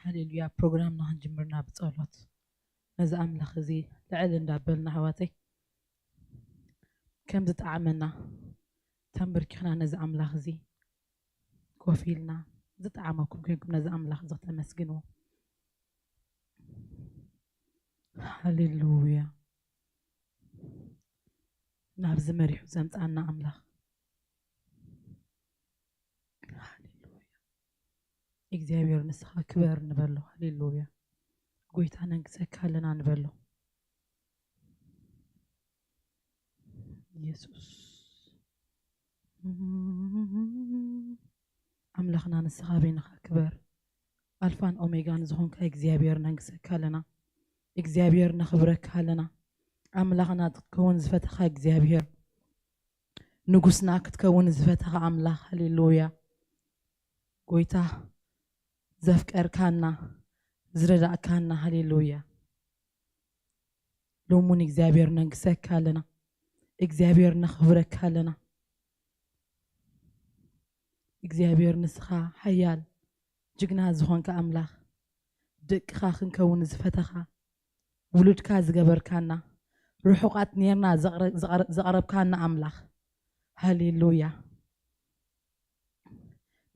ሃሌሉያ። ፕሮግራምና ክንጅምርና ብጸሎት ነዚ ኣምላኽ እዚ ልዕል እንዳበልና፣ ኣሕዋተይ፣ ከም ዝጠዓመና ተንበርኪኽና ነዚ ኣምላኽ እዚ ኮፍ ኢልና ዝጠዓመኩም ኮይንኩም ነዚ ኣምላኽ እዚ ክተመስግንዎ። ሃሌሉያ። ናብዚ መሪሑ ዘምጻና ኣምላኽ። ሃሌሉያ። እግዚኣብሔር ንስኻ ክበር ንበሎ። ሃሌሉያ። ጎይታ ነንግሰካ ኣለና ንበሎ። ኢየሱስ። ኣምላኽና ንስኻ በይንኻ ክበር። ኣልፋን ኦሜጋን ዝኾንካ እግዚኣብሔር ነንግሰካ ኣለና። እግዚኣብሔር ነኽብረካ ኣለና። ኣምላኽና ክትከውን ዝፈተኻ እግዚኣብሔር፣ ንጉስና ክትከውን ዝፈተኻ ኣምላኽ። ሃሌሉያ። ጎይታ ዘፍቀርካና፣ ዝረዳእካና። ሃሌሉያ። ሎሚ እውን እግዚኣብሔር ነንግሰካ ኣለና። እግዚኣብሔር ነኽብረካ ኣለና። እግዚኣብሔር ንስኻ ሓያል ጅግና ዝኾንካ ኣምላኽ፣ ደቅኻ ክንከውን ዝፈተኻ፣ ውሉድካ ዝገበርካና፣ ርሑቓት ኔርና ዘቕረ-፣ ዘቕረ-፣ ዘቕረብካና ኣምላኽ። ሃሌሉያ።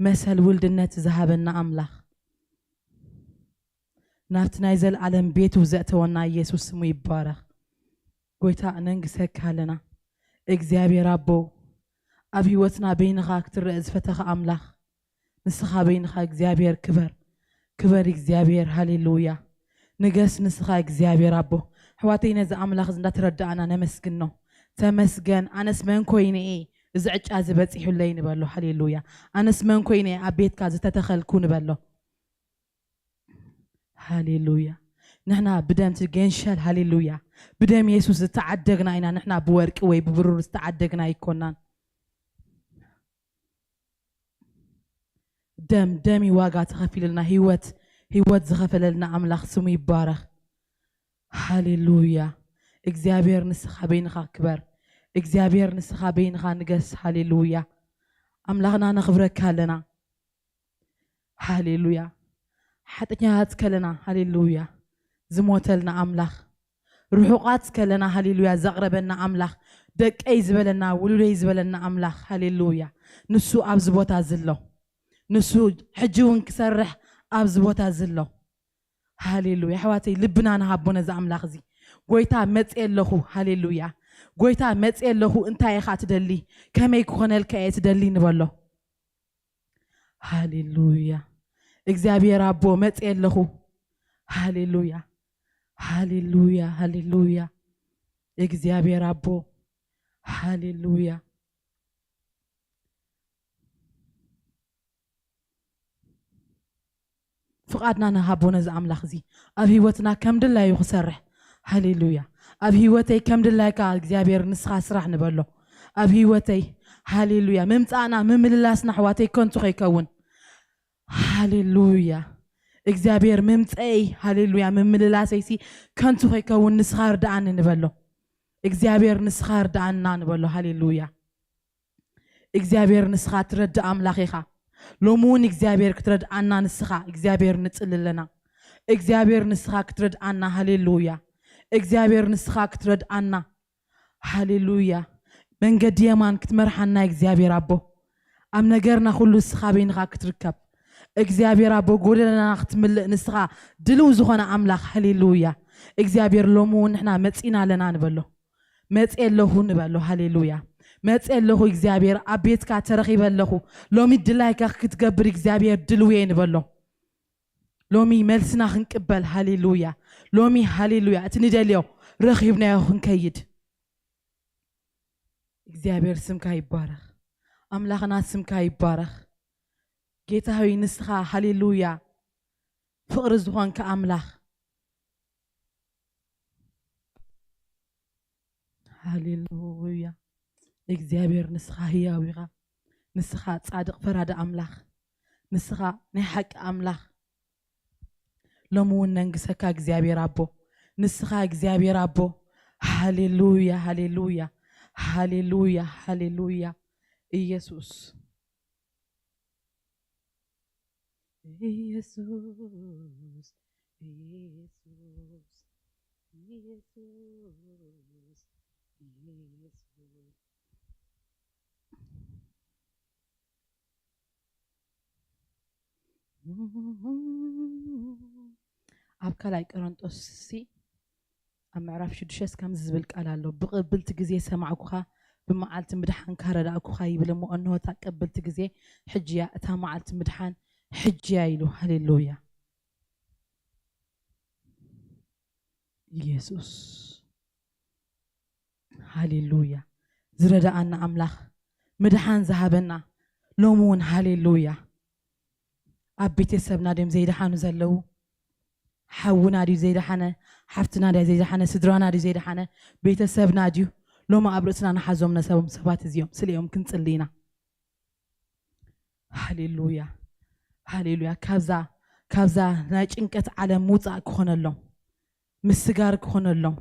መሰል ውልድነት ዝሃበና ኣምላኽ፣ ናብቲ ናይ ዘለኣለም ቤቱ ዘእተወና ኢየሱስ ስሙ ይባረኽ። ጎይታ ነንግሰካ ኣለና። እግዚኣብሔር ኣቦ፣ ኣብ ህይወትና በይንኻ ክትረአ ዝፈተኻ ኣምላኽ፣ ንስኻ በይንኻ እግዚኣብሔር ክበር፣ ክበር እግዚኣብሔር። ሃሌሉያ። ንገስ ንስኻ እግዚኣብሔር ኣቦ። ኣሕዋተይ፣ ነዚ ኣምላኽ እዚ እንዳተረዳእና ነመስግኖ። ተመስገን። ኣነስ መን ኮይነ እየ እዚ ዕጫ እዚ በጺሑለይ ንበሎ። ሃሌሉያ። ኣነስ መን ኮይነ እየ ኣብ ቤትካ ዝተተኸልኩ ንበሎ። ሃሌሉያ። ንሕና ብደም እቲ ገንሸል፣ ሃሌሉያ፣ ብደም የሱስ ዝተዓደግና ኢና። ንሕና ብወርቂ ወይ ብብሩር ዝተዓደግና ኣይኮናን። ደም፣ ደም እዩ ዋጋ ተኸፊሉልና፣ ህይወት፣ ህይወት ዝኸፈለልና ኣምላኽ ስሙ ይባረኽ። ሃሌሉያ። እግዚኣብሔር ንስኻ በይንኻ ክበር። እግዚኣብሔር ንስኻ በይንኻ ንገስ። ሃሌሉያ። ኣምላኽና ነኽብረካ ኣለና። ሃሌሉያ። ሓጢኣተኛታት ከለና፣ ሃሌሉያ፣ ዝሞተልና ኣምላኽ፣ ርሑቓት ከለና፣ ሃሌሉያ፣ ዘቕረበና ኣምላኽ፣ ደቀይ ዝበለና፣ ውሉደይ ዝበለና ኣምላኽ፣ ሃሌሉያ። ንሱ ኣብዚ ቦታ ዝሎ፣ ንሱ ሕጂ እውን ክሰርሕ ኣብዚ ቦታ ዝሎ። ሃሌሉያ። ኣሕዋተይ፣ ልብና ንሃቦ ነዚ ኣምላኽ እዚ። ጎይታ፣ መጽየ ኣለኹ። ሃሌሉያ። ጎይታ፣ መጽየ ኣለኹ። እንታይ ኢኻ ትደሊ? ከመይ ክኾነልካ እየ ትደሊ? ንበሎ። ሃሌሉያ። እግዚኣብሔር ኣቦ፣ መጽየ ኣለኹ። ሃሌሉያ። ሃሌሉያ። ሃሌሉያ። እግዚኣብሔር ኣቦ፣ ሃሌሉያ። ፍቓድና ንሃቦ ነዚ ኣምላኽ እዚ፣ ኣብ ህይወትና ከም ድላዩ ክሰርሕ። ሃሌሉያ። ኣብ ህይወተይ ከም ድላይካ እግዚኣብሔር ንስኻ ስራሕ ንበሎ። ኣብ ህይወተይ፣ ሃሌሉያ፣ ምምጻእና ምምልላስና ኣሕዋተይ ከንቱ ከይከውን። ሃሌሉያ። እግዚኣብሔር ምምጸይ፣ ሃሌሉያ፣ ምምልላሰይሲ ከንቱ ከይከውን ንስኻ ርድኣኒ ንበሎ። እግዚኣብሔር ንስኻ ርድኣና ንበሎ። ሃሌሉያ። እግዚኣብሔር ንስኻ ትረድእ ኣምላኽ ኢኻ። ሎሚ እውን እግዚኣብሔር ክትረድኣና ንስኻ እግዚኣብሔር ንጽሊ ኣለና። እግዚኣብሔር ንስኻ ክትረድኣና። ሃሌሉያ። እግዚኣብሔር ንስኻ ክትረድኣና። ሃሌሉያ። መንገዲ የማን ክትመርሓና እግዚኣብሔር ኣቦ። ኣብ ነገርና ኩሉ ንስኻ በይንኻ ክትርከብ። እግዚኣብሔር ኣቦ፣ ጎደለና ክትምልእ ንስኻ ድልው ዝኾነ ኣምላኽ። ሃሌሉያ። እግዚኣብሔር ሎሚ እውን ንሕና መጺና ኣለና ንበሎ። መጺ ኣለኹ ንበሎ። ሃሌሉያ። መጺ ኣለኹ እግዚኣብሔር፣ ኣብ ቤትካ ተረኺበ ኣለኹ። ሎሚ ድላይካ ክትገብር እግዚኣብሔር ድልው እየ ንበሎ። ሎሚ መልስና ክንቅበል። ሃሌሉያ። ሎሚ፣ ሃሌሉያ፣ እቲ ንደልዮ ረኺብናዮ ክንከይድ። እግዚኣብሔር ስምካ ይባረኽ። ኣምላኽና ስምካ ይባረኽ። ጌታ ሆይ ንስኻ፣ ሃሌሉያ፣ ፍቕሪ ዝኾንካ ኣምላኽ። ሃሌሉያ። እግዚኣብሔር ንስኻ ህያው ኢኻ። ንስኻ ጻድቕ ፈራዲ ኣምላኽ። ንስኻ ናይ ሓቂ ኣምላኽ። ሎሚ እውን ነንግሰካ እግዚኣብሔር ኣቦ። ንስኻ እግዚኣብሔር ኣቦ። ሃሌሉያ፣ ሃሌሉያ፣ ሃሌሉያ፣ ሃሌሉያ። ኢየሱስ። ኢየሱስ፣ ኢየሱስ፣ ኢየሱስ፣ ኢየሱስ። ኣብ ካልኣይ ቆሮንጦስ ሲ ኣብ ምዕራፍ ሽዱሽተ ከምዚ ዝብል ቃል ኣሎ። "ብቕብልቲ ግዜ ሰማዕኩኻ፣ ብመዓልቲ ምድሓንካ ረዳእኩኻ" ይብል እሞ፣ እንሆ እታ ቅብልቲ ግዜ ሕጂ እያ፣ እታ መዓልቲ ምድሓን ሕጂ እያ ኢሉ። ሃሌሉያ። ኢየሱስ። ሃሌሉያ። ዝረዳኣና ኣምላኽ፣ ምድሓን ዝሃበና ሎሚ እውን። ሃሌሉያ። ኣብ ቤተሰብና ድዮም ዘይደሓኑ ዘለዉ? ሓውና ድዩ ዘይደሓነ? ሓፍትና ድያ ዘይደሓነ? ስድራና ድዩ ዘይደሓነ? ቤተሰብና ድዩ? ሎሚ ኣብ ርእስና ንሓዞም ነሰቦም ሰባት እዚኦም ስለ እዮም ክንጽሊ ኢና። ሃሌሉያ፣ ሃሌሉያ። ካብዛ፣ ካብዛ ናይ ጭንቀት ዓለም ምውጻእ ክኾነሎም፣ ምስጋር ክኾነሎም።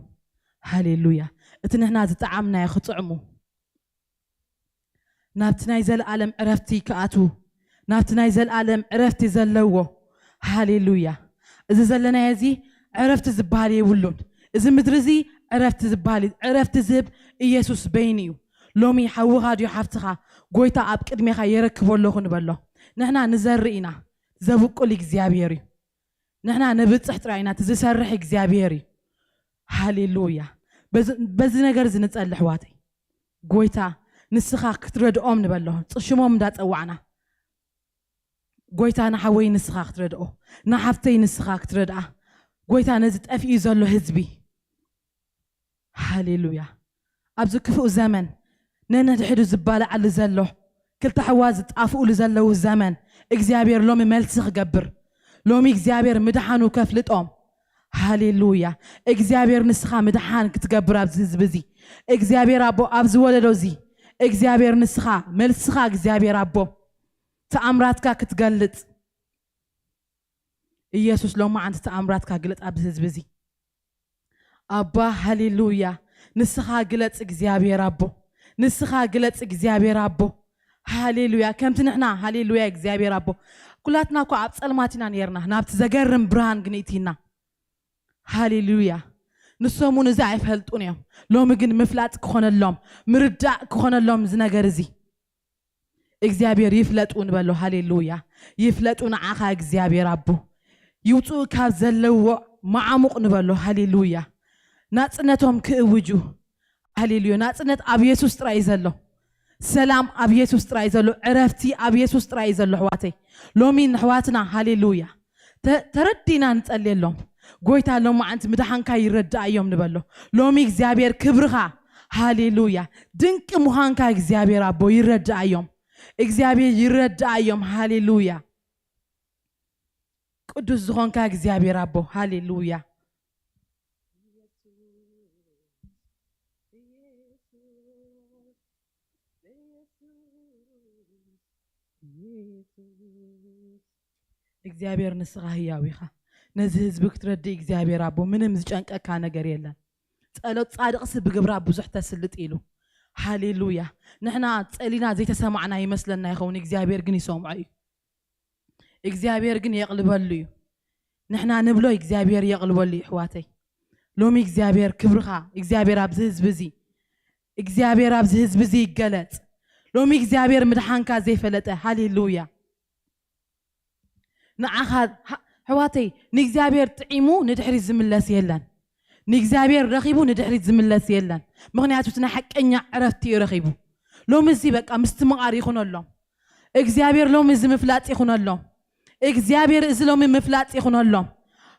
ሃሌሉያ። እቲ ንሕና ዝጠዓምናዮ ክጥዕሙ፣ ናብቲ ናይ ዘለኣለም ዕረፍቲ ክኣትዉ፣ ናብቲ ናይ ዘለኣለም ዕረፍቲ ዘለዎ። ሃሌሉያ። እዚ ዘለናዮ እዚ ዕረፍቲ ዝበሃል የብሉን። እዚ ምድሪ እዚ ዕረፍቲ ዝበሃል እዩ። ዕረፍቲ ዝህብ ኢየሱስ በይኑ እዩ። ሎሚ ሓውኻ ድዩ ሓፍትኻ፣ "ጎይታ ኣብ ቅድሜኻ የረክቦ ኣለኹ" ንበሎ። ንሕና ንዘርእ ኢና፣ ዘብቁል እግዚኣብሔር እዩ። ንሕና ንብጽሕ ጥራይ ኢና፣ እቲ ዝሰርሕ እግዚኣብሔር እዩ። ሃሌሉያ። በዚ፣ በዚ ነገር እዚ ንጸሊ ኣሕዋተይ። "ጎይታ ንስኻ ክትረድኦም" ንበሎ። ጽ-፣ ሽሞም እንዳጸዋዕና፣ "ጎይታ ንሓወይ ንስኻ ክትረድኦ፣ ንሓፍተይ ንስኻ ክትረድኣ፣ ጎይታ ነዚ ጠፊኡ ዘሎ ህዝቢ" ሃሌሉያ። ኣብዚ ክፉእ ዘመን ነንሕድሕዱ ዝባልዓሉ ዘሎ፣ ክልተ ኣሕዋት ዝጣፍኡሉ ዘለዉ ዘመን እግዚኣብሔር ሎሚ መልሲ ክገብር፣ ሎሚ እግዚኣብሔር ምድሓኑ ከፍልጦም። ሃሌሉያ። እግዚኣብሔር ንስኻ ምድሓን ክትገብር ኣብዚ ህዝቢ እዚ፣ እግዚኣብሔር ኣቦ ኣብዚ ወለዶ እዚ፣ እግዚኣብሔር ንስኻ መልስኻ እግዚኣብሔር ኣቦ ተኣምራትካ ክትገልጽ። ኢየሱስ ሎማዓንቲ ተኣምራትካ ግለጽ ኣብዚ ህዝቢ እዚ። ኣባ ሃሌሉያ። ንስኻ ግለጽ እግዚኣብሔር ኣቦ። ንስኻ ግለጽ እግዚኣብሔር ኣቦ። ሃሌሉያ። ከምቲ ንሕና ሃሌሉያ እግዚኣብሔር ኣቦ። ኩላትና እኮ ኣብ ጸልማት ኢና ነይርና። ናብቲ ዘገርም ብርሃን ግን እቲና። ሃሌሉያ። ንሶም እውን እዚ ኣይፈልጡን እዮም። ሎሚ ግን ምፍላጥ ክኾነሎም፣ ምርዳእ ክኾነሎም እዚ ነገር እዚ። እግዚኣብሔር ይፍለጡ ንበሎ። ሃሌሉያ። ይፍለጡ ንዓኻ እግዚኣብሔር ኣቦ። ይውፅኡ ካብ ዘለዎ መዓሙቕ ንበሎ። ሃሌሉያ። ናጽነቶም ክእውጁ። ሃሌሉያ። ናጽነት ኣብ የሱስ ጥራይ እዩ ዘሎ። ሰላም ኣብ የሱስ ጥራይ እዩ ዘሎ። ዕረፍቲ ኣብ የሱስ ጥራይ እዩ ዘሎ። ኣሕዋተይ፣ ሎሚ ንኣሕዋትና ሃሌሉያ ተ-፣ ተረዲና ንጸልየሎም። ጎይታ ሎማዓንቲ ምድሓንካ ይረዳእዮም ንበሎ። ሎሚ እግዚኣብሔር ክብርኻ፣ ሃሌሉያ፣ ድንቂ ምዃንካ እግዚኣብሔር ኣቦ ይረዳእዮም። እግዚኣብሔር ይረዳእዮም። ሃሌሉያ። ቅዱስ ዝኾንካ እግዚኣብሔር ኣቦ፣ ሃሌሉያ። እግዚኣብሔር ንስኻ ህያው ኢኻ። ነዚ ህዝቢ ክትረድእ እግዚኣብሔር ኣቦ ምንም ዝጨንቀካ ነገር የለን። ጸሎት ጻድቕሲ ብግብራ ብዙሕ ተስልጥ ኢሉ። ሃሌሉያ። ንሕና ጸሊና ዘይተሰማዕና ይመስለና ይኸውን፣ እግዚኣብሔር ግን ይሰምዖ እዩ። እግዚኣብሔር ግን የቕልበሉ እዩ። ንሕና ንብሎ እግዚኣብሔር የቕልበሉ እዩ። ኣሕዋተይ፣ ሎሚ እግዚኣብሔር ክብርኻ፣ እግዚኣብሔር ኣብዚ ህዝቢ እዚ፣ እግዚኣብሔር ኣብዚ ህዝቢ እዚ ይገለጽ። ሎሚ እግዚኣብሔር ምድሓንካ ዘይፈለጠ፣ ሃሌሉያ። ንዓኻ፣ ኣሕዋተይ፣ ንእግዚኣብሔር ጥዒሙ ንድሕሪት ዝምለስ የለን። ንእግዚኣብሔር ረኺቡ ንድሕሪት ዝምለስ የለን። ምኽንያቱ እቲ ናይ ሓቀኛ ዕረፍቲ እዩ ረኺቡ። ሎሚ እዚ በቃ ምስትምቓር ይኹነሎም። እግዚኣብሔር ሎሚ እዚ ምፍላጥ ይኹነሎም። እግዚኣብሔር እዚ ሎሚ ምፍላጥ ይኹነሎም።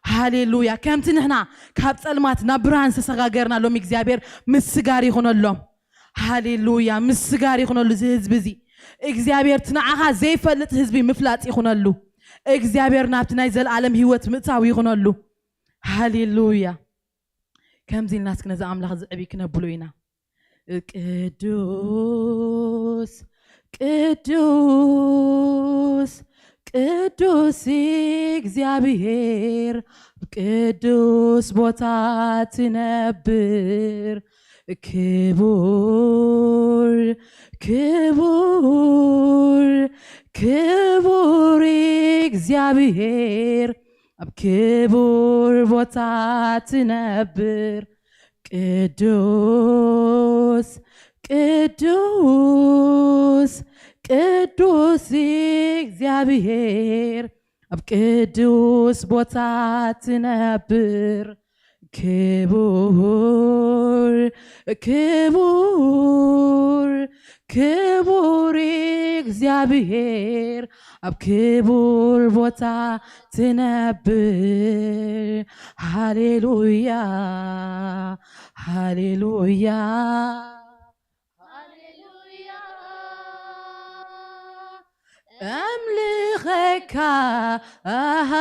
ሃሌሉያ። ከምቲ ንሕና ካብ ጸልማት ናብ ብርሃን ዝተሰጋገርና፣ ሎሚ እግዚኣብሔር ምስጋር ይኹነሎም። ሃሌሉያ። ምስጋር ይኹነሉ እዚ ህዝቢ እዚ። እግዚኣብሔር እቲ ንዓኻ ዘይፈልጥ ህዝቢ ምፍላጥ ይኹነሉ። እግዚኣብሔር ናብቲ ናይ ዘለኣለም ህይወት ምእታው ይኹነሉ። ሃሌሉያ። ከምዚ ኢልና እስኪ ነዚ ኣምላኽ እዚ ዕብይ ክነብሎ ኢና። ቅዱስ፣ ቅዱስ፣ ቅዱስ እግዚኣብሔር፣ ኣብ ቅዱስ ቦታ ትነብር። ክቡር፣ ክቡር፣ ክቡር እግዚኣብሔር ኣብ ክቡር ቦታ ትነብር። ቅዱስ ቅዱስ ቅዱስ እግዚኣብሔር ኣብ ቅዱስ ቦታ ትነብር። ክቡር ክቡር ክቡር እግዚኣብሔር ኣብ ክቡር ቦታ ትነብር። ሃሌሉያ ሃሌሉያ ሃሌሉያ። ኣምልኸካ ኣሃ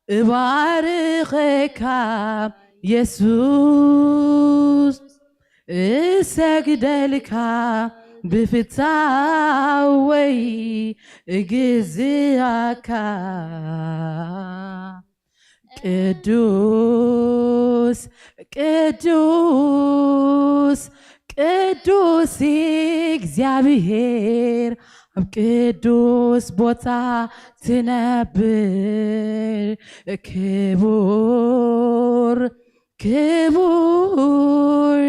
እባርኸካ የሱስ እሰግደልካ ብፍታወይ እግዝኣካ። ቅዱስ ቅዱስ ቅዱስ እግዚኣብሔር ኣብ ቅዱስ ቦታ ትነብር። ክቡር ክቡር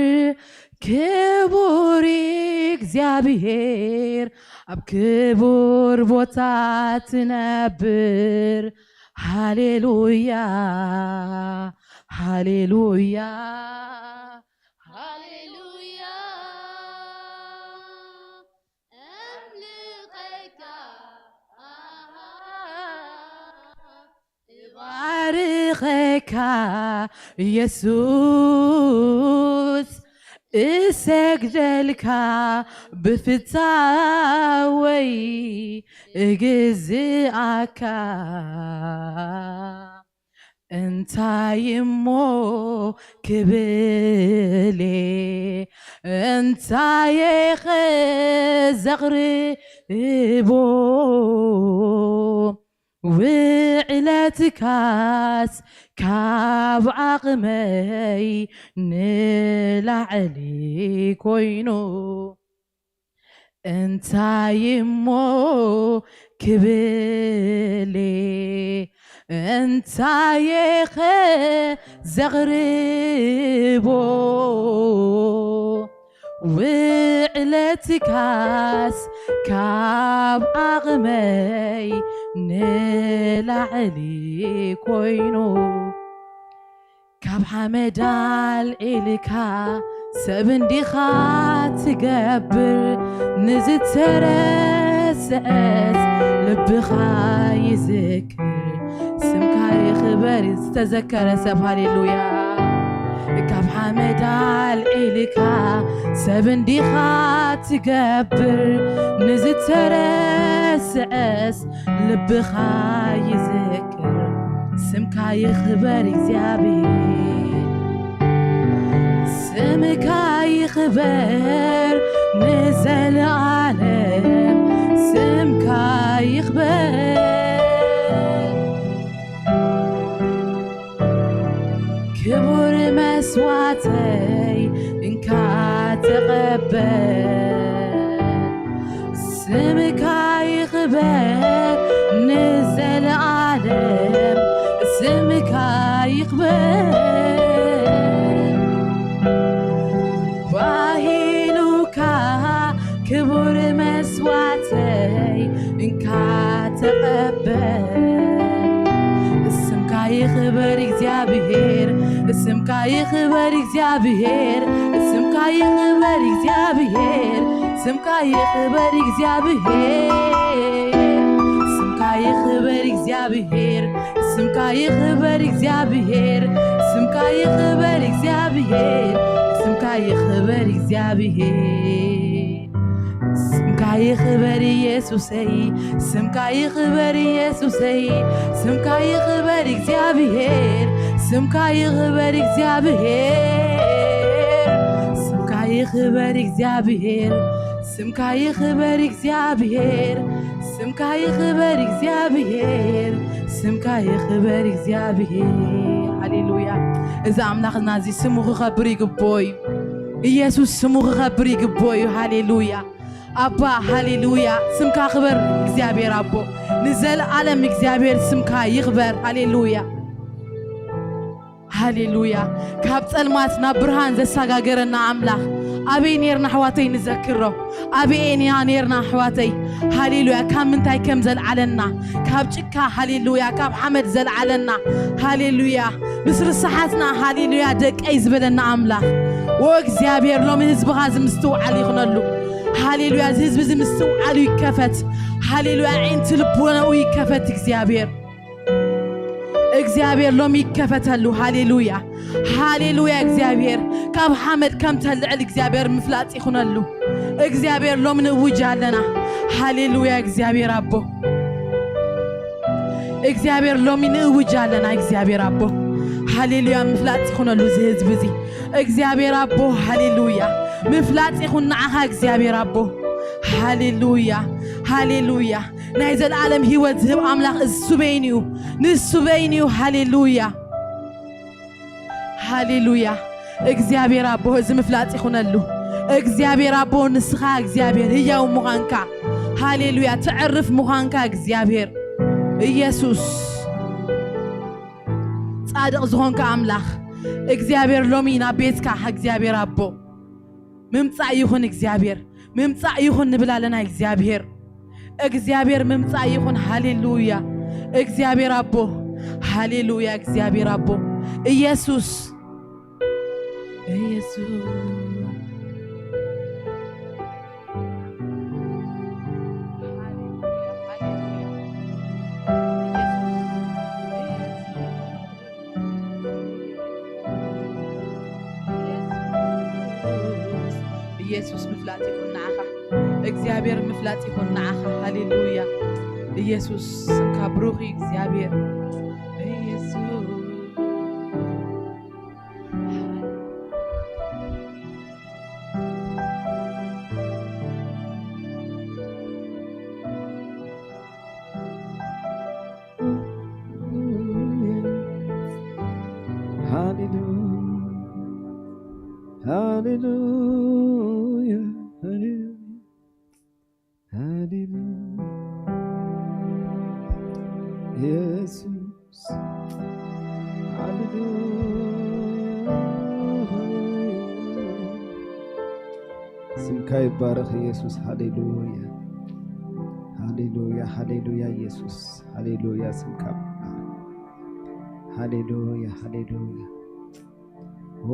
ክቡር እግዚኣብሔር ኣብ ክቡር ቦታ ትነብር። ሃሌሉያ ሃሌሉያ ሃሌሉያ። ኣምልኸካ ኣሃ እባርኸካ የሱስ እሰግደልካ ብፍታወይ እግዝኣካ። እንታይ እሞ ክብል እንታይ ኸ ዘቕርቦ ውዕለትካስ ካብ ዓቕመይ ንላዕሊ ኮይኑ እንታይ እሞ ክብል እንታይ ኸ ዘቕርቦ ውዕለትካስ ካብ ዓቕመይ ንላዕሊ ኮይኑ ካብ ሓመድ ኣልዒልካ ሰብ እንዲኻ ትገብር ንዝተረስዐስ ልብኻ ይዝክር ስምካ ይኽበር ዝተዘከረ ሰብ ሃሌሉያ ካብ ሓመድ ኣልዒልካ ሰብ እንዲኻ ትገብር ንዝተረስዐስ ልብኻ ይዝክር ስምካ ይኽበር እግዚኣብሔር ስምካ ይኽበር ንዘለዓለም ስምካ ይኽበር ክቡር መስዋዕተይ እንካ ተቐበል ስምካ ይኽበር ንዘለዓለም ስምካ ይኽበር ባሂሉካ ክቡር መስዋዕተይ እንካ ተቐበል ስምካ ይኽበር እግዚኣብሔር ስምካ ይኽበር እግዚኣብሔር ስምካ ይኽበር እግዚኣብሔር ስምካ ይኽበር እግዚኣብሔር ስምካ ይኽበር እግዚኣብሔር ስምካ ይኽበር እግዚኣብሔር ስምካ ይኽበር እግዚኣብሔር ስምካ ይኽበር እግዚኣብሔር ስምካ ይኽበር ኢየሱሰይ ስምካ ይኽበር ኢየሱሰይ ስምካ ይኽበር እግዚኣብሔር ስምካ ይኽበር እግዚኣብሔር ስምካ ይኽበር እግዚኣብሔር ስምካ ይኽበር እግዚኣብሔር ስምካ ይኽበር እግዚኣብሔር ስምካ ይኽበር እግዚኣብሔር ሃሌሉያ እዚ ኣምላኽና እዚ ስሙ ክኸብር ይግቦ እዩ ኢየሱስ ስሙ ክኸብር ይግቦ እዩ ሃሌሉያ ኣባ፣ ሃሌሉያ፣ ስምካ ክበር እግዚኣብሔር ኣቦ። ንዘለዓለም እግዚኣብሔር ስምካ ይኽበር። ሃሌሉያ፣ ሃሌሉያ። ካብ ጸልማት ናብ ብርሃን ዘሰጋገረና ኣምላኽ፣ ኣበይ ኔርና ኣሕዋተይ ንዘክሮ? ኣበይ ኢና ኔርና ኣሕዋተይ? ሃሌሉያ። ካብ ምንታይ ከም ዘልዓለና፣ ካብ ጭካ፣ ሃሌሉያ፣ ካብ ሓመድ ዘልዓለና፣ ሃሌሉያ፣ ምስ ርስሓትና፣ ሃሌሉያ፣ ደቀይ ዝበለና ኣምላኽ፣ ኦ እግዚኣብሔር፣ ሎሚ ህዝብኻ እዚ ምስትውዓል ይኹነሉ። ሃሌሉያ፣ እዚ ህዝቢ እዚ ምስትውዓሉ ይከፈት። ሃሌሉያ፣ ኣዒንቲ ልቦናኡ ይከፈት እግዚኣብሔር። እግዚኣብሔር ሎሚ ይከፈተሉ። ሃሌሉያ፣ ሃሌሉያ። እግዚኣብሔር ካብ ሓመድ ከም ተልዕል እግዚኣብሔር ምፍላጥ ይኹነሉ። እግዚኣብሔር ሎሚ ንእውጅ ኣለና። ሃሌሉያ፣ እግዚኣብሔር ኣቦ፣ እግዚኣብሔር ሎሚ ንእውጅ ኣለና። እግዚኣብሔር ኣቦ፣ ሃሌሉያ፣ ምፍላጥ ይኹነሉ እዚ ህዝቢ እዚ። እግዚኣብሔር ኣቦ፣ ሃሌሉያ፣ ምፍላጥ ይኹን ንዓኻ እግዚኣብሔር ኣቦ። ሃሌሉያ፣ ሃሌሉያ። ናይ ዘለዓለም ህይወት ዝህብ ኣምላኽ እሱ በይኑ እዩ፣ ንሱ በይኑ እዩ። ሃሌሉያ፣ ሃሌሉያ። እግዚኣብሔር ኣቦ፣ እዚ ምፍላጥ ይኹነሉ። እግዚኣብሔር ኣቦ፣ ንስኻ እግዚኣብሔር ህያው ምዃንካ፣ ሃሌሉያ፣ ትዕርፍ ምዃንካ እግዚኣብሔር ኢየሱስ፣ ጻድቕ ዝኾንካ ኣምላኽ እግዚኣብሔር፣ ሎሚ ናብ ቤትካ እግዚኣብሔር ኣቦ ምምጻእ ይኹን እግዚኣብሔር፣ ምምጻእ ይኹን ንብል ኣለና እግዚኣብሔር። እግዚኣብሔር ምምጻእ ይኹን። ሃሌሉያ፣ እግዚኣብሔር ኣቦ፣ ሃሌሉያ፣ እግዚኣብሔር ኣቦ፣ ኢየሱስ፣ ኢየሱስ። ሃሌሉያ፣ ሃሌሉያ። ኢየሱስ፣ ኢየሱስ፣ ምፍላጥ ይኹን ንዓኻ። እግዚኣብሔር ምፍላጥ ይኹን ንዓኻ። ሃሌሉያ። ኢየሱስ፣ ስምካ ብሩኽ እዩ እግዚኣብሔር። ኢየሱስ። ሃሌሉያ፣ ሃሌሉያ፣ ሃሌሉያ፣ ሃሌሉያ። ኢየሱስ፣ ሃሌሉያ። ስምካ ይባረኽ ኢየሱስ። ሃሌሉያ፣ ሃሌሉያ፣ ሃሌሉያ ኢየሱስ፣ ሃሌሉያ። ስምካ ይባረኽ። ሃሌሉያ፣ ሃሌሉያ። ኦ፣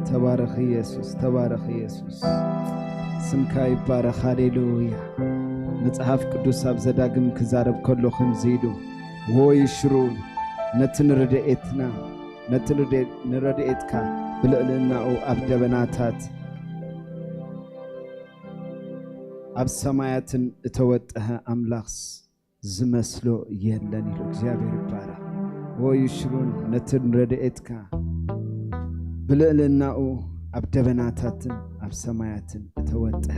ተባረኽ ኢየሱስ፣ ተባረኽ ኢየሱስ። ስምካ ይባረኽ። ሃሌሉያ። መጽሓፍ ቅዱስ ኣብ ዘዳግም ክዛረብ ከሎ ከምዚ ኢሉ፣ "ሆይ ሽሩ ነቲ ንረድኤትና፣ ነቲ ንረድኤ-፣ ንረድኤትካ ብልዕልናኡ ኣብ ደበናታት ኣብ ሰማያትን እተወጠሀ ኣምላኽስ ዝመስሎ የለን" ኢሉ። እግዚኣብሔር ይባረኽ። ኦይ ሽሩን ነቲ ረድኤትካ ብልዕልናኡ ኣብ ደበናታትን ኣብ ሰማያትን እተወጥሐ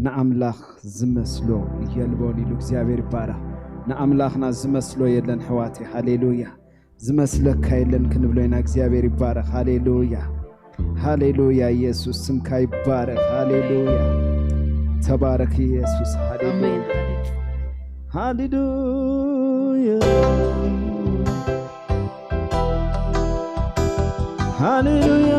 ንኣምላኽ ዝመስሎ የልቦን ኢሉ። እግዚኣብሔር ይባረኽ። ንኣምላኽና ዝመስሎ የለን ኣሕዋተይ። ሃሌሉያ። ዝመስለካ የለን ክንብሎ ኢና። እግዚኣብሔር ይባረኽ። ሃሌሉያ፣ ሃሌሉያ። ኢየሱስ ስምካ ይባረኽ። ሃሌሉያ። ተባረክ ኢየሱስ። ሃሌሉያ፣ ኣሜን። ሃሌሉያ፣ ሃሌሉያ።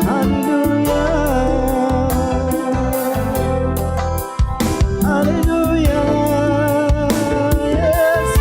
ሃሌሉያ፣ ሃሌሉያ፣ ኢየሱስ።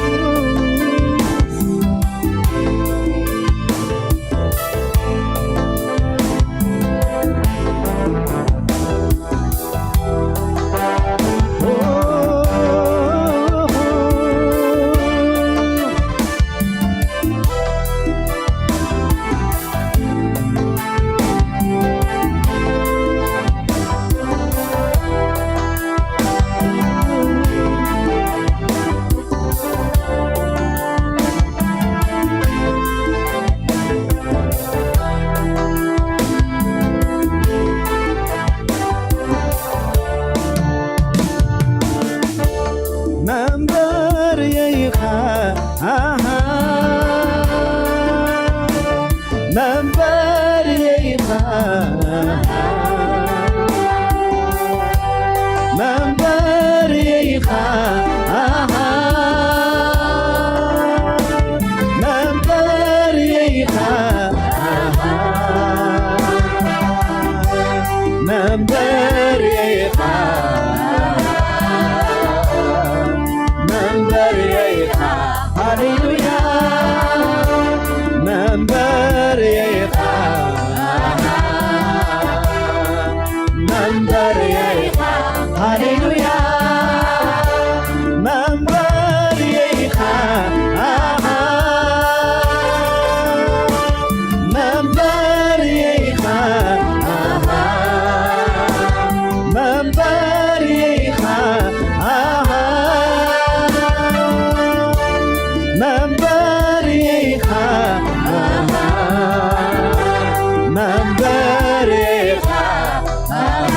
ሃሌሉያ መንበርየይ ኢኻ፣ መንበርየይ ኢኻ፣ ሃሌሉያ መንበርየይ ኢኻ፣ ኣሃ፣ መንበርየይ ኢኻ፣ ኣሃ፣ መንበርየይ ኢኻ፣ ኣሃ፣ መንበርየይ ኢኻ፣ ኣሃ፣ መንበርየይ ኢኻ፣ ኣሃ፣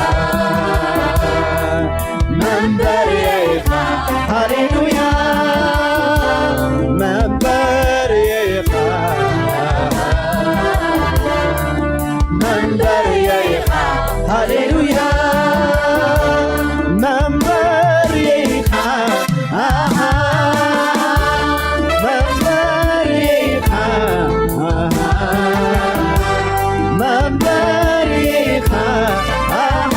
መንበርየይ ኢኻ፣ ሃሌሉያ መንበርየይ ኢኻ፣ ኣሃ፣ መንበርየይ ኢኻ፣ ሃሌሉያ መንበርየይ ኢኻ፣ ኣሃ፣ መንበርየይ ኢኻ፣ ኣሃ፣ መንበርየይ ኢኻ፣ ኣሃ፣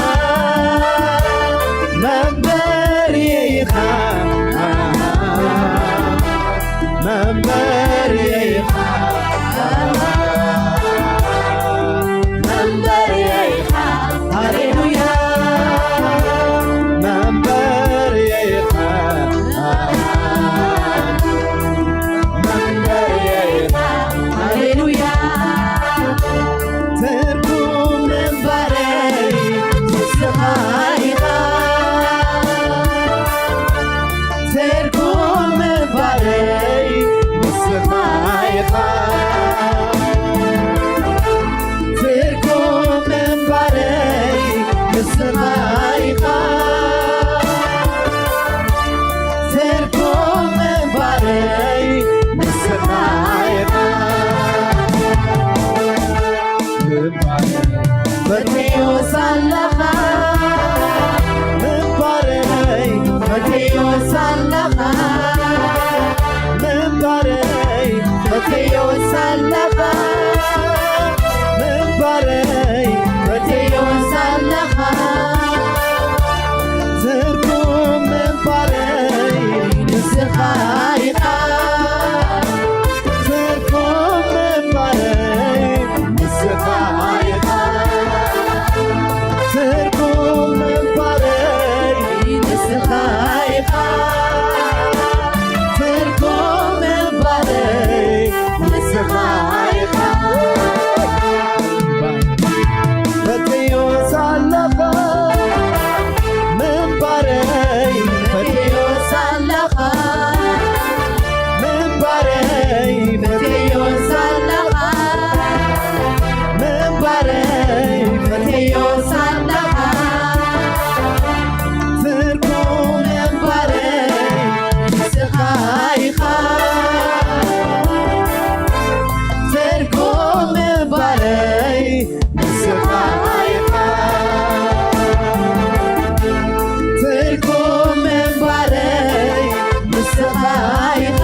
መንበርየይ ኢኻ፣ ኣሃ፣ መንበርየይ ኢኻ፣ ኣሃ፣ መንበርየይ ኢኻ፣ ሃሌሉያ መንበርየይ ኢኻ፣ መንበርየይ ኢኻ፣ ሃሌሉያ ትርጉም ምንባረይ ንስኻ ኢኻ። ትርጉም ምንባረይ ንስኻ ኢኻ። ትርጉም ምንባረይ ንስኻ ኢኻ። ትርጉም ምንባረይ ንስኻ ኢኻ። ምንባረይ ፈትዮ ሳለኻ ምንባረይ ፈትዮ ሳለኻ ምንባረይ ፈትዮ ሳለኻ ምንባረይ ፈትዮ ሳለኻ ትርጉም ምንባረይ ንስኻ ኢኻ። ትርጉም ምንባረይ ንስኻ ኢኻ። ትርጉም ምንባረይ ንስኻ ኢኻ። ትርጉም ምንባረይ ንስኻ ኢኻ። ፈትዮ ሳለኻ ምንባረይ ፈትዮ ሳለኻ ምንባረይ ፈትዮ ሳለኻ ምንባረይ ፈትዮ ሳለኻ ትርጉም ምንባረይ ንስኻ ኢኻ። ትርጉም ምንባረይ ንስኻ ኢኻ። ትርጉም ምንባረይ ንስኻ ኢኻ።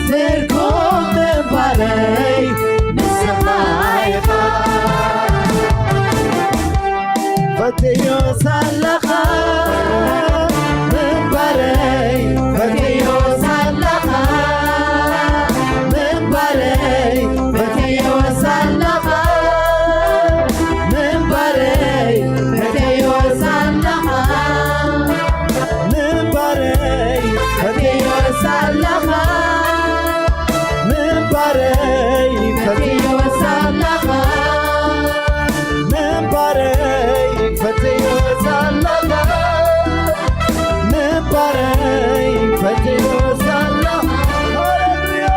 ትርጉም ምንባረይ ንስኻ ኢኻ። ፈትዮ ሳለኻ ምንባረይ ፈትዮ ሳለኻ ምንባረይ ፈትዮ ሳለኻ ምንባረይ ፈትዮ ሳለኻ ምንባረይ ፈትዮ ሳለኻ ምንባረይ ፈትዮ ሳለኻ ምንባረይ ፈትዮ ሳለኻ ምንባረይ ፈትዮ ሳለኻ ሃሌሉያ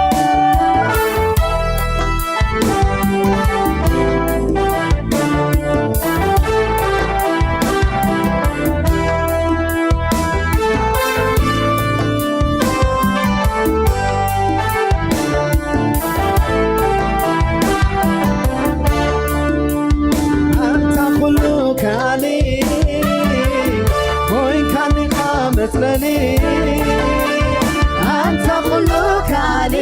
ኣንታ ኩሉ ካሊ ኮይንካኒ ኻ መጽለሊ ኣንታ ኩሉ ካሊ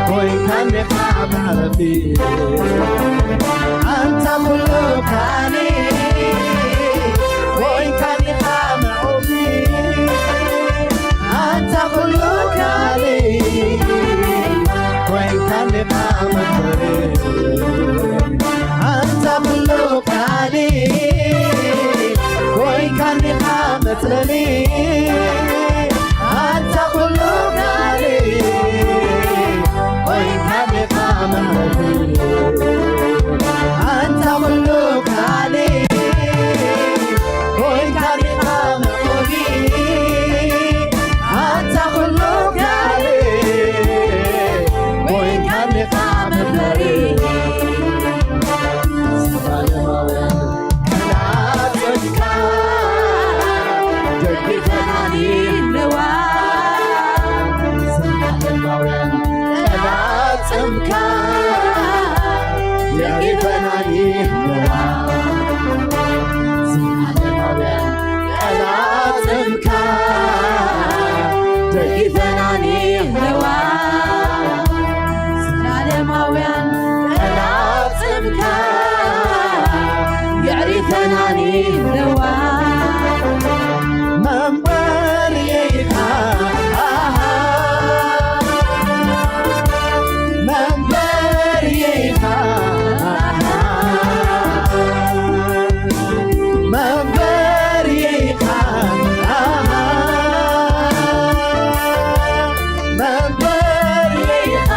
ኮይንካኒ ኻ መዕረፊ ኣንታ ኩሉ ካሊ ኮይንካኒ ኻ መዕረፊ ዲኻ መጽለሊ ኣንታ ኩሉ ካሊ ኮይንካ ዲኻ መዕረፊ ኣንታ ኩሉ ካሊ ኮይንካ ዲኻ መዕቆቢ ኣንታ ኩሉ ካሊ ኮይንካ ዲኻ መፍለሊ ዘላለማውያን ቀናጽልካ ደጊፈናኒ ኣለዋ። ዘላለማውያን ቀናጽልካ ደጊፈናኒ ኣለዋ። ዘላለማውያን ቀናጽልካ ደጊፈናኒ ኣለዋ። ዘላለማውያን ቀናጽልካ የዕሪፈናኒ ኣለዋ። መንበርየይ ኢኻ፣ ኣሃ፣ መንበርየይ ኢኻ፣ ኣሃ፣ መንበርየይ ኢኻ፣ ኣሃ፣ መንበርየይ ኢኻ።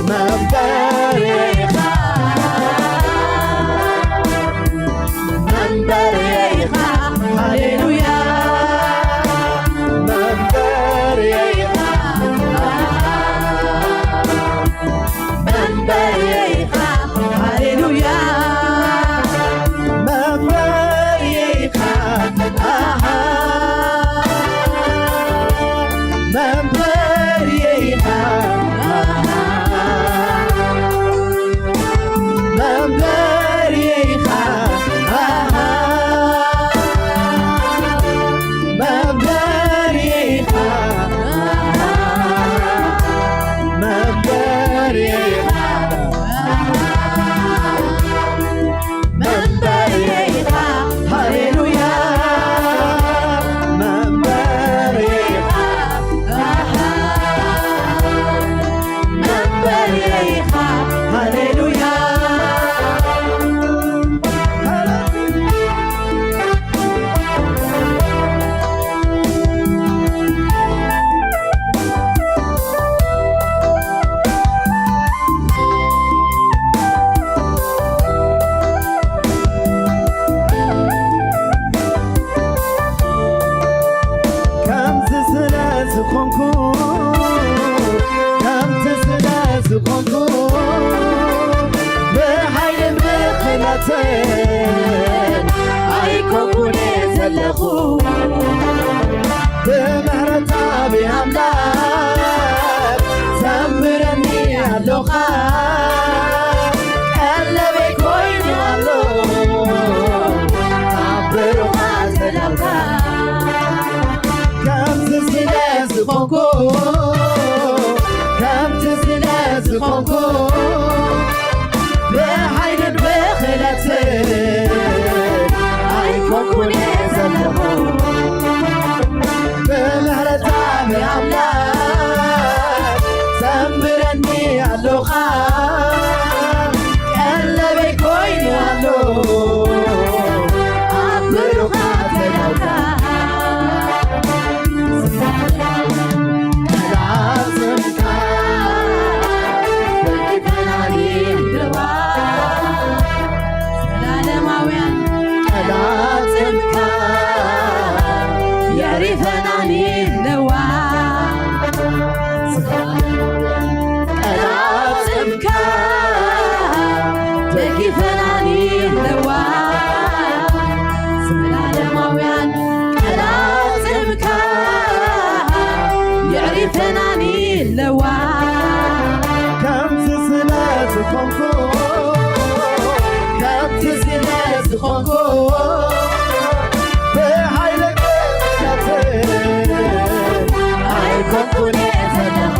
መንበሬኻ፣ መንበሬኻ፣ ሃሌሉያ። መንበሬኻ፣ መንበሬኻ፣ ሃሌሉያ። መንበሬኻ፣ ኣሃ፣ መንበሬኻ፣ ኣሃ፣ መንበሬኻ፣ ኣሃ፣ መንበሬኻ፣ ኣሃ፣ መንበሬኻ፣ ኣሃ፣ መንበሬኻ፣ ሃሌሉያ፣ መንበሬኻ፣ ኣሃ፣ መንበሬኻ፣ ሃሌሉያ። ከምዚ ስለ ዝኾንኩ፣ ከምዚ ስለ ዝኾንኩ፣ ብሓይልን ብኽእለትን ኣይኮንኩን እየ ዘለኹ። ብምሕረት ዓቢ ኣምላኽ ዘምረኒ ኣሎኻ። ቀለበይ ኮይኑ ኣሎ ኣብ ብሩኻት ሰላምካ። ከምዚ ስለ ዝኾንኩ፣ ከምዚ ስለ ዝኾንኩ፣ ብሓይልን ብኽእለትን ኣይኮንኩን ዘለኹ። ብምሕረት ዓቢ ኣምላኽ ዘምረኒ ኣሎኻ። ቀለበይ ኮይኑ ኣሎ ኣብ ብሩኻት ሰላምካ። ዘላለማውያን ቀናጽልካ የዕሪፈናኒ ኣለዋ። ቀናጽልካ ደጊፈናኒ ኣለዋ። ዘላለማውያን ቀናጽልካ የዕሪፈናኒ ኣለዋ። ከምዚ ስለ ዝኾንኩ፣ ከምዚ ስለ ዝኾንኩ፣ ብሓይሊ ክእለትን ኣይኮንኩን እየ ዘለኹ።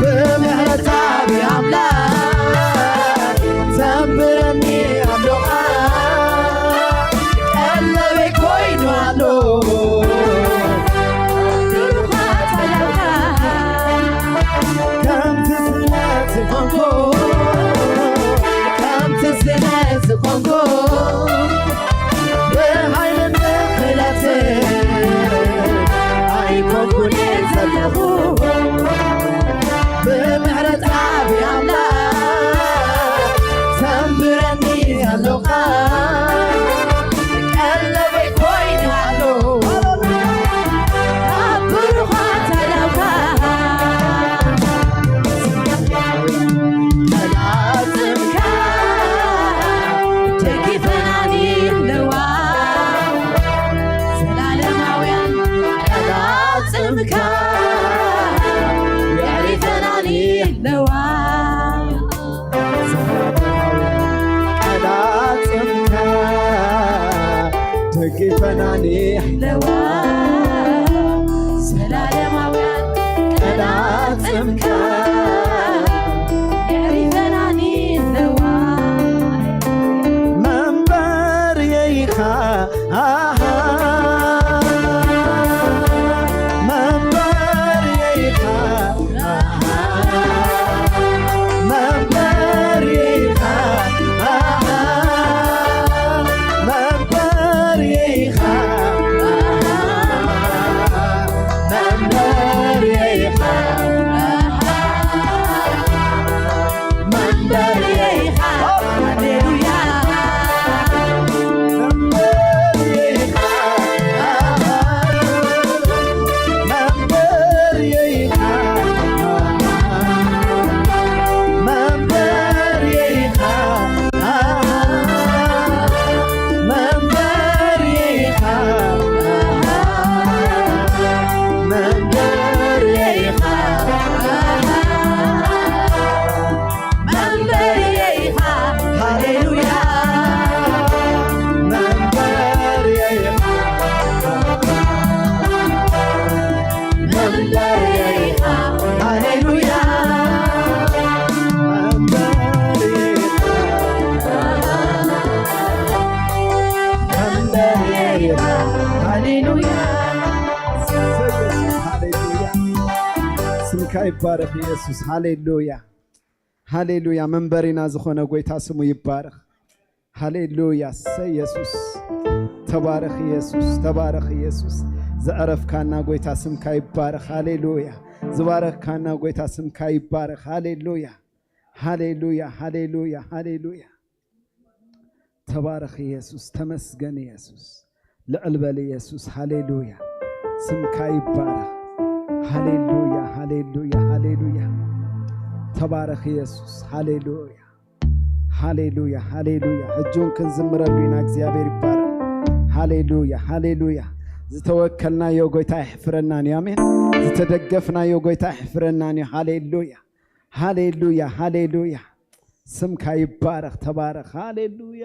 ብምሕረት ዓቢ ኣምላኽ ዘምረኒ ናኒ ኣለዋ ዘላለማውያን ቀናጽምካ የዕሪፈናኒ ኣለዋ መንበርየይኻ ኣሃ መንበርየይኻ ኣሃ መንበርየይኻ ኣሃ መንበርየይኻ ኣሃ መንበርየይኻ ኣሃ መንበርየይኻ ሃሌሉያ መንበርየይኻ ስምካ ይባረክ ኢየሱስ። ሃሌሉያ ሃሌሉያ። መንበሪና ዝኾነ ጎይታ ስሙ ይባረክ። ሃሌሉያ ሰ ኢየሱስ ተባረኽ ኢየሱስ ተባረኽ ኢየሱስ። ዘዕረፍካና ጎይታ ስምካ ይባረኽ። ሃሌሉያ። ዝባረኽካና ጎይታ ስምካ ይባረኽ። ሃሌሉያ ሃሌሉያ ሃሌሉያ ሃሌሉያ። ተባረኽ ኢየሱስ ተመስገን ኢየሱስ። ልዕል በል ኢየሱስ። ሃሌሉያ ስምካ ይባረኽ። ሃሌሉያ ሃሌሉያ ሃሌሉያ። ተባረኽ ኢየሱስ። ሃሌሉያ ሃሌሉያ ሃሌሉያ። ሕጂ እውን ክንዝምረሉ ኢና። እግዚኣብሔር ይባረኽ። ሃሌሉያ ሃሌሉያ። ዝተወከልናዮ ጎይታ ኣይሕፍረናን እዩ። ኣሜን። ዝተደገፍናዮ ጎይታ ኣይሕፍረናን እዩ። ሃሌሉያ ሃሌሉያ ሃሌሉያ። ስምካ ይባረኽ። ተባረኽ። ሃሌሉያ።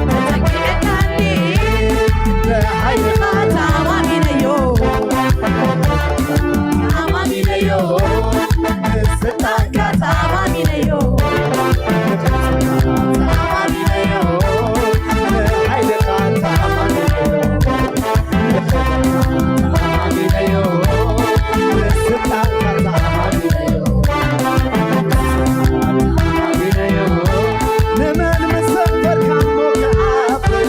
መተኪዕካኒ ብሓይልኻ ተኣማሚነዮ፣ ተኣማሚነዮ፣ ስልጣንካ ተኣማሚነዮ፣ ተኣማሚነዮ፣ ብሓይልኻ ተኣማሚነዮ። ንመን ምስ ዘንበርካ እሞ ክዓብር፣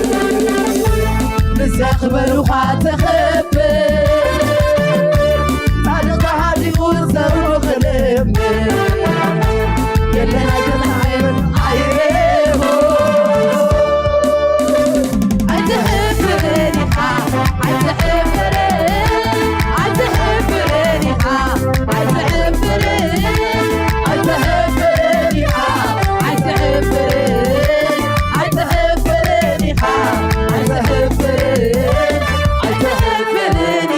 ምስ ዘኽበሩኻ ተኸብር፣ ጻድቕ ተሃዲኡ ዘሩ ክልምን፣ የለን ኣይተጻዕርን ኣይሬሞ። ኣይትሕፍርን ኢኻ፣ ኣይትሕፍርን፣ ኣይትሕፍርን ኢኻ፣ ኣይትሕፍርን፣ ኣይትሕፍርን ኢኻ፣ ኣይትሕፍርን፣ ኣይትሕፍርን ኢኻ፣ ኣይትሕፍርን፣ ኣይትሕፍርን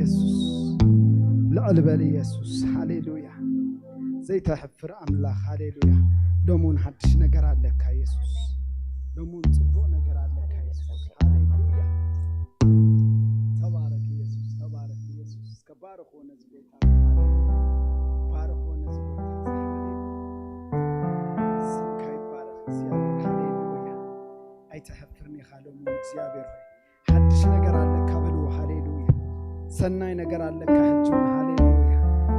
ኢየሱስ፣ ልዕል በል ኢየሱስ። ሃሌሉያ። ዘይተሕፍር ኣምላኽ፣ ሃሌሉያ። ሎሙን ሓድሽ ነገር ኣለካ ኢየሱስ። ሎሙን ጽቡቕ ነገር ኣለካ ኢየሱስ። ሃሌሉያ። ተባረክ ኢየሱስ፣ ተባረክ ኢየሱስ። እስከ ባርኽዎ ነዚ ጎይታ፣ ባርኽዎ ነዚ ጎይታ። ሃሌሉያ። ስምካ ይባረኽ እግዚኣብሔር። ሃሌሉያ። ኣይተሕፍርን ኢኻ ሎሙን እግዚኣብሔር ሆይ። ሓድሽ ነገር ኣለካ በልዎ። ሃሌሉያ። ሰናይ ነገር ኣለካ ሕጂ እውን። ሃሌሉያ።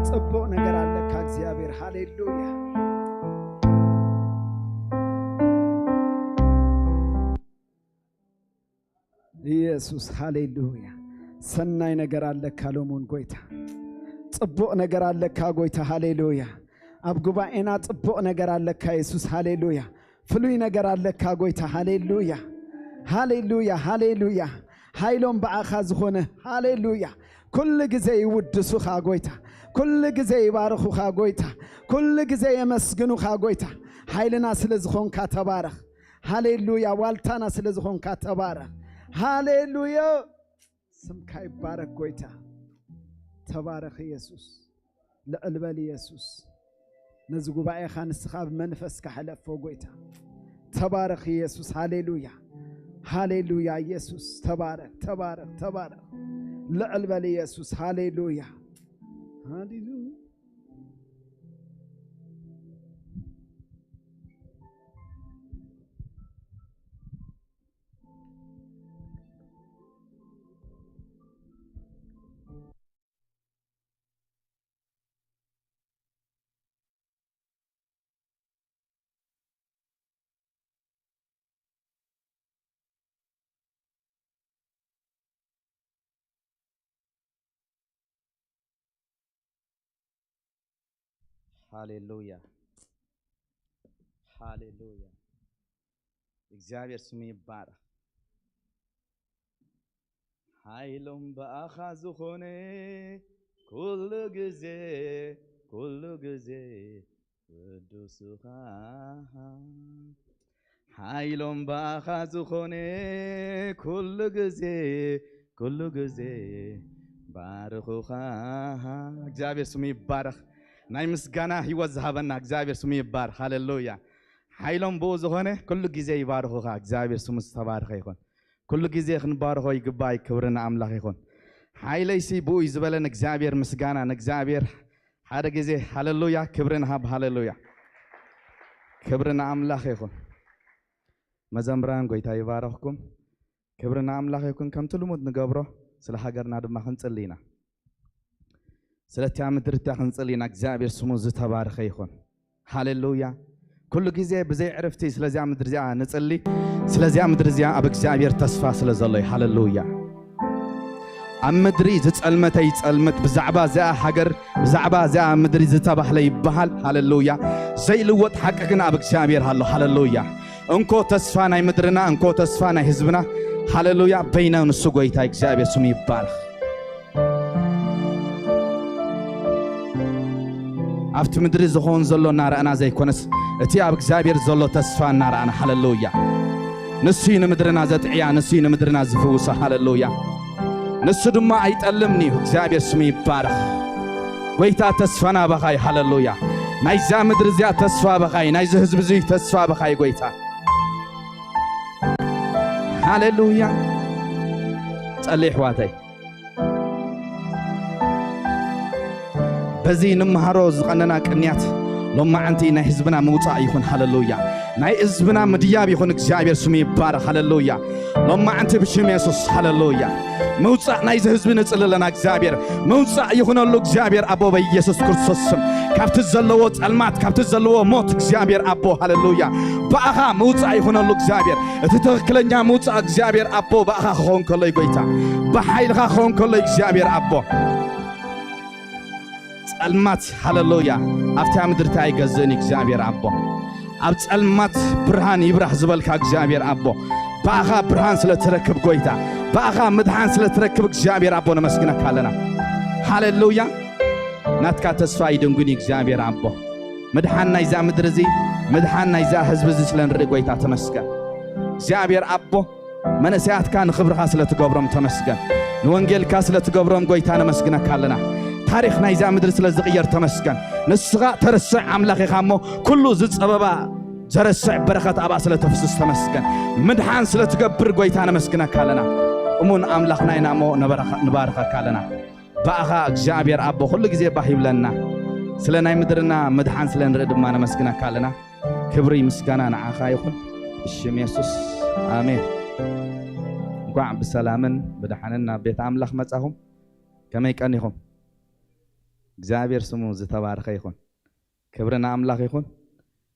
ጽቡቕ ነገር ኣለካ እግዚኣብሔር። ሃሌሉያ። ኢየሱስ፣ ሃሌሉያ። ሰናይ ነገር ኣለካ ሎሙን ጎይታ። ጽቡቕ ነገር ኣለካ ጎይታ። ሃሌሉያ። ኣብ ጉባኤና ጽቡቕ ነገር ኣለካ የሱስ። ሃሌሉያ። ፍሉይ ነገር ኣለካ ጎይታ። ሃሌሉያ፣ ሃሌሉያ፣ ሃሌሉያ። ሓይሎም ብኣኻ ዝኾነ፣ ሃሌሉያ። ኩሉ ግዜ ይውድሱኻ ጎይታ። ኩሉ ግዜ ይባርኹኻ ጎይታ። ኩሉ ግዜ የመስግኑኻ ጎይታ። ሓይልና ስለ ዝኾንካ ተባረኽ። ሃሌሉያ። ዋልታና ስለ ዝኾንካ ተባረኽ። ሃሌሉያ። ስምካ ይባረክ ጎይታ። ተባረኽ የሱስ። ልዕል በል የሱስ። ነዚ ጉባኤኻ ንስኻ ብመንፈስካ ሕለፎ ጎይታ። ተባረኽ የሱስ። ሃሌሉያ፣ ሃሌሉያ። የሱስ ተባረኽ፣ ተባረኽ፣ ተባረኽ። ልዕል በል የሱስ። ሃሌሉያ፣ ሃሌሉያ። ሃሌሉያ፣ ሃሌሉያ። እግዚኣብሔር ስሙ ይባረኽ። ሓይሎም ብኣኻ ዝኾነ ኩሉ ግዜ፣ ኩሉ ግዜ ቅዱስኻ። ሓይሎም ብኣኻ ዝኾነ ኩሉ ግዜ፣ ኩሉ ግዜ ባርኹኻ። እግዚኣብሔር ስሙ ይባረኽ። ናይ ምስጋና ህይወት ዝሃበና እግዚኣብሔር ስሙ ይባረኽ። ሃሌሉያ። ሓይሎም ብኡ ዝኾነ ኩሉ ግዜ ይባርኹኻ። እግዚኣብሔር ስሙ ዝተባረኸ ይኹን። ኩሉ ግዜ ክንባርኾ ይግባእ። ክብሪ ንኣምላኽ ይኹን። ሓይለይሲ ብኡ እዩ ዝበለን እግዚኣብሔር ምስጋና ንእግዚኣብሔር። ሓደ ግዜ ሃሌሉያ፣ ክብሪ ንሃብ። ሃሌሉያ፣ ክብሪ ንኣምላኽ ይኹን። መዘምራን፣ ጎይታ ይባረኽኩም። ክብሪ ንኣምላኽ ይኹን። ከምቲ ልሙድ ንገብሮ፣ ስለ ሃገርና ድማ ክንጽሊ ኢና። ስለቲያ ምድሪ እቲያ ክንጽሊ ኢና። እግዚኣብሔር ስሙ ዝተባረኸ ይኹን። ሃሌሉያ። ኩሉ ግዜ ብዘይ ዕረፍቲ ስለዚያ ምድሪ እዚኣ ንጽሊ። ስለዚያ ምድሪ እዚኣ ኣብ እግዚኣብሔር ተስፋ ስለ ዘሎ እዩ። ሃሌሉያ። ኣብ ምድሪ ዝጸልመተ ይጸልምት፣ ብዛዕባ እዚኣ ሃገር፣ ብዛዕባ እዚኣ ምድሪ ዝተባህለ ይበሃል። ሃሌሉያ። ዘይልወጥ ሓቂ ግን ኣብ እግዚኣብሔር ኣሎ። ሃሌሉያ። እንኮ ተስፋ ናይ ምድርና፣ እንኮ ተስፋ ናይ ህዝብና። ሃሌሉያ። በይነ ንሱ ጎይታ እግዚኣብሔር ስሙ ይባረኽ። ኣብቲ ምድሪ ዝኸውን ዘሎ እናረኣና ዘይኮነስ፣ እቲ ኣብ እግዚኣብሔር ዘሎ ተስፋ እናረኣና። ሃሌሉያ። ንሱ እዩ ንምድርና ዘጥዕያ፣ ንሱ እዩ ንምድርና ዝፍውሳ። ሃሌሉያ። ንሱ ድማ ኣይጠልምን እዩ። እግዚኣብሔር ስሙ ይባረኽ። ጎይታ ተስፋና በኻ እዩ። ሃሌሉያ። ናይዛ ምድሪ እዚኣ ተስፋ በኻ እዩ። ናይዚ ህዝቢ እዚ ተስፋ በኻ እዩ ጎይታ። ሃሌሉያ። ጸልይ ኣሕዋተይ። በዚ ንምሃሮ ዝቐነና ቅንያት ሎማዓንቲ ናይ ህዝብና ምውጻእ ይኹን። ሃሌሉያ። ናይ ህዝብና ምድያብ ይኹን። እግዚኣብሔር ስሙ ይባረኽ። ሃሌሉያ። ሎማዓንቲ ብሽም የሱስ፣ ሃሌሉያ፣ ምውጻእ ናይዚ ህዝቢ ንጽሊ ኣለና። እግዚኣብሔር ምውጻእ ይኹነሉ። እግዚኣብሔር ኣቦ በኢየሱስ ክርስቶስ ስም ካብቲ ዘለዎ ጸልማት፣ ካብቲ ዘለዎ ሞት እግዚኣብሔር ኣቦ፣ ሃሌሉያ፣ ብኣኻ ምውጻእ ይኹነሉ። እግዚኣብሔር እቲ ትኽክለኛ ምውጻእ እግዚኣብሔር ኣቦ ብኣኻ ክኸውን ከሎ እዩ ጎይታ፣ ብሓይልኻ ክኸውን ከሎ እዩ እግዚኣብሔር ኣቦ። ጸልማት፣ ሃሌሉያ፣ ኣብታ ምድሪ እንታይ ኣይገዝእን እዩ እግዚኣብሔር ኣቦ። ኣብ ጸልማት ብርሃን ይብራህ ዝበልካ እግዚኣብሔር ኣቦ፣ ብኣኻ ብርሃን ስለ ትረክብ ጎይታ፣ ብኣኻ ምድሓን ስለ ትረክብ እግዚኣብሔር ኣቦ ነመስግነካ ኣለና። ሃሌሉያ። ናትካ ተስፋ ይድንጉን እዩ እግዚኣብሔር ኣቦ። ምድሓን ናይዛ ምድሪ እዚ፣ ምድሓን ናይዛ ህዝቢ እዚ ስለ ንርኢ ጎይታ ተመስገን። እግዚኣብሔር ኣቦ፣ መንእሰያትካ ንኽብርኻ ስለ ትገብሮም ተመስገን። ንወንጌልካ ስለ ትገብሮም ጎይታ ነመስግነካ ኣለና። ታሪኽ ናይዛ ምድሪ ስለ ዝቕየር ተመስገን። ንስኻ ተርስዕ ኣምላኽ ኢኻ እሞ፣ ኩሉ ዝጸበባ ዘረስዕ በረኸት ኣብኣ ስለ ተፍስስ ተመስገን። ምድሓን ስለ ትገብር ጎይታ ነመስግነካ ኣለና። እሙን ኣምላኽና ኢና እሞ ነበረኻ-፣ ንባርኸካ ኣለና። ብኣኻ እግዚኣብሔር ኣቦ ኩሉ ግዜ ባህ ይብለና። ስለ ናይ ምድርና ምድሓን ስለ ንርኢ ድማ ነመስግነካ ኣለና። ክብሪ ምስጋና ንዓኻ ይኹን። ብሽም የሱስ፣ ኣሜን። እንኳዕ ብሰላምን ብደሓንን ናብ ቤት ኣምላኽ መጻኹም። ከመይ ቀኒኹም? እግዚኣብሔር ስሙ ዝተባረኸ ይኹን። ክብሪ ንኣምላኽ ይኹን።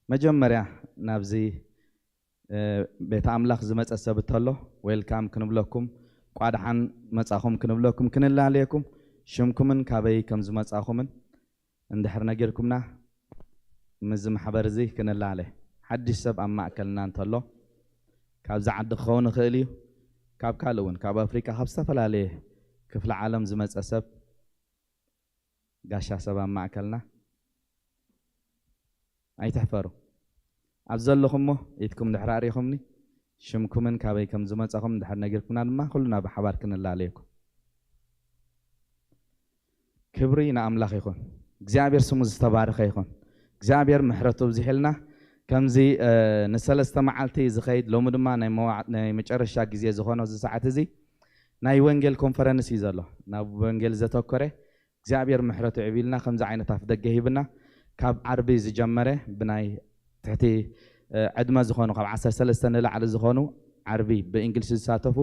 መጀመርያ ናብዚ፣ እ፣ ቤት ኣምላኽ ዝመጸ ሰብ እንተሎ፣ ዌልካም ክንብለኩም፣ ቋድሓን መጻኹም ክንብለኩም፣ ክንላለየኩም፣ ሽምኩምን ካበይ ከም ዝመጻኹምን እንድሕር ነጊርኩምና፣ ምስዚ ማሕበር እዚ ክንላለ። ሓድሽ ሰብ ኣብ ማእከልና እንተሎ፣ ካብዚ ዓዲ ክኸውን ይኽእል እዩ፣ ካብ ካልእ እውን፣ ካብ ኣፍሪቃ፣ ካብ ዝተፈላለየ ክፍለ ዓለም ዝመጸ ሰብ፣ ጋሻ ሰብ ኣብ ማእከልና። ኣይትሕፈሩ። ኣብ ዘለኹም እሞ ኢድኩም ድሕሪ ኣሪኹምኒ፣ ሽምኩምን ካበይ ከም ዝመጻኹም ድሕር ነጊርኩምና ድማ፣ ኩልና ብሓባር ክንላለየኩም። ክብሪ ንኣምላኽ ይኹን። እግዚኣብሔር ስሙ ዝተባረኸ ይኹን። እግዚኣብሔር ምሕረቱ ኣብዚሕልና፣ ከምዚ፣ እ፣ ንሰለስተ መዓልቲ ዝኸይድ፣ ሎሚ ድማ ናይ መዋዕ-፣ ናይ መጨረሻ ግዜ ዝኾኖ እዚ ሰዓት እዚ ናይ ወንጌል ኮንፈረንስ እዩ ዘሎ። ናብ ወንጌል ዘተኮረ እግዚኣብሔር ምሕረቱ ዕቢልና ከምዚ ዓይነት ኣፍ ደገ ሂብና፣ ካብ ዓርቢ ዝጀመረ ብናይ ትሕቲ፣ እ፣ ዕድመ ዝኾኑ፣ ካብ ዓሰርተ ሰለስተ ንላዕሊ ዝኾኑ ዓርቢ ብእንግሊዝ ዝሳተፉ፣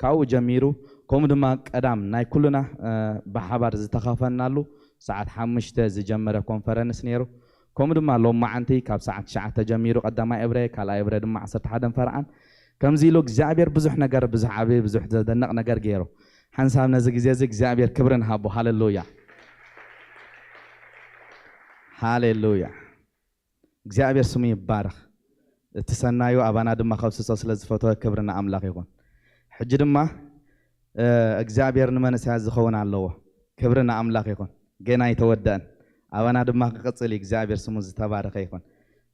ካብኡ ጀሚሩ፣ ከምኡ ድማ ቀዳም ናይ ኩልና፣ እ፣ ብሓባር ዝተኻፈልናሉ ሰዓት ሓሙሽተ ዝጀመረ ኮንፈረንስ ነይሩ። ከምኡ ድማ ሎማዓንቲ ካብ ሰዓት ትሽዓተ ጀሚሩ ቀዳማይ እብረ፣ ካልኣይ እብረ ድማ ዓሰርተ ሓደን ፈርዓን። ከምዚ ኢሉ እግዚኣብሔር ብዙሕ ነገር፣ ብዙሕ ዓቢ፣ ብዙሕ ዘደንቕ ነገር ገይሩ። ሓንሳብ ነዚ ግዜ እዚ እግዚኣብሔር ክብሪ ንሃቦ። ሃሌሉያ። ሃሌሉያ። እግዚኣብሔር ስሙ ይባረኽ። እቲ ሰናዩ ኣባና ድማ ከብስሶ ስለ ዝፈተወ ክብሪ ንኣምላኽ ይኹን። ሕጂ ድማ፣ እ፣ እግዚኣብሔር ንመንእሰያት ዝኸውን ኣለዎ። ክብሪ ንኣምላኽ ይኹን። ገና ኣይተወደአን። ኣባና ድማ ክቕጽል እዩ። እግዚኣብሔር ስሙ ዝተባረኸ ይኹን።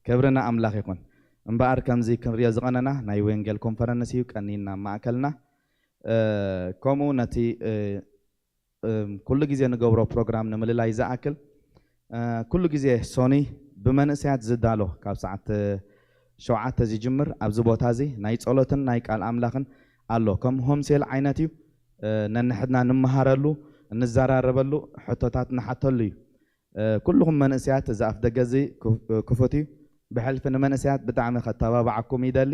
ክብሪ ንኣምላኽ ይኹን። እምበኣር ከምዚ ክንሪኦ ዝቐነና ናይ ወንጌል ኮንፈረንስ እዩ ቀኒና ማእከልና። እ፣ ከምኡ ነቲ፣ እ፣ እም፣ ኩሉ ግዜ ንገብሮ ፕሮግራም ንምልላይ ዝኣክል፣ እ፣ ኩሉ ግዜ ሶኒ ብመንእሰያት ዝዳሎ ካብ ሰዓት ሸውዓተ ዝጅምር ኣብዚ ቦታ እዚ ናይ ጸሎትን ናይ ቃል ኣምላኽን ኣሎ። ከም ሆምሴል ዓይነት እዩ። እ፣ ነንሕድና ንመሃረሉ፣ እንዘራረበሉ፣ ሕቶታት ንሓተሉ እዩ። እ፣ ኩልኹም መንእሰያት እዚ ኣፍ ደገ እዚ ክፍ-፣ ክፉት እዩ። ብሕልፊ ንመንእሰያት ብጣዕሚ ከተባብዓኩም ይደሊ።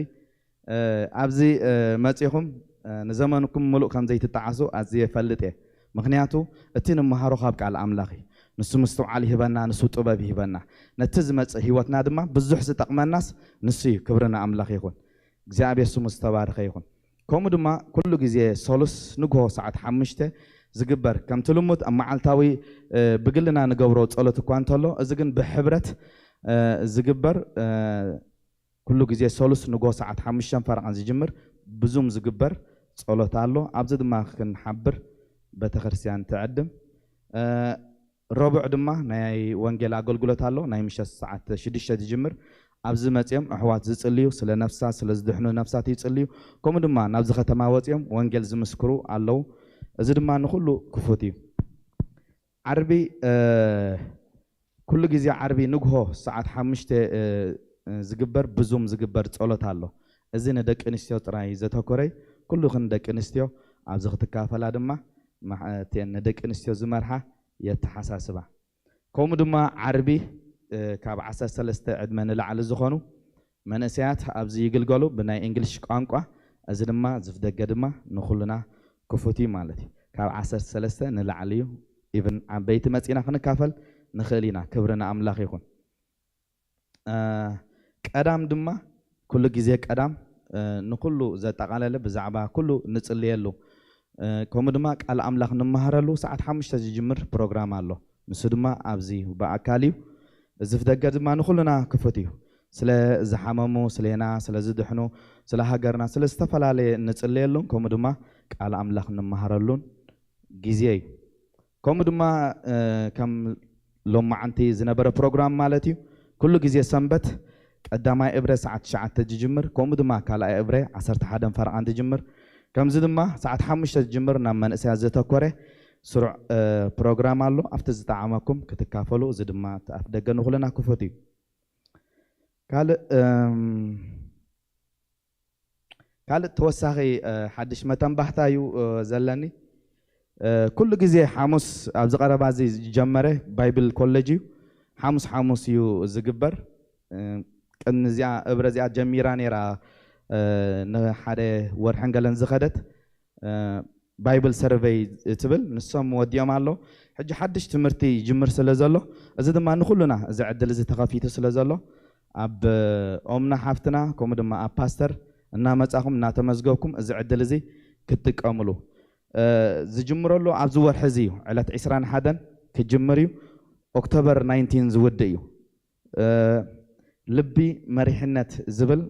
እ፣ ኣብዚ፣ እ፣ መጺኹም፣ እ፣ ንዘመንኩም ምሉእ ከም ዘይትጠዓሱ ኣዝየ እፈልጥ እየ። ምኽንያቱ እቲ ንመሃሮ ካብ ቃል ኣምላኽ እዩ። ንሱ ምስትውዓል ይህበና፣ ንሱ ጥበብ ይህበና። ነቲ ዝመጽእ ህይወትና ድማ ብዙሕ ዝጠቕመናስ ንሱ እዩ። ክብሪ ንኣምላኽ ይኹን። እግዚኣብሔር ስሙ ዝተባረኸ ይኹን። ከምኡ ድማ ኩሉ ግዜ ሰሉስ ንግሆ ሰዓት ሓሙሽተ ዝግበር፣ ከምቲ ልሙድ ኣብ መዓልታዊ፣ እ፣ ብግልና ንገብሮ ጸሎት እኳ እንተሎ፣ እዚ ግን ብሕብረት፣ እ፣ ዝግበር፣ እ፣ ኩሉ ግዜ ሰሉስ ንግሆ ሰዓት ሓሙሽተን ፈረቓን ዝጅምር ብዙም ዝግበር ጸሎት ኣሎ። ኣብዚ ድማ ክንሓብር ቤተክርስትያን ትዕድም። እ፣ ረቡዕ ድማ ናይ ወንጌል ኣገልግሎት ኣሎ። ናይ ምሸት ሰዓት ሽዱሽተ ዝጅምር። ኣብዚ መጺኦም ኣሕዋት ዝጽልዩ፣ ስለ ነፍሳት፣ ስለ ዝድሕኑ ነፍሳት ይጽልዩ። ከምኡ ድማ ናብዚ ከተማ ወጺኦም ወንጌል ዝምስክሩ ኣለዉ። እዚ ድማ ንኹሉ ክፉት እዩ። ዓርቢ፣ እ፣ ኩሉ ግዜ ዓርቢ ንግሆ ሰዓት ሓሙሽተ፣ እ፣ እ፣ ዝግበር ብዙም ዝግበር ጸሎት ኣሎ። እዚ ንደቂ ኣንስትዮ ጥራይ ዘተኮረ እዩ። ኩልኽን ደቂ ኣንስትዮ ኣብዚ ክትካፈላ ድማ፣ መ-፣ እተን ንደቂ ኣንስትዮ ዝመርሓ የተሓሳስባ። ከምኡ ድማ ዓርቢ፣ እ፣ ካብ ዓሰርተ ሰለስተ ዕድመ ንላዕሊ ዝኾኑ መንእሰያት ኣብዚ ይግልገሉ ብናይ እንግሊሽ ቋንቋ። እዚ ድማ ዝፍደገ ድማ ንኹልና ክፉት እዩ ማለት እዩ። ካብ ዓሰርተ ሰለስተ ንላዕሊ እዩ። ኢቭን ዓበይቲ መጺና ክንካፈል ንኽእል ኢና። ክብሪ ንኣምላኽ ይኹን። እ፣ ቀዳም ድማ ኩሉ ግዜ ቀዳም፣ እ፣ ንኹሉ ዘጠቓለለ ብዛዕባ ኩሉ ንጽልየሉ። እ፣ ከምኡ ድማ ቃል ኣምላኽ ንመሃረሉ ሰዓት ሓሙሽተ ዝጅምር ፕሮግራም ኣሎ። ንሱ ድማ ኣብዚ ብኣካል እዩ። እዚ ፍደገ ድማ ንኹልና ክፉት እዩ። ስለ ዝሓመሙ፣ ስሌና፣ ስለ ዝድሕኑ፣ ስለ ሃገርና፣ ስለ ዝተፈላለየ ንጽልየሉን ከምኡ ድማ ቃል ኣምላኽ ንመሃረሉን ግዜ እዩ። ከምኡ ድማ፣ እ፣ ከም ሎማዓንቲ ዝነበረ ፕሮግራም ማለት እዩ። ኩሉ ግዜ ሰንበት ቀዳማይ እብረ ሰዓት ትሽዓተ ዝጅምር፣ ከምኡ ድማ ካልኣይ እብረ ዓሰርተ ሓደን ፈረቓን ዝጅምር፣ ከምዚ ድማ ሰዓት ሓሙሽተ ዝጅምር ናብ መንእሰያት ዘተኮረ ስሩዕ ፕሮግራም ኣሎ። ኣብቲ ዝጠዓመኩም ክትካፈሉ፣ እዚ ድማ እቲ ኣፍ ደገ ንኹልና ክፉት እዩ። ካልእ ካልእ ተወሳኺ ሓድሽ መተንባህታ እዩ ዘለኒ። ኩሉ ግዜ ሓሙስ ኣብዚ ቀረባ እዚ ዝጀመረ ባይብል ኮሌጅ እዩ። ሓሙስ ሓሙስ እዩ ዝግበር። ቅድሚ እዚኣ እብረ እዚኣ ጀሚራ ነይራ፣ ንሓደ ወርሕን ገለን ዝኸደት ባይብል ሰርቨይ ትብል፣ ንሶም ወዲኦም ኣለዉ። ሕጂ ሓድሽ ትምህርቲ ይጅምር ስለ ዘሎ፣ እዚ ድማ ንኹሉና እዚ ዕድል እዚ ተኸፊቱ ስለ ዘሎ፣ ኣብ ኦምና ሓፍትና ከምኡ ድማ ኣብ ፓስተር እናመጻኹም እናተመዝገብኩም እዚ ዕድል እዚ ክትጥቀምሉ። ዝጅምረሉ ኣብዚ ወርሒ እዚ እዩ። ዕለት ዕስራን ሓደን ክጅምር እዩ። ኦክቶበር ናይንቲን ዝውድእ እዩ። ልቢ መሪሕነት ዝብል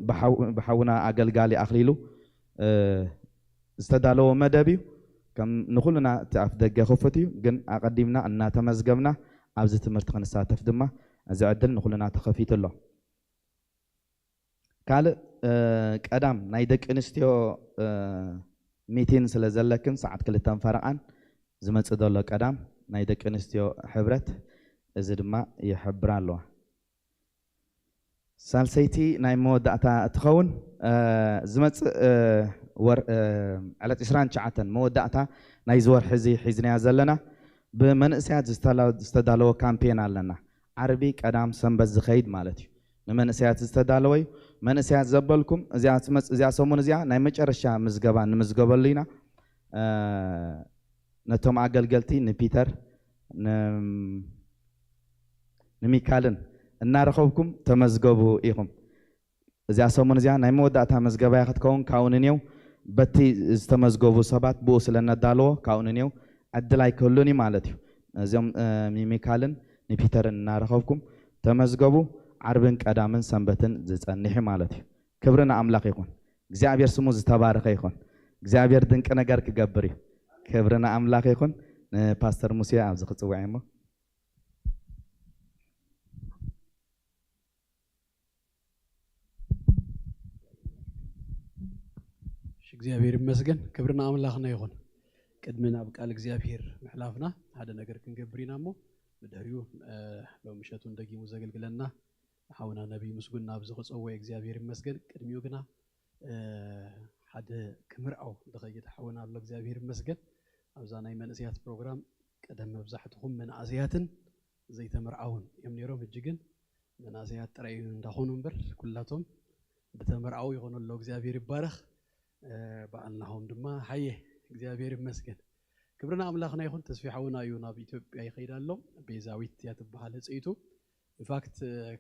ብሓውና ኣገልጋሊ ኣኽሊሉ ዝተዳለወ መደብ እዩ። ከም ንኹልና እቲ ኣፍ ደገ ክፉት እዩ፣ ግን ኣቐዲምና እናተመዝገብና ኣብዚ ትምህርቲ ክንሳተፍ ድማ እዚ ዕድል ንኹልና ተኸፊቱ ኣሎ። ካልእ ቀዳም ናይ ደቂ ኣንስትዮ ሚቲን ስለ ዘለክን ሰዓት ክልተን ፈረቓን ዝመጽእ ዘሎ ቀዳም ናይ ደቂ ኣንስትዮ ሕብረት፣ እዚ ድማ ይሕብራ ኣለዋ። ሳልሰይቲ ናይ መወዳእታ ትኸውን። ዝመጽእ ዕለት ዕስራን ትሽዓተን መወዳእታ ናይዚ ወርሒ እዚ ሒዝናያ ዘለና ብመንእሰያት ዝተዳለወ ካምፔን ኣለና። ዓርቢ፣ ቀዳም፣ ሰንበት ዝኸይድ ማለት እዩ። ንመንእሰያት ዝተዳለወ እዩ። መንእሰያት ዘበልኩም እዚኣ ሰሙን እዚኣ ናይ መጨረሻ ምዝገባ ንምዝገበሉ ኢና። ነቶም ኣገልገልቲ ንፒተር ንሚካልን እናረኸብኩም ተመዝገቡ ኢኹም። እዚኣ ሰሙን እዚኣ ናይ መወዳእታ መዝገባያ ክትከውን ካብኡ ንኔው በቲ ዝተመዝገቡ ሰባት ብኡ ስለ ነዳለዎ ካብኡ ንኔው ዕድል ኣይክህሉን እዩ ማለት እዩ። እዚኦም ሚካልን ንፒተርን እናረኸብኩም ተመዝገቡ። ዓርብን ቀዳምን ሰንበትን ዝጸንሕ ማለት እዩ። ክብሪ ንኣምላኽ ይኹን። እግዚኣብሔር ስሙ ዝተባረኸ ይኹን። እግዚኣብሔር ድንቂ ነገር ክገብር እዩ። ክብሪ ንኣምላኽ ይኹን። ንፓስተር ሙሴ ኣብዚ ክጽውዕ እሞ። እግዚኣብሔር ይመስገን። ክብሪ ንኣምላኽና ይኹን። ቅድሚ ናብ ቃል እግዚኣብሔር ምሕላፍና ሓደ ነገር ክንገብር ኢና እሞ ብድሕሪኡ ሎም ምሸቱን ደጊሙ ዘገልግለና ሓውና ነቢይ ምስጉን ናብዚ ክጸወ እግዚኣብሔር ይመስገን። ቅድሚኡ ግና ሓደ ክምርዓው ዝኸይድ ሓውና ኣሎ እግዚኣብሔር ይመስገን። ኣብዛ ናይ መንእሰያት ፕሮግራም ቀደም መብዛሕትኹም መናእሰያትን ዘይተመርዓውን እዮም ነይሮም። ሕጂ ግን መናእሰያት ጥራይ እንዳኾኑ እምበር ኩላቶም ብተመርዓው ይኾኑ ኣሎ። እግዚኣብሔር ይባረኽ። በዓልናኹም ድማ ሓየ እግዚኣብሔር ይመስገን። ክብርና ኣምላኽና ይኹን። ተስፊ ሓውና እዩ ናብ ኢትዮጵያ ይኸይድ ኣሎ። ቤዛዊት እያ ትበሃል ህፅኢቱ። ኢንፋክት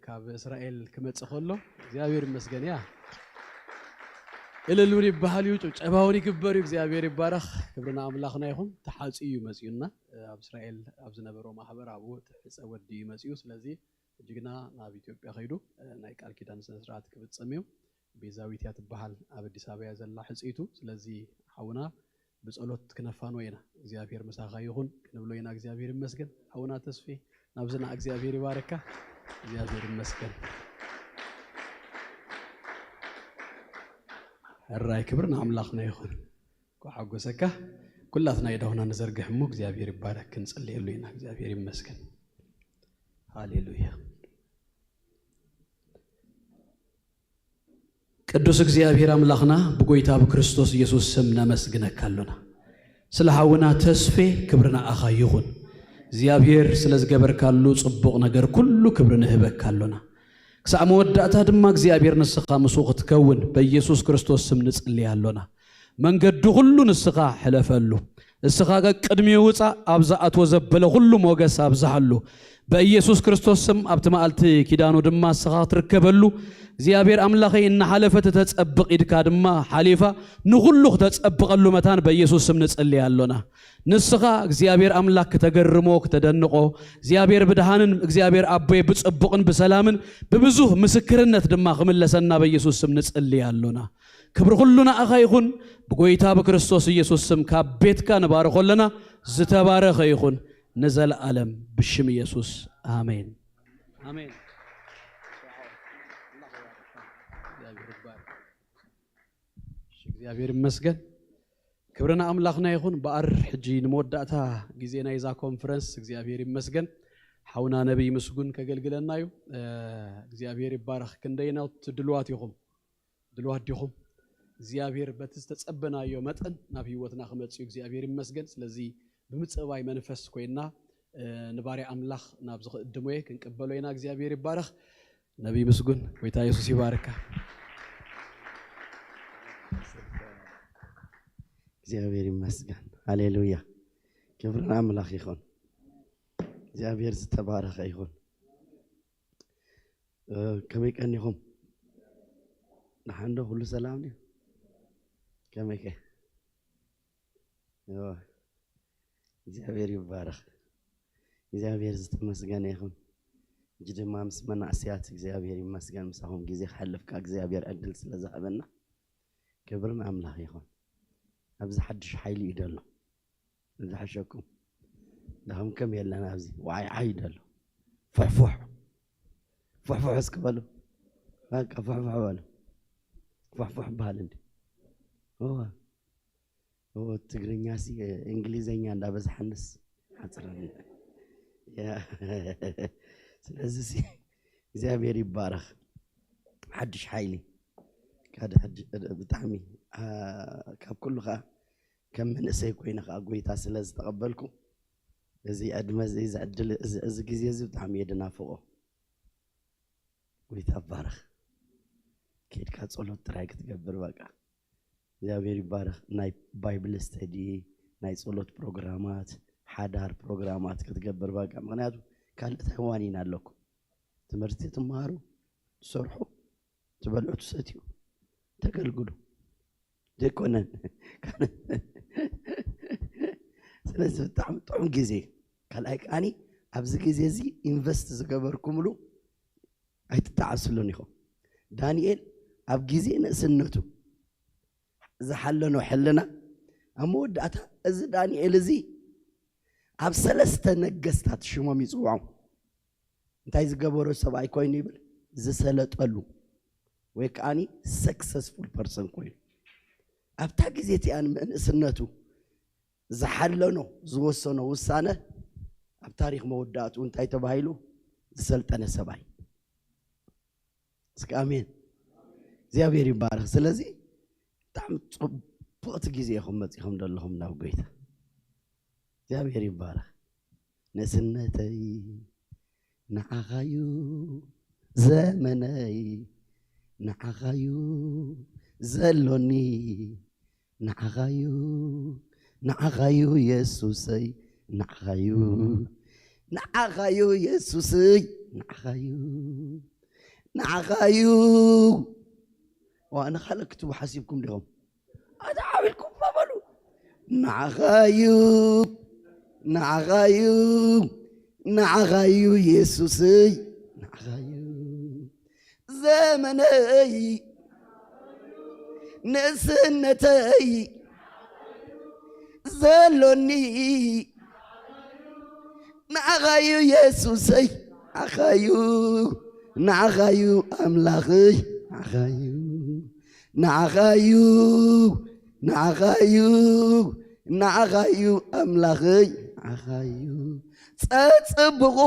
ካብ እስራኤል ክመጽእ ከሎ እግዚኣብሔር ይመስገን እያ እልል እውን ይበሃል እዩ፣ ጭብጨባ እውን ይግበር እዩ። እግዚኣብሔር ይባረኽ። ክብርና ኣምላኽና ይኹን። ተሓፅዩ እዩ መፅኡና። ኣብ እስራኤል ኣብ ዝነበሮ ማሕበር ኣብኡ ትሕፀ ወዲ እዩ መፅኡ። ስለዚ ሕጂ ግና ናብ ኢትዮጵያ ከይዱ ናይ ቃል ኪዳን ስነ ስርዓት ክፍፀም እዩ። ቤዛዊት እያ ትበሃል፣ ኣብ ኣዲስ ኣበባ እያ ዘላ ሕፅይቱ። ስለዚ ሓውና ብፀሎት ክነፋንዎ ኢና። እግዚኣብሔር ምሳኻ ይኹን ክንብሎ ኢና። እግዚኣብሔር ይመስገን። ሓውና ተስፌ ናብዝና እግዚኣብሔር ይባረካ። እግዚኣብሔር ይመስገን። ሕራይ ክብሪ ንኣምላኽና ይኹን። ኳሓጎሰካ ኩላትና የዳሁና ንዘርግሕ እሞ እግዚኣብሔር ይባረክ። ክንጽልየሉ ኢና። እግዚኣብሔር ይመስገን። ሃሌሉያ። ቅዱስ እግዚኣብሔር ኣምላኽና ብጎይታ ብክርስቶስ ኢየሱስ ስም ነመስግነካ ኣሎና። ስለ ሓውና ተስፌ ክብሪ ንኣኻ ይኹን። እግዚኣብሔር ስለ ዝገበርካሉ ጽቡቕ ነገር ኩሉ ክብሪ ንህበካ ኣሎና። ክሳዕ መወዳእታ ድማ እግዚኣብሔር ንስኻ ምስኡ ክትከውን በኢየሱስ ክርስቶስ ስም ንጽልይ ኣሎና። መንገዱ ኩሉ ንስኻ ሕለፈሉ። እስኻ ቀቅድሚኡ ውጻእ፣ ኣብ ዝኣትዎ ዘበለ ኩሉ ሞገስ ኣብዝሓሉ። በኢየሱስ ክርስቶስ ስም ኣብቲ መዓልቲ ኪዳኑ ድማ እስኻ ክትርከበሉ እግዚኣብሔር ኣምላኸይ እናሓለፈት ተጸብቕ ኢድካ ድማ ሓሊፋ ንኹሉ ክተጸብቐሉ መታን በኢየሱስ ስም ንጽልይ ኣሎና። ንስኻ እግዚኣብሔር ኣምላክ ክተገርሞ ክተደንቖ እግዚኣብሔር ብድሃንን እግዚኣብሔር ኣቦይ ብጽቡቕን ብሰላምን ብብዙህ ምስክርነት ድማ ክምለሰና በኢየሱስ ስም ንጽልይ ኣሎና። ክብሪ ኩሉ ንኣኻ ይኹን። ብጎይታ ብክርስቶስ ኢየሱስ ስም ካብ ቤትካ ንባርኾ ኣለና። ዝተባረኸ ይኹን ንዘለኣለም ብሽም ኢየሱስ ኣሜን። ኣሜን። እግዚኣብሔር ይመስገን። ክብሪ ንኣምላኽና ይኹን። በኣር ሕጂ ንመወዳእታ ግዜ ናይዛ ኮንፈረንስ እግዚኣብሔር ይመስገን። ሓውና ነቢይ ምስጉን ከገልግለና እዩ። እ፣ እግዚኣብሔር ይባረኽ። ክንደይናት ድልዋት ኢኹም? ድልዋት ዲኹም? እግዚኣብሔር በቲ ዝተጸበናዮ መጠን ናብ ህይወትና ክመጽእ እዩ። እግዚኣብሔር ይመስገን። ስለዚ ብምጽባይ መንፈስ ኮይና፣ እ፣ ንባርያ ኣምላኽ ናብ ዝኽእድሞ እየ። ክንቅበሎ ኢና። እግዚኣብሔር ይባረኽ። ነቢይ ምስጉን፣ ጎይታ የሱስ ይባርካ። እግዚኣብሔር ይመስገን። ሃሌሉያ። ክብሪ ንኣምላኽ ይኹን። እግዚኣብሔር ዝተባረኸ ይኹን። እ፣ ከመይ ቀኒኹም? ደሓን ዶ? ኩሉ ሰላም ድዩ? ከመይ ከ? እዋ፣ እግዚኣብሔር ይባረኽ። እግዚኣብሔር ዝተመስገነ ይኹን። ሕጂ ድማ ምስ መናእሰያት እግዚኣብሔር ይመስገን፣ ምሳኹም ግዜ ክሓልፍካ እግዚኣብሔር ዕድል ስለ ዝሃበና ክብሪ ንኣምላኽ ይኹን። ኣብዚ ሓድሽ ሓይሊ እዩ ደሎ። ዝሓሸኩም ዳኹም ከም የለን ኣብዚ ዋዓይ ዓይ ደሎ። ፉሕፉሕ ፉሕፉሕ እስኪ በሉ። በቃ ፉሕፉሕ በሉ። ፉሕፉሕ በሃል እንዲ። እዋ። እዎ፣ ትግርኛ ሲ፣ እንግሊዘኛ እንዳበዝሓንስ ሓፅረኒ። ያ። ስለዚ ሲ፣ እግዚኣብሔር ይባረኽ። ሓድሽ ሓይሊ። ካደ ሓድሽ፣ ብጣዕሚ፣ አ፣ ካብ ኩሉ ኸዓ ከም መንእሰይ ኮይነ ኸዓ ጎይታ ስለ ዝተቐበልኩ፣ እዚ ዕድመ እዚ፣ እዚ ዕድል፣ እዚ፣ እዚ ግዜ እዚ ብጣዕሚ እየ ድናፍቖ። ጎይታ ይባረኽ። ኬድካ ጸሎት ጥራይ ክትገብር በቃ። እግዚኣብሔር ይባረኽ። ናይ ባይብል ስተዲ፣ ናይ ጸሎት ፕሮግራማት፣ ሓዳር ፕሮግራማት ክትገብር በቃ። ምኽንያቱ ካልእ እንታይ ዋኒን ኣለኩም? ትምህርቲ ትመሃሩ፣ ትሰርሑ፣ ትበልዑ፣ ትሰትዩ፣ ተገልግሉ። ዘይኮነን። ስለዚ ብጣዕሚ ጥዑም ግዜ። ካልኣይ ከዓኒ ኣብዚ ግዜ እዚ ኢንቨስት ዝገበርኩምሉ ኣይትጠዓስሉን ኢኹም። ዳንኤል ኣብ ግዜ ንእስነቱ ዝሓለኖ ሕልና፣ ኣብ መወዳእታ እዚ ዳንኤል እዚ ኣብ ሰለስተ ነገስታት ሽሞም ይጽውዖም። እንታይ ዝገበሮ ሰብኣይ ኮይኑ ይብል? ዝሰለጠሉ ወይ ከዓኒ ሰክሰስፉል ፐርሰን ኮይኑ። ኣብታ ግዜ እቲኣን መንእስነቱ ዝሓለኖ፣ ዝወሰኖ ውሳነ ኣብ ታሪኽ መወዳእትኡ እንታይ ተባሂሉ? ዝሰልጠነ ሰብኣይ። እስኪ ኣሜን። እግዚኣብሔር ይባረኽ። ስለዚ ብጣዕሚ ጽቡቕቲ ግዜ ኢኹም መጺኹም ዘለኹም ናብ ጎይታ። እግዚኣብሔር ይባረኽ። ንእስነተይ ንዓኻዩ፣ ዘመነይ ንዓኻዩ፣ ዘሎኒ ንዓኻዩ፣ ንዓኻዩ የሱሰይ፣ ንዓኻዩ፣ ንዓኻዩ የሱሰይ፣ ንዓኻዩ፣ ንዓኻዩ። ዋ፣ ንኻልእ ክትቡ ሓሲብኩም ዲኹም? ኣታ ዓቢልኩም በሉ። ንዓኻዩ፣ ንዓኻዩ፣ ንዓኻዩ የሱሰይ፣ ንዓኻዩ። ዘመነይ፣ ንእስነተይ፣ ዘሎኒ፣ ንዓኻዩ የሱሰይ፣ ንዓኻዩ፣ ንዓኻዩ ኣምላኸይ፣ ንዓኻዩ፣ ንዓኻዩ፣ ንዓኻዩ፣ ንዓኻዩ ኣምላኸይ፣ ንዓኻዩ። ጸጽብቑ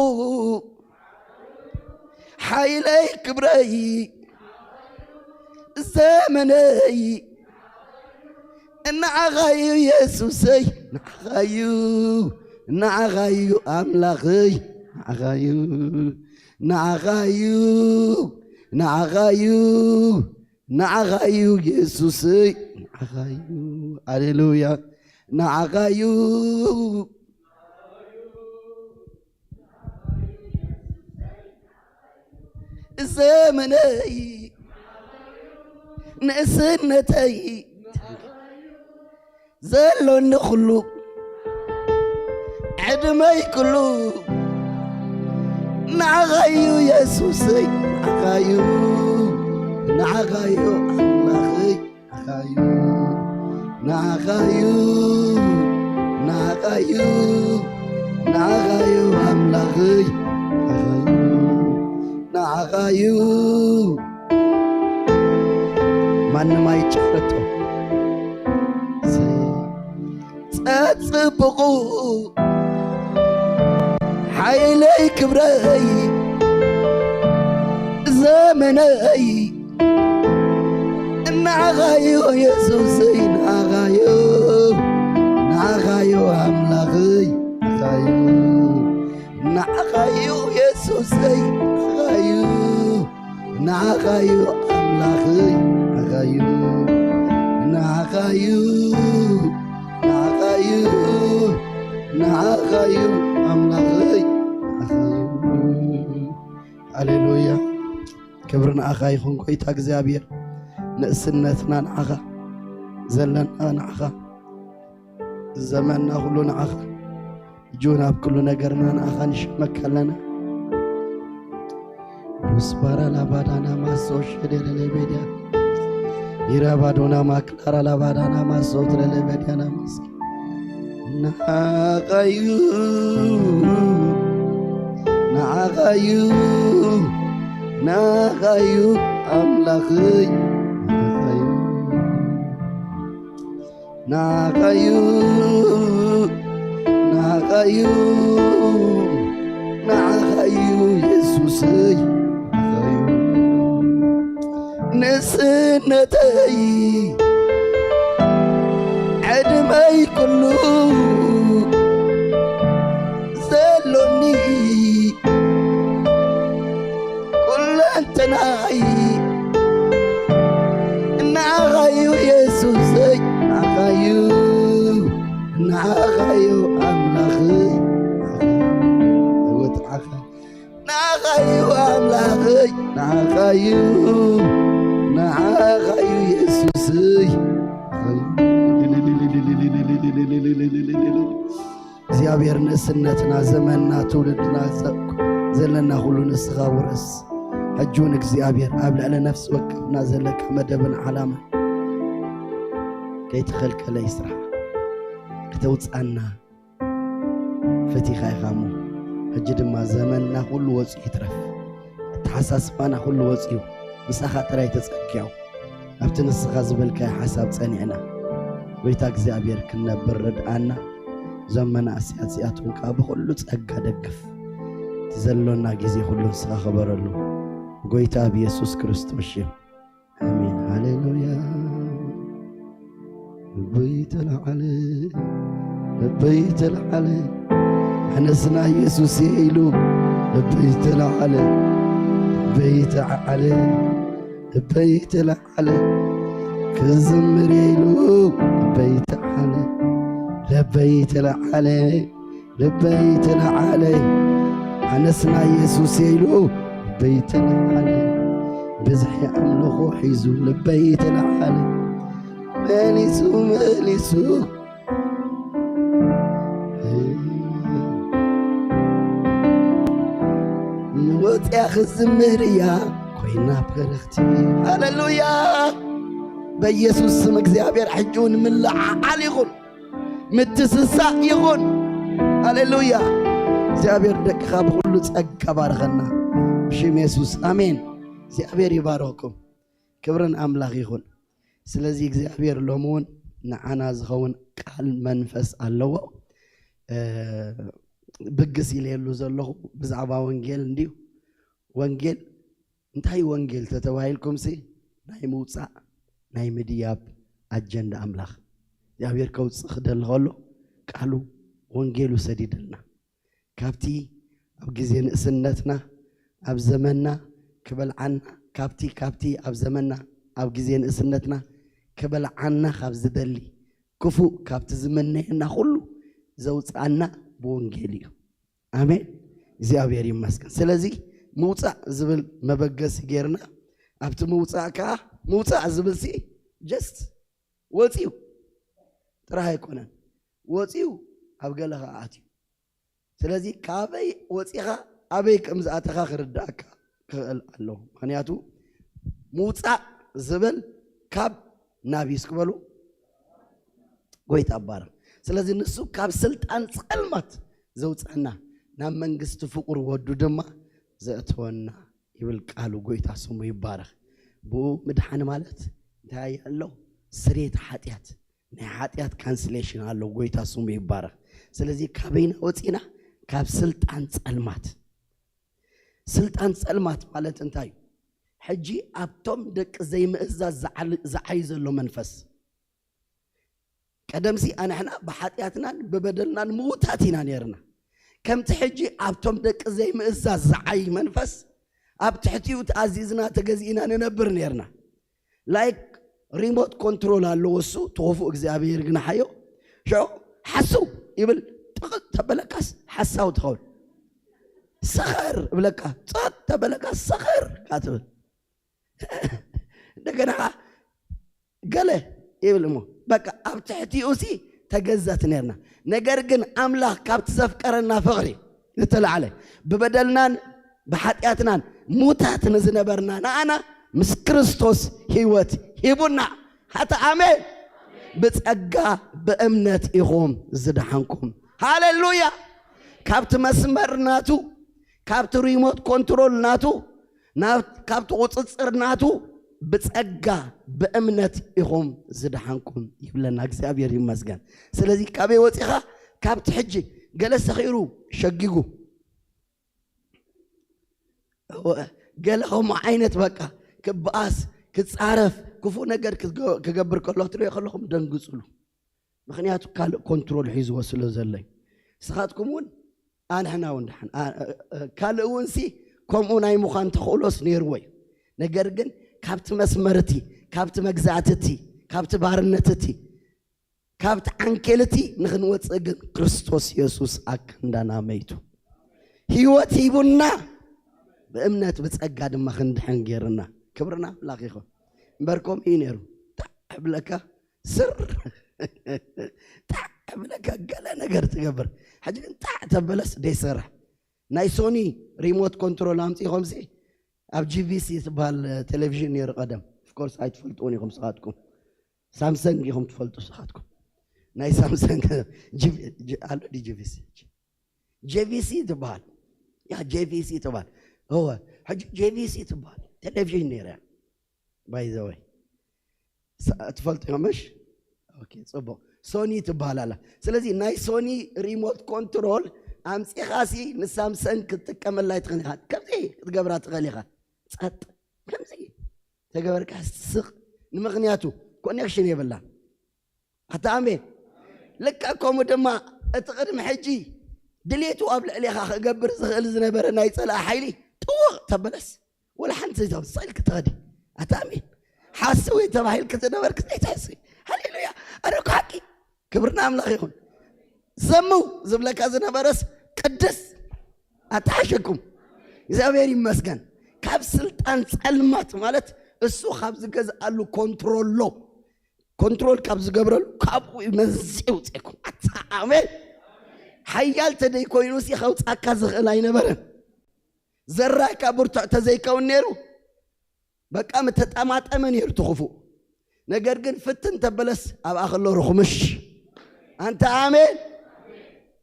ሓይለይ ክብረይ ዘመነይ ንዓኻዩ የሱሰይ፣ ንዓኻዩ፣ ንዓኻዩ ኣምላኸይ፣ ንዓኻዩ፣ ንዓኻዩ፣ ንዓኻዩ፣ ንዓኻዩ የሱሰይ፣ ንዓኻዩ። ኣሌሉያ። ንዓኻዩ። ዘመነይ፣ ንእስነተይ፣ ዘሎኒ ኩሉ፣ ዕድመይ ኩሉ፣ ንዓኻዩ የሱሰይ፣ ንዓኻዩ፣ ንዓኻዩ ኣምላኸይ። ንዓኻዩ፣ ንዓኻዩ፣ ንዓኻዩ፣ ንዓኻዩ ኣምላኸይ፣ ንዓኻዩ፣ ንዓኻዩ። ማንም ኣይጫረቶ። ጽቡቑ ሓይለይ ክብረይ ዘመነይ ንዓኻዩ የሱሰይ ንዓኻዩ ንዓኻዩ ኣምላኸይ ንዓኻዩ ንዓኻዩ የሱሰይ ንዓኻዩ ንዓኻዩ ኣምላኸይ ንዓኻዩ ንዓኻዩ ንዓኻዩ ንዓኻዩ ኣምላኸይ ንዓኻዩ። ሃሌሉያ። ክብሪ ንዓኻ ይኹን ጎይታ እግዚኣብሔር። ንእስነትና ንዓኻ ዘለና ንዓኻ ዘመንና ኩሉ ንዓኻ እጁን ኣብ ኩሉ ነገርና ንዓኻ ንሽመካ ኣለና። ሩስባራ ላባዳና ማሶ ሸደለለ ቤድያ ኢራባዶና ማክላራ ላባዳና ማሶ ትለለ ቤድያና ማስ ንዓኻዩ ንዓኻዩ ንዓኻዩ ኣምላኽይ ንዓኻዩ ንዓኻዩ ንዓኻዩ ንዓኻዩ የሱሰይ ንዓኻዩ ንእስነተይ ዕድመይ ኩሉ ዘሎኒ ኩለንተናይ ንዓኻዩ የሱሰይ ንዓኻዩ ንዓኻዩ ኣምላኸይ ንዓኻዩ ንዓኻዩ ኣምላኸይ ንዓኻዩ ንዓኻዩ የሱሰይ እግዚኣብሔር ንእስነትና ዘመንና ትውልድና ዘ- ዘለና ኩሉ ንስኻ ውረስ። ሕጂ እውን እግዚኣብሔር ኣብ ልዕሊ ነፍሲ ወከፍና ዘለካ መደብን ዓላማን ከይተኸልከለ ይስራሕ ክተውፃና ፈቲኻ ኢኻ እሞ ሕጂ ድማ ዘመንና ኩሉ ወፂኡ ይትረፍ። ኣተሓሳስባና ኩሉ ወፂኡ ምሳኻ ጥራይ ተፀኪዑ ኣብቲ ንስኻ ዝበልካዮ ሓሳብ ፀኒዕና ጎይታ እግዚኣብሔር ክንነብር ርድኣና። እዞም መናእሰያት እዚኣቶም ከዓ ብኩሉ ጸጋ ደግፍ። እቲ ዘሎና ግዜ ኩሉ ንስኻ ክበረሉ። ብጎይታ ብየሱስ ክርስቶስ ሽም። ኣሜን። ሃሌሉያ። ልበይ ተለዓለ፣ ልበይ ተለዓለ። ኣነስ ናይ የሱስ እየ ኢሉ ልበይ ተለዓለ፣ ልበይ ተዓዓለ፣ ልበይ ተለዓለ። ክዝምር እየ ኢሉ ልበይ ተዓለ፣ ልበይ ተለዓለ፣ ልበይ ተለዓለ። ኣነስ ናይ የሱስ እየ ኢሉ ልበይ ተለዓለ፣ ብዝሒ ኣምልኾ ሒዙ ልበይ ተለዓለ። መሊሱ መሊሱ ንወፅያ ክዝምር እያ ኮይና በረኽቲ። ሃሌሉያ። በኢየሱስ ስም እግዚኣብሔር ሕጂ እውን ምልዓዓል ይኹን፣ ምትስሳእ ይኹን። ሃሌሉያ። እግዚኣብሔር ደቅኻ ብኹሉ ጸጋ ባርኸና ብሽም የሱስ ኣሜን። እግዚኣብሔር ይባርኽኩም። ክብርን ኣምላኽ ይኹን። ስለዚ እግዚኣብሔር ሎሚ እውን ንዓና ዝኸውን ቃል መንፈስ ኣለዎ። እ፣ ብግስ ኢለየሉ ዘለኹ ብዛዕባ ወንጌል እንድዩ። ወንጌል እንታይ እዩ ወንጌል ተተባሂልኩምሲ ናይ ምውፃእ ናይ ምድያብ ኣጀንዳ ኣምላኽ እግዚኣብሔር ከውፅእ ክደሊ ከሎ ቃሉ ወንጌሉ ሰዲድልና ካብቲ ኣብ ግዜ ንእስነትና ኣብ ዘመንና ክበልዓና ካብቲ ካብቲ ኣብ ዘመንና ኣብ ግዜ ንእስነትና ክበልዓና ካብ ዝደሊ ክፉእ ካብቲ ዝምነየና ኩሉ ዘውፅኣና ብወንጌል እዩ። ኣሜን። እግዚኣብሔር ይመስገን። ስለዚ ምውፃእ ዝብል መበገሲ ጌርና ኣብቲ ምውፃእ ከዓ ምውፃእ ዝብል ሲ ጀስት ወፂኡ ጥራሕ ኣይኮነን። ወፂኡ ኣብ ገለ ከዓ ኣትዩ። ስለዚ ካበይ ወፂኻ ኣበይ ከም ዝኣተኻ ክርዳእካ ክኽእል ኣለዎ። ምክንያቱ ምውፃእ ዝብል ካብ ናብ እዩ እስክበሉ ጎይታ ኣባረኽ። ስለዚ ንሱ ካብ ስልጣን ጸልማት ዘውፀና ናብ መንግስቲ ፍቁር ወዱ ድማ ዘእተወና ይብል ቃሉ። ጎይታ ስሙ ይባረኽ። ብኡ ምድሓን ማለት እንታይ ኣሎ? ስሬት ሓጢኣት። ናይ ሓጢኣት ካንስሌሽን ኣሎ። ጎይታ ስሙ ይባረኽ። ስለዚ ካበይና ወፂና? ካብ ስልጣን ጸልማት። ስልጣን ጸልማት ማለት እንታይ እዩ? ሕጂ ኣብቶም ደቂ ዘይምእዛዝ ዝዓል- ዝዓይ ዘሎ መንፈስ። ቀደምሲ ኣንሕና ብሓጢኣትናን ብበደልናን ምዉታት ኢና ነርና። ከምቲ ሕጂ ኣብቶም ደቂ ዘይምእዛዝ ዝዓይ መንፈስ ኣብ ትሕቲኡ ተኣዚዝና ተገዚእና ንነብር ነርና። ላይክ ሪሞት ኮንትሮል ኣለዎ እሱ፣ ትኸፉ እግዚኣብሔር ግን ሓዮ። ሽዑ ሓስው ይብል፣ ጥቕጥ ተበለካስ ሓሳው ትኸውን። ሰኸር እብለካ፣ ጸጥ ተበለካ ሰኸር ካትብል። እንደገና ገለ ይብል እሞ፣ በቃ ኣብ ትሕቲኡ ሲ ተገዛት ነርና። ነገር ግን ኣምላኽ ካብቲ ዘፍቀረና ፍቕሪ ዝተላዕለ፣ ብበደልናን ብሓጢኣትናን ሙታት ንዝነበርና ንኣና ምስ ክርስቶስ ህይወት ሂቡና። ሃታ ኣሜን። ብጸጋ ብእምነት ኢኹም ዝደሓንኩም። ሃሌሉያ። ካብቲ መስመር ናቱ፣ ካብቲ ሪሞት ኮንትሮል ናቱ፣ ናብ- ካብቲ ቁጽጽር ናቱ ብጸጋ ብእምነት ኢኹም ዝደሓንኩም ይብለና። እግዚኣብሔር ይመስገን። ስለዚ ካበይ ወጺኻ? ካብቲ ሕጂ ገለ ሰኺሩ ሸጊጉ፣ ገለ ከምኡ ዓይነት በቃ ክበኣስ፣ ክጻረፍ፣ ክፉእ ነገር ክትገ- ክገብር ከሎ ክትሪኦ ከለኹም ደንግጽሉ። ምኽንያቱ ካልእ ኮንትሮል ሒዝዎ ስለ ዘሎ እዩ። ንስኻትኩም እውን ኣንሕና እውን ደሓን ኣ- እ- እ- ካልእ እውን ሲ ከምኡ ናይ ምዃን ተኽእሎስ ነይርዎ እዩ። ነገር ግን ካብቲ መስመር እቲ፣ ካብቲ መግዛእቲ እቲ፣ ካብቲ ባርነት እቲ፣ ካብቲ ዓንኬል እቲ ንኽንወፅእ ግን ክርስቶስ የሱስ ኣክንዳና መይቱ፣ ህይወት ሂቡና፣ ብእምነት ብፀጋ ድማ ክንድሕን ገይርና። ክብርና ኣምላኽ ይኹን። እምበር ከምኡ እዩ ነይሩ። ታዕ ብለካ ስር ታዕ ብለካ ገለ ነገር ትገብር። ሕጂ ግን ታዕ ተበለስ ደይሰርሕ። ናይ ሶኒ ሪሞት ኮንትሮል ኣምፂእኹም ሲ ኣብ ጂቪሲ ትበሃል ቴሌቪዥን ነይሩ ቀደም። ኦፍኮርስ ኣይትፈልጥዎን ኢኹም ስኻትኩም። ሳምሰንግ ኢኹም ትፈልጡ ስኻትኩም። ናይ ሳምሰንግ ጂቪ- ጂ- ኣሎ ዲ ጂቪሲ? ጄቪሲ ትበሃል። ያ ጄቪሲ ትበሃል። እወ፣ ሕጂ ጄቪሲ ትበሃል ቴሌቪዥን ነይራ። ባይ ዘ ወይ ትፈልጡ ኢኹም ምሽ? ኦኬ፣ ጽቡቕ። ሶኒ ትበሃል ኣላ። ስለዚ ናይ ሶኒ ሪሞት ኮንትሮል ኣምጺኻሲ ንሳምሰንግ ክትጥቀመላ ኣይትኽእል ኢኻ። ከምዚ ክትገብራ ትኽእል ኢኻ። ጸጥ ከምዚ ተገበርካ ስቕ። ንምኽንያቱ ኮኔክሽን የብላን። ኣታ ኣሜን። ልክዕ ከምኡ ድማ እቲ ቅድሚ ሕጂ ድሌቱ ኣብ ልዕሌኻ ክገብር ዝኽእል ዝነበረ ናይ ጸላእ ሓይሊ ጥውቕ ተበለስ። ወላ ሓንቲ ዘይተውፅእ ኢልክ ትኸዲ። ኣታ ኣሜን። ሓስዊ ተባሂልክ ዝነበርክ ዘይትሕስዊ። ሃሌሉያ። ኣረ እኮ ሓቂ። ክብርና ኣምላኽ ይኹን። ዘምው ዝብለካ ዝነበረስ ቅድስ ኣተሓሸኩም። እግዚኣብሔር ይመስገን። ካብ ስልጣን ጸልማት ማለት እሱ ካብ ዝገዝኣሉ ኮንትሮሎ ኮንትሮል ካብ ዝገብረሉ ካብኡ እዩ መንዚዑ ውፅእኩም። ኣታ ኣሜን። ሓያል ተደይኮይኑ ሲ ከውፃካ ዝኽእል ኣይነበረን። ዘራይካ ብርቱዕ ተዘይከውን ነይሩ በቃ ምተጠማጠመ ነይሩ ትኽፉእ። ነገር ግን ፍትን ተበለስ ኣብኣ ከሎ ርኹምሽ። ኣንተ ኣሜን።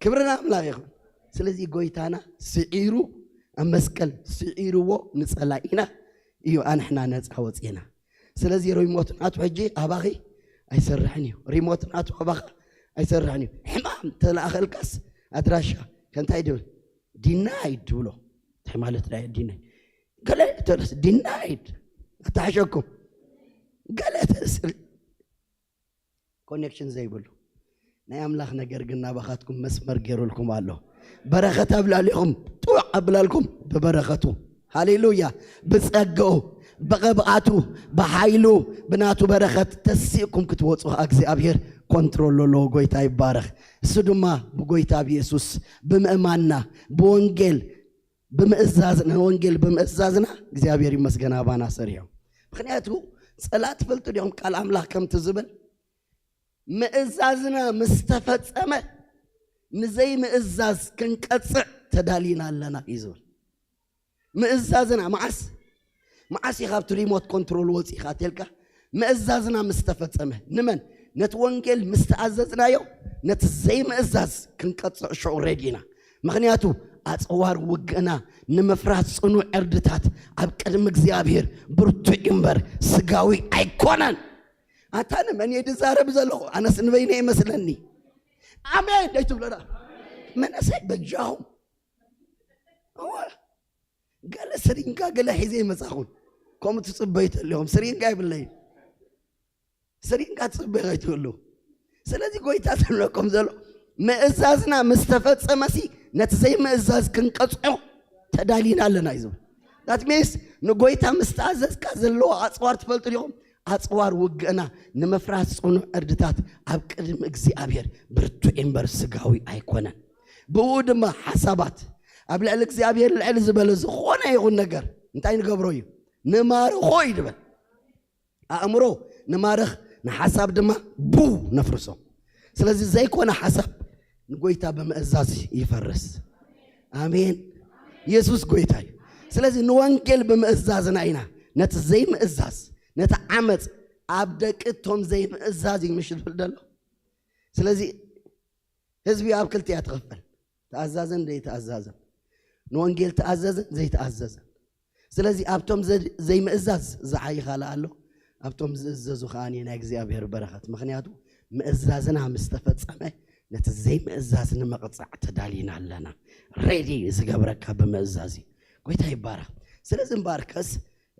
ክብርና ኣምላኽ ይኹን። ስለዚ ጎይታና ስዒሩ ኣብ መስቀል ስዒርዎ ንጸላኢና እዩ ኣንሕና ነፃ ወፂና። ስለዚ ሪሞት ናቱ ሕጂ ኣባኺ ኣይሰርሕን እዩ። ሪሞት ናቱ ኣባኻ ኣይሰርሕን እዩ። ሕማም ተለኣኸልካስ ኣድራሻ ከንታይ ድብል ዲናይድ ድብሎ። እንታይ ማለት ናይ ዲናይ? ገለ ተለስ ዲናይድ ኣተሓሸኩም። ገለ ተለስ ኮኔክሽን ዘይብሉ ናይ ኣምላኽ ነገር ግን ናባኻትኩም መስመር ገይሩልኩም ኣሎ። በረኸት ኣብ ልዕሊኹም ጥውዕ ኣብላልኩም ብበረኸቱ። ሃሌሉያ። ብጸጋኡ፣ ብቕብኣቱ፣ ብሓይሉ፣ ብናቱ በረኸት ተሲእኩም ክትወፁ ኸዓ እግዚኣብሔር ኮንትሮል ኣለዎ። ጎይታ ይባረኽ። እሱ ድማ ብጎይታ ብየሱስ ብምእማንና ብወንጌል ብምእዛዝና ወንጌል ብምእዛዝና እግዚኣብሔር ይመስገን ኣባና ሰሪሑ። ምኽንያቱ ጸላት ትፈልጡ ዲኹም ቃል ኣምላኽ ከምቲ ዝብል ምእዛዝና ምስ ተፈጸመ ንዘይምእዛዝ ክንቀጽዕ ተዳሊና ኣለና እዩ ዝብል። ምእዛዝና መዓስ መዓስ እዩ ካብቲ ሪሞት ኮንትሮል ወፂእኻ ተልካ ምእዛዝና ምስ ተፈጸመ ንመን ነቲ ወንጌል ምስ ተኣዘዝናዮ ነቲ ዘይምእዛዝ ክንቀጽዕ ሽዑ ሬዲ ኢና። ምኽንያቱ ኣፀዋር ውግእና ንምፍራስ ፅኑዕ ዕርድታት ኣብ ቅድሚ እግዚኣብሔር ብርቱዕ እዩ እምበር ስጋዊ ኣይኮነን። ኣታ ንመን እየ ዝዛረብ ዘለኹ? ኣነስ ንበይነ ይመስለኒ። ኣሜን ደይትብለና? መነሰይ በጃኹም። እወ፣ ገለ ስሪንጋ ገለ ሒዘ ይመጻኹም። ከምኡ ትጽበዩ ተለኹም፣ ስሪንጋ ይብለይ። ስሪንጋ ትጽበዩ ከይትብሉ። ስለዚ ጎይታ ዝብለኩም ዘሎ፣ ምእዛዝና ምስ ተፈጸመሲ፣ ነቲ ዘይምእዛዝ ክንቀጽዖ ተዳሊና ኣለና እዩ ዝብል። That means ንጎይታ ምስ ተኣዘዝካ ዘለዎ ኣጽዋር ትፈልጡ ዲኹም? ኣጽዋር ውግእና ንምፍራስ ጽኑዕ ዕርድታት ኣብ ቅድሚ እግዚኣብሔር ብርቱዕ እምበር ስጋዊ ኣይኮነን። ብኡ ድማ ሓሳባት ኣብ ልዕሊ እግዚኣብሔር ልዕሊ ዝበለ ዝኾነ ይኹን ነገር እንታይ ንገብሮ እዩ? ንማርኾ እዩ ድበል። ኣእምሮ ንማርኽ፣ ንሓሳብ ድማ ቡ ነፍርሶ። ስለዚ ዘይኮነ ሓሳብ ንጎይታ ብምእዛዝ ይፈርስ። ኣሜን። የሱስ ጎይታ እዩ። ስለዚ ንወንጌል ብምእዛዝና ኢና ነቲ ዘይምእዛዝ፣ ነቲ ዓመፅ ኣብ ደቂ እቶም ዘይምእዛዝ እዩ ምሽ ዝብል ዘሎ። ስለዚ ህዝቢ ኣብ ክልቲኣ ትኸፈል፣ ተኣዛዘን ዘይተኣዛዘን፣ ንወንጌል ተኣዘዘን ዘይተኣዘዘን። ስለዚ ኣብቶም ዘ-፣ ዘይምእዛዝ ዝዓይኻ ኣሎ፣ ኣብቶም ዝእዘዙ ከኣ ናይ እግዚኣብሔር በረኸት። ምኽንያቱ ምእዛዝና ምስ ተፈጸመ ነቲ ዘይምእዛዝ ንምቕጻዕ ተዳሊና ኣለና። ሬዲ ዝገብረካ ብምእዛዝ እዩ። ጎይታ ይባረኽ። ስለዚ እምበኣርከስ፣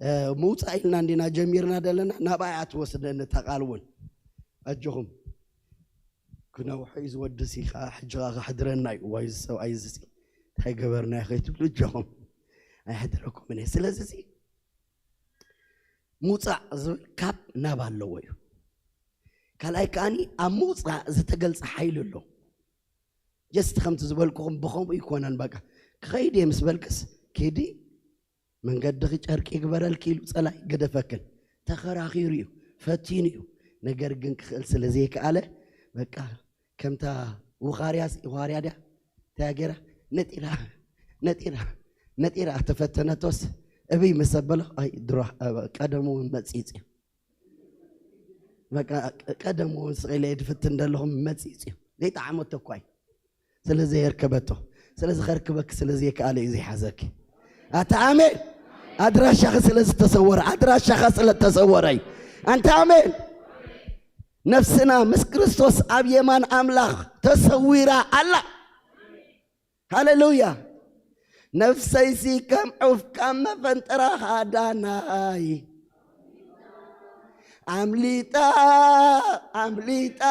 እ፣ ምውጻእ ኢልና እንዲና ጀሚርና ዘለና፣ ናብኣ እያ ትወስደኒ እታ ቃል እውን። ኣጆኹም። ክነውሖ እዩ ዝወድስ እዩ ከዓ ሕጂ ከዓ ከሕድረና እዩ። ዋይ እዚ ሰብኣይ እዚ እንታይ ገበርናዮ ከይትብሉ እጆኹም ኣይሕድረኩምን እየ። ስለዚ እዚ ምውፃእ ዝብል ካብ ናብ ኣለዎ እዩ። ካልኣይ ከዓኒ ኣብ ምውፃእ ዝተገልፀ ሓይሊ ኣሎ። ጀስት ከምቲ ዝበልኩኹም ብኸምኡ ይኮነን። በቃ ክኸይድ እየ ምስ በልክስ ኪዲ መንገድኺ ጨርቂ ይግበረልኪ ኢሉ ጸላይ ገደፈክን። ተኸራኺሩ እዩ፣ ፈቲኑ እዩ። ነገር ግን ክኽእል ስለ ዘይከኣለ በቃ ከምታ ውኻርያስ፣ ውኻርያ ድያ እንታይ ገይራ ነጢራ ነጢራ ነጢራ ተፈተነቶስ እብይ ምስ ኣበሎ ኣይ ድሮ ቀደሙ እውን መጺጽ እዩ። በቃ ቀደሙ እውን ስቕ ኢለ እየ ድፍትን ዘለኹም መጺጽ እዩ። ዘይጠዓመቶ እኳ እዩ። ስለ ዘየርከበቶ፣ ስለዚ ከርክበኪ ስለ ዘይከኣለ እዩ ዘይሓዘኪ። ኣታ ኣሜን። ኣድራሻኺ ስለ ዝተሰወረ፣ ኣድራሻኻ ስለ ተሰወረ እዩ። ኣንታ ኣሜን። ነፍስና ምስ ክርስቶስ ኣብ የማን ኣምላኽ ተሰዊራ ኣላ። ሃሌሉያ። ነፍሰይሲ ከም ዑፍ ካብ መፈንጠራ ሃዳናይ ኣምሊጣ ኣምሊጣ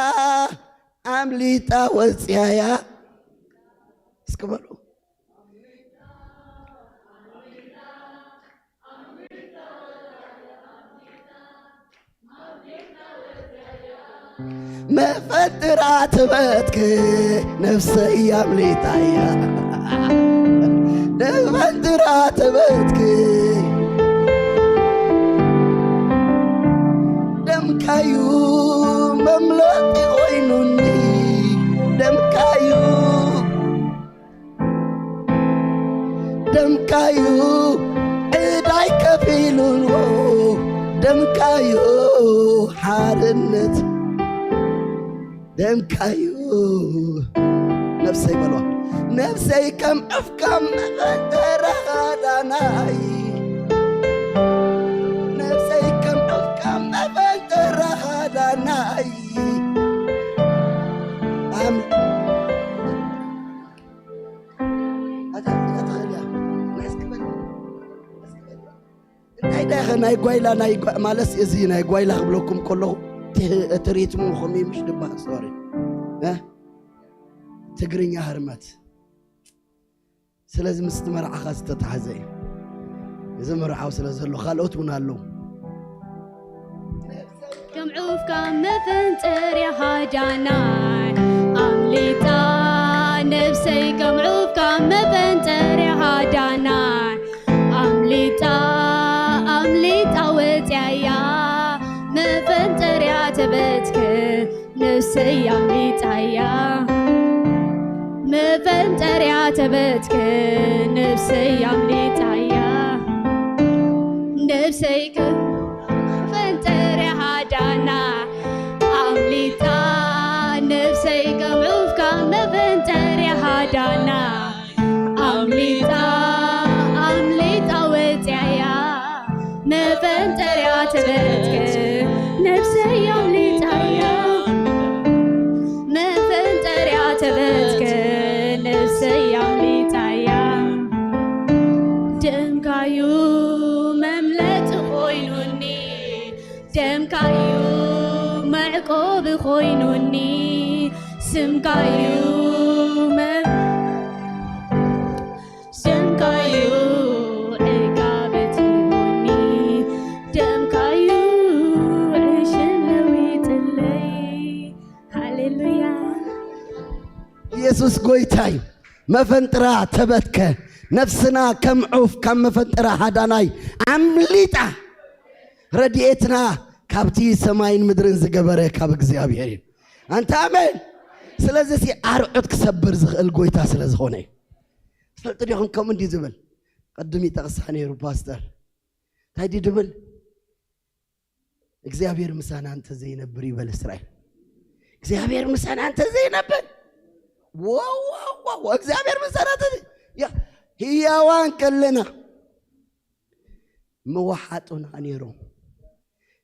ኣምሊጣ ወጽያያ። እስኪ በሉ። መፈንጥራ ትበትክ ነፍሰይ ኣምሊጣያ። መፈንጥራ ትበትክ ደምካዩ መምለጢ ኮይኑኒ ደምካዩ ደምካዩ ዕዳይ ከፊሉዎ ደምካዩ ሓርነት ደምካዩ ነፍሰይ በሎ ነፍሰይ ከም ዕፍ ካብ መፈንጠራ ሃዳናይ ነፍሰይ ከም ዕፍ ካብ መፈንጠራ ሃዳናይ ኣም ኣታ ትኽእል እያ። ናይ እስኪ በል። እንታይ ዳኸ ናይ ጓይላ ናይ ጓ-፣ ማለት እዚ ናይ ጓይላ ክብለኩም ከለኹ እቲ፣ እቲ ሪትሙ ከምኡ ምሽ ድባ ሶሪ። እ? ትግርኛ ህርመት። ስለዚ ምስቲ መርዓኻ ዝተታሕዘ እዩ። እዚ መርዓው ስለ ዘሎ ካልኦት እውን ኣለዉ። ከም ዑፍ ካብ መፈንጠርያ ሃዳናይ ኣምሊጣ ነፍሰይ ከም ዑፍ ካብ መፈንጠርያ ሃዳናይ ኣምሊጣ ኣምሊጣ ወፅያያ መፈንጠርያ ተበትክ ነፍሰይ ኣምሊጣያ መፈንጠርያ ተበትክ ነፍሰይ ኣምሊጣያ ነፍሰይ ከም መፈንጠርያ ሃዳና ኣምሊጣ ነፍሰይ ከም ዑፍ ካብ መፈንጠርያ ሃዳና ኣምሊጣ ኣምሊጣ ወፅያያ መፈንጠርያ ተበትክ ነፍሰይ ኮይኑኒ ስምካዩ መ-፣ ስምካዩ ዕጋበት ሂቡኒ፣ ደምካዩ ዕሽን ለዊጥለይ። ሃሌሉያ። ኢየሱስ ጎይታይ። መፈንጥራ ተበትከ፣ ነፍስና ከም ዑፍ ካብ መፈንጥራ ሃዳናይ ኣምሊጣ። ረድኤትና ካብቲ ሰማይን ምድርን ዝገበረ ካብ እግዚኣብሔር እዩ። ኣንታ ኣሜን። ስለዚ ሲ ኣርዑት ክሰብር ዝኽእል ጎይታ ስለ ዝኾነ እዩ። ትፈልጡ ዲኹም ከምኡ እንዲ ዝብል? ቅድም ይጠቕሳ ነይሩ ፓስተር። እንታይ ድብል? እግዚኣብሔር ምሳና እንተ ዘይነብር ይበል እስራኤል። እግዚኣብሔር ምሳና እንተ ዘይነብር፣ ዋው፣ ዋው፣ ዋው፣ እግዚኣብሔር ምሳና እንተ ዘይ-፣ ያ፣ ህያዋን ከለና መዋሓጡና ነይሮም።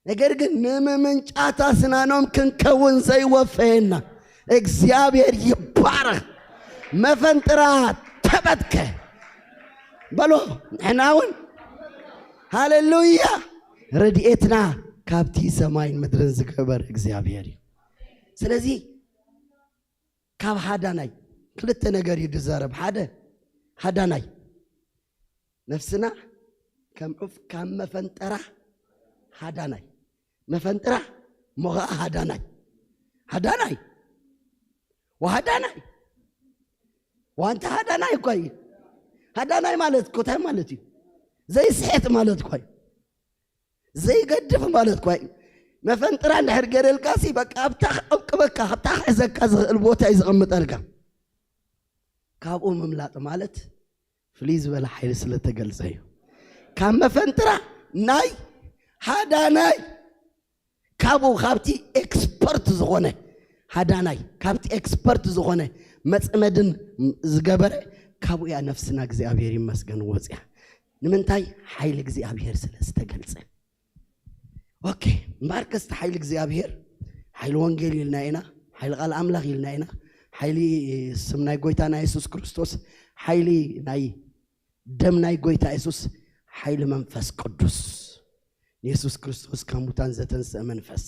ነገር ግን ንምምንጫት ኣስናኖም ክንከውን ዘይወፈየና እግዚኣብሔር ይባረኽ። መፈንጥራ ተበትከ በሎ። ንሕና እውን ሃሌሉያ። ረድኤትና ካብቲ ሰማይን ምድርን ዝገበር እግዚኣብሔር እዩ። ስለዚ ካብ ሃዳናይ ክልተ ነገር እዩ ዝዛረብ። ሓደ፣ ሃዳናይ ነፍስና ከም ዑፍ ካብ መፈንጠራ ሃዳናይ፣ መፈንጥራ እሞ ኸዓ ሃዳናይ፣ ሃዳናይ ወሃዳናይ ዋንታ ሃዳናይ እኳ እዩ። ሃዳናይ ማለት እኮ እንታይ ማለት እዩ? ዘይስሕት ማለት እኳ እዩ። ዘይገድፍ ማለት እኳ እዩ። መፈንጥራ እንድሕር ገይረልካ ሲ በቃ ኣብታ ክዕቅበካ ኣብታ ክሕዘካ ዝኽእል ቦታ እዩ ዝቕምጠልካ። ካብኡ ምምላጥ ማለት ፍልይ ዝበለ ሓይሊ ስለ ተገልጸ እዩ። ካብ መፈንጥራ ናይ ሃዳናይ ካብኡ ካብቲ ኤክስፐርት ዝኾነ ሃዳናይ ካብቲ ኤክስፐርት ዝኾነ መጽመድን ዝገበረ ካብኡ እያ ነፍስና እግዚኣብሔር ይመስገን ወፅያ። ንምንታይ? ሓይሊ እግዚኣብሔር ስለ ዝተገልጸ። ኦኬ፣ እምበኣር ከስቲ ሓይሊ እግዚኣብሔር ሓይሊ ወንጌል ኢልና ኢና፣ ሓይሊ ቃል ኣምላኽ ኢልና ኢና፣ ሓይሊ ስም ናይ ጎይታና የሱስ ክርስቶስ፣ ሓይሊ ናይ ደም ናይ ጎይታ የሱስ፣ ሓይሊ መንፈስ ቅዱስ፣ ንየሱስ ክርስቶስ ካብ ሙታን ዘተንስአ መንፈስ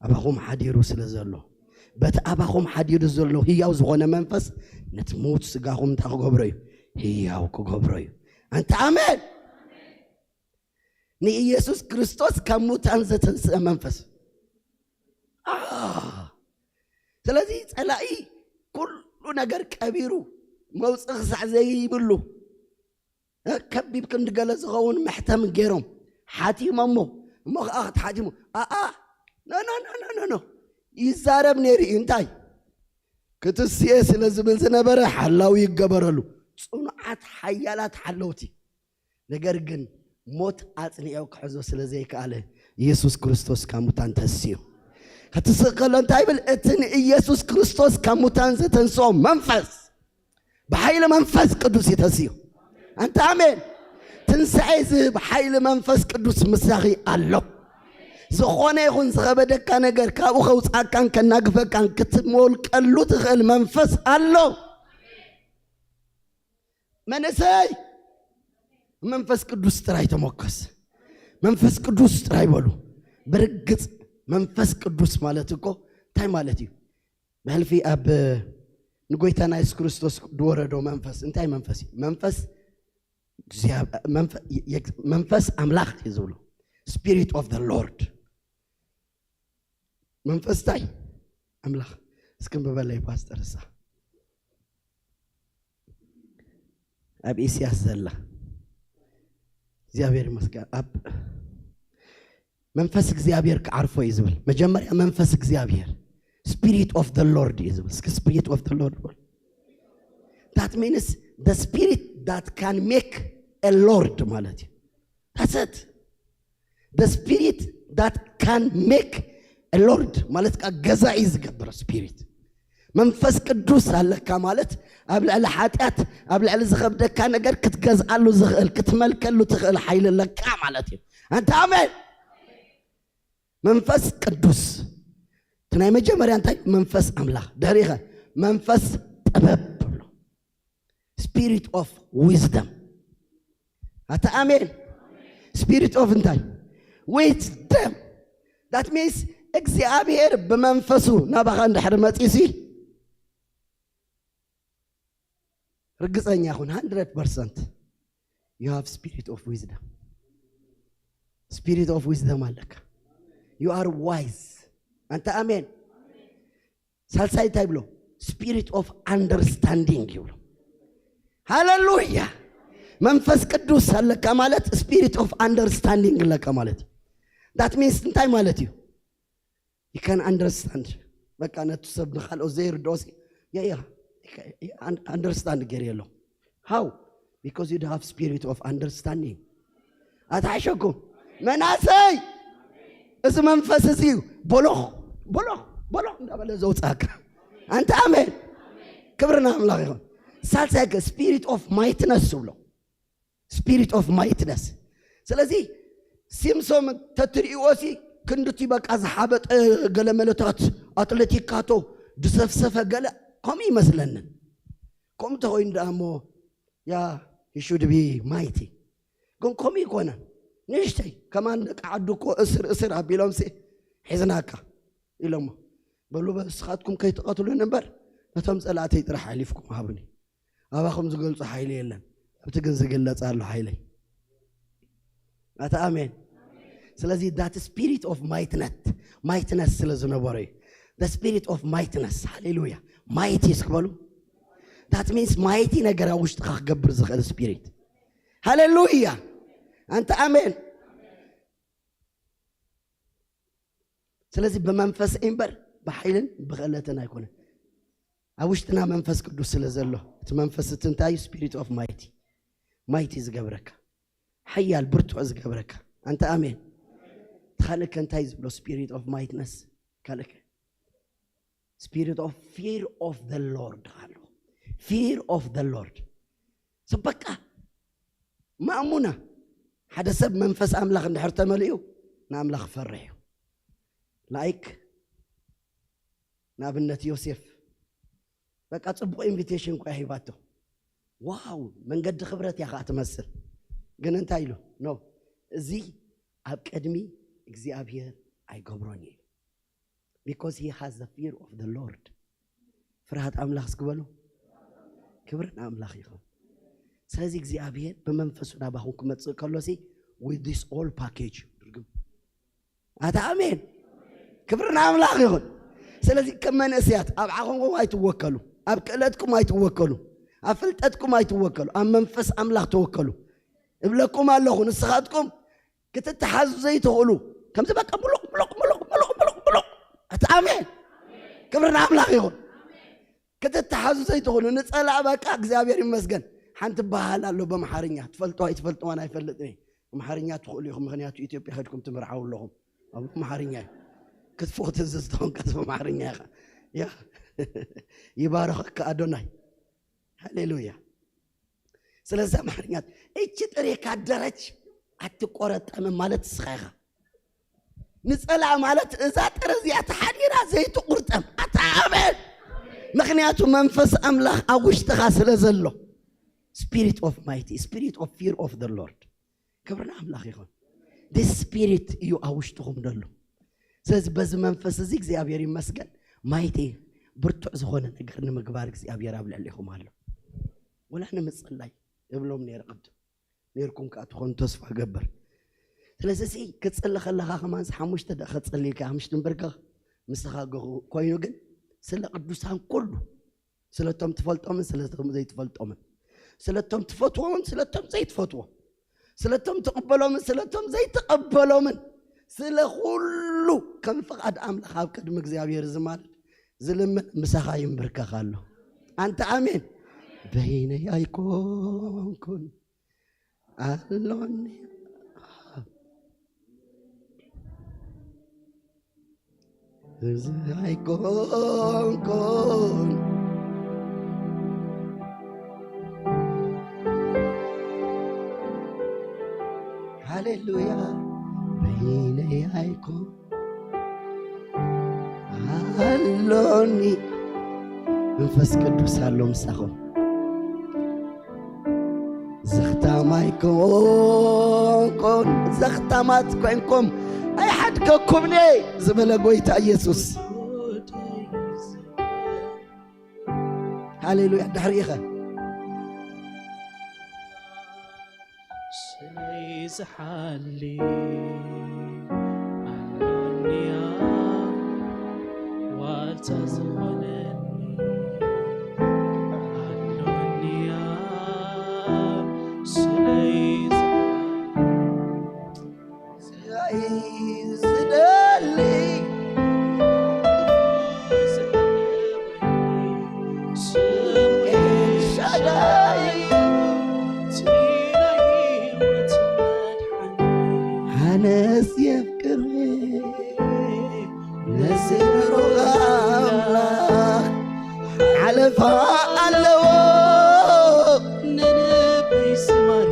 ኣባኹም ሓዲሩ ስለ ዘሎ፣ በቲ ኣባኹም ሓዲሩ ዘሎ ህያው ዝኾነ መንፈስ ነቲ ምዉት ስጋኹም እንታይ ክገብሮ እዩ? ህያው ክገብሮ እዩ። ኣንታ ኣሜን። ንኢየሱስ ክርስቶስ ካብ ሙታን ዘተንስአ መንፈስ። ኣ፣ ስለዚ ጸላኢ ኩሉ ነገር ቀቢሩ መውጽኢ ክሳዕ ዘይብሉ፣ እ፣ ከቢብ ክንዲ ገለ ዝኸውን መሕተም ገይሮም ሓቲሞሞ። እሞ ኸዓ ክትሓቲሙ፣ ኣኣ፣ ኖ፣ ኖ፣ ኖ፣ ኖ፣ ኖ፣ ኖ። ይዛረብ ነይሩ እዩ። እንታይ? ክትስኤ ስለ ዝብል ዝነበረ ሓላዊ ይገበረሉ። ጽኑዓት ሓያላት ሓለውቲ። ነገር ግን ሞት ኣጽኒዑ ክሕዞ ስለ ዘይከኣለ፣ ኢየሱስ ክርስቶስ ካብ ሙታን ተስዩ። እቲ ስእከሎ እንታይ ይብል? እቲ ንኢየሱስ ክርስቶስ ካብ ሙታን ዘተንስኦ መንፈስ፣ ብሓይሊ መንፈስ ቅዱስ እዩ ተስዩ። ኣንታ ኣሜን። ትንሳኤ ዝህብ ሓይሊ መንፈስ ቅዱስ ምሳኺ ኣሎ። ዝኾነ ይኹን ዝኸበደካ ነገር ካብኡ ከውፅኣካን ከናግፈካን ክትሞልቀሉ ትኽእል መንፈስ ኣሎ። መንእሰይ፣ መንፈስ ቅዱስ ጥራይ ተመኮስ። መንፈስ ቅዱስ ጥራይ በሉ። ብርግጽ መንፈስ ቅዱስ ማለት እኮ እንታይ ማለት እዩ? ብሕልፊ ኣብ ንጎይታና የሱስ ክርስቶስ ዝወረዶ መንፈስ እንታይ መንፈስ እዩ? መንፈስ እግዚኣብ-፣ መንፈ-፣ የ-፣ መንፈስ ኣምላኽ እዩ ዝብሉ። Spirit of the Lord። መንፈስ እንታይ? ኣምላኽ። እስኪ እምቢ በለይ ፓስተር፣ እሳ ኣብ ኢስያስ ዘላ። እግዚኣብሔር ይመስገን። ኣብ መንፈስ እግዚኣብሔር ክዓርፎ እዩ ዝብል። መጀመርያ መንፈስ እግዚኣብሔር፣ Spirit of the Lord እዩ ዝብል። እስኪ Spirit of the Lord በሉ። That means the spirit that can make a lord ማለት እዩ። That's it. The spirit that can make a lord ማለት ከዓ ገዛኢ ዝገብር ስፒሪት። መንፈስ ቅዱስ ኣለካ ማለት ኣብ ልዕሊ ሓጢኣት፣ ኣብ ልዕሊ ዝኸብደካ ነገር ክትገዝኣሉ ዝኽእል፣ ክትመልከሉ ትኽእል ሓይሊ ኣለካ ማለት እዩ። ኣንታ ኣሜን። መንፈስ ቅዱስ እቲ ናይ መጀመርያ እንታይ? መንፈስ ኣምላኽ። ድሕሪኸ መንፈስ ጥበብ ብሎ። Spirit of wisdom። ኣታ ኣሜን። Spirit of እንታይ? Wisdom። That means እግዚኣብሔር ብመንፈሱ ናባኻ እንድሕር መጺሲ፣ ርግጸኛ ኩን፣ hundred percent you have spirit of wisdom። Spirit of wisdom ኣለካ። You are wise። ኣንተ ኣሜን። ሳልሳይ እንታይ ብሎ? Spirit of understanding ይብሎ። ሃሌሉያ። መንፈስ ቅዱስ ኣለካ ማለት spirit of understanding ኣለካ ማለት። That means እንታይ ማለት እዩ? You can understand። በቃ ነቱ ሰብ ንኻልኦ ዘይርድኦ ሲ ያ ያ understand ገር የሎ። How? Because you have spirit of understanding። ኣትሓሸኩም መናሰይ፣ እዚ መንፈስ እዚ እዩ። ቦሎኽ ቦሎኽ ቦሎኽ እንዳበለ ዘውፅኣካ። ኣንተ ኣሜን። ክብርና ኣምላኽ ይኹን። ሳልሳይ spirit of mightiness ብሎ። Spirit of mightiness። ስለዚ ሲምሶም ተትርእይዎ ሲ ክንድቲ በቃ ዝሓበጠ ገለ መለታት ኣትሌቲካቶ ድሰፍሰፈ ገለ ከምኡ ይመስለንን። ከምኡ ተኮይኑ ደኣ እሞ ያ he should be mighty። ግን ከምኡ ይኮነን። ንእሽተይ ከማን ደቂ ዓዱ እኮ እስር እስር ኣቢሎም ሲ ሒዝናካ ኢሎሞ በሉ በስኻትኩም ከይትቐትሉን እምበር ነቶም ጸላእተይ ጥራሕ ኣሕሊፍኩም ሃቡኒ። ኣባኹም ዝገልጾ ሓይሊ የለን። ኣብቲ ግን ዝግለጽ ኣሎ ሓይለይ። ኣታ ኣሜን። ስለዚ that spirit of mightiness mightiness ስለ ዝነበሮ እዩ። The spirit of mightiness ሃሌሉያ። Mighty እስክበሉ። That means mighty ነገር ኣብ ውሽጥኻ ክገብር ዝኽእል spirit። ሃሌሉያ። ኣንተ ኣሜን። ስለዚ ብመንፈስ እምበር ብሓይልን ብክእለትን ኣይኮነን። ኣብ ውሽጥና መንፈስ ቅዱስ ስለ ዘሎ እቲ መንፈስ እቲ እንታይ እዩ? Spirit of mighty። Mighty ዝገብረካ፣ ሓያል ብርቱዕ ዝገብረካ። ኣንተ ኣሜን። እቲ ካልእ ከ እንታይ ዝብሎ? Spirit of mightiness። ካልእ ከ? Spirit of fear of the Lord ኣሎ። Fear of the Lord። So በቃ ማእሙና ሓደ ሰብ መንፈስ ኣምላኽ እንድሕር ተመሊኡ ንኣምላኽ ፈርሕ እዩ። Like ንኣብነት ዮሴፍ በቃ ጽቡቕ invitation እኳ ሂባቶ። ዋው መንገዲ ክብረት እያ ከዓ ትመስል። ግን እንታይ ኢሉ? No፣ እዚ ኣብ ቅድሚ እግዚኣብሔር ኣይገብሮን እዩ። Because he has the fear of the Lord። ፍርሃት ኣምላኽ እስክበሉ። ክብሪ ንኣምላኽ ይኹን። ስለዚ እግዚኣብሔር ብመንፈሱ ናባኹም ክመጽእ ከሎ ሲ with this all package ድርግም ኣታ ኣሜን። ክብሪ ንኣምላኽ ይኹን። ስለዚ ከም መንእሰያት ኣብ ዓቕምኩም ኣይትወከሉ፣ ኣብ ክእለትኩም ኣይትወከሉ፣ ኣብ ፍልጠትኩም ኣይትወከሉ፣ ኣብ መንፈስ ኣምላኽ ተወከሉ። እብለኩም ኣለኹ ንስኻትኩም ክትተሓዙ ዘይትኽእሉ ከምዚ በቃ ሙሉቕ ሙሉቕ ሙሉቕ ሙሉቕ ሙሉቕ ሙሉቕ ኣታ ኣሜን። ክብሪ ንኣምላኽ ይኹን። ክትተሓዙ ዘይትኽእሉ ንጸላእ በቃ እግዚኣብሔር ይመስገን። ሓንቲ በሃል ኣሎ በምሓርኛ ትፈልጦ ኣይትፈልጥዋን ኣይፈልጥን እየ። ኣምሓርኛ ትኽእሉ ኢኹም ምኽንያቱ ኢትዮጵያ ከድኩም ትምርዓው ኣለኹም ኣብ ኣምሓርኛ እዩ። ክትፎ ክትዝዝ ተኾንካስ በምሓርኛ ኢኻ። ያ ይባረኸካ ኣዶናይ። ሃሌሉያ። ስለዚ ኣምሓርኛ እቺ ጥሬ ካደረች ኣትቆረጠምም ማለት ንስኻ ኢኻ። ንጸላእ ማለት እዛ ጥረ እዚኣ ተሓዲራ ዘይትቁርጠም ኣታ ኣሜን። ምክንያቱ መንፈስ ኣምላኽ ኣብ ውሽጥኻ ስለ ዘሎ። Spirit of mighty spirit of fear of the Lord። ክብሪ ንኣምላኽ ይኹን። This spirit እዩ ኣብ ውሽጥኹም ዘሎ። ስለዚ በዚ መንፈስ እዚ እግዚኣብሔር ይመስገን። Mighty ብርቱዕ ዝኾነ ነገር ንምግባር እግዚኣብሔር ኣብ ልዕሊኹም ኣሎ። ወላ ንምጽላይ እብሎም ነይረ ቅድም ነርኩም ከዓ ትኾኑ ተስፋ ገብር። ስለዚ እዚ ክትጽሊ ከለኻ ከማን ሓሙሽተ ደቂቐ ጸሊልካ ሓሙሽተ ምንበርከኽ ምስኻ ገኹ ኮይኑ ግን ስለ ቅዱሳን ኩሉ ስለቶም ትፈልጦምን ስለቶም ዘይትፈልጦምን ስለቶም ትፈትዎምን ስለቶም ዘይትፈትዎ ስለቶም ትቕበሎምን ስለቶም ዘይትቐበሎምን ስለ ኩሉ ከም ፍቓድ ኣምላኽ ኣብ ቅድሚ እግዚኣብሔር ዝማልድ ዝልምን ምሳኻ ይንብርከኽ ኣሎ። ኣንተ ኣሜን። በይነይ ኣይኮንኩን ኣሎኒ እዚ ኣይኮንኩን ሃሌሉያ በይነይ ኣይኮን ኣሎኒ መንፈስ ቅዱስ ኣሎ ምሳኹም። ዘኽታም ኣይኮንኩን ዘኽታማት ኮይንኩም ኣይሓድገኩምኒ ዝበለ ጎይታ ኢየሱስ። ሃሌሉያ። ድሕሪኢኸ ስለይ ዝሓሊ ኣሎንያ ዋልታ ዝኾነኒ ኣሎንያ ስለይ ዝሓሊ ዝደሊ ኤልሻዳይ ኣነስ የፍቅር ነስሩ ኣምላኽ ሓለፋ ኣለዎ ንልበይ ስማር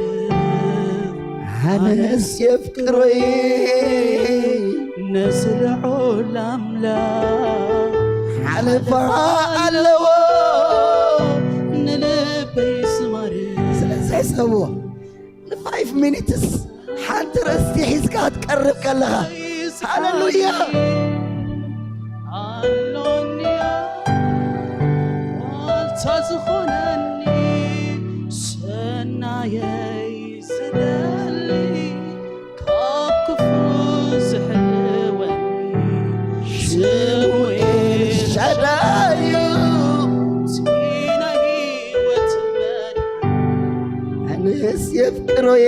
ኣነስ የፍቅሮይ ነዚ ልዑል ኣምላኽ ሓለፋ ኣለዎ ንልበይ ስማር ስለዚ ሕሰብዎ ንፋይፍ ሚኒትስ ሓንቲ ርእስቲ ሒዝካ ክትቀርብ ከለኻ ሃሌሉያ ኣሎንያ ዋልታ ዝኾነኒ ሰናየይ ዝደሊ ካብ ክፉ ዝሕልወኒ ሽሙ ኤልሻዳይ እዩ እቲ ናይ ህይወት መድሓኒ ኣነስ የፍቅሮየ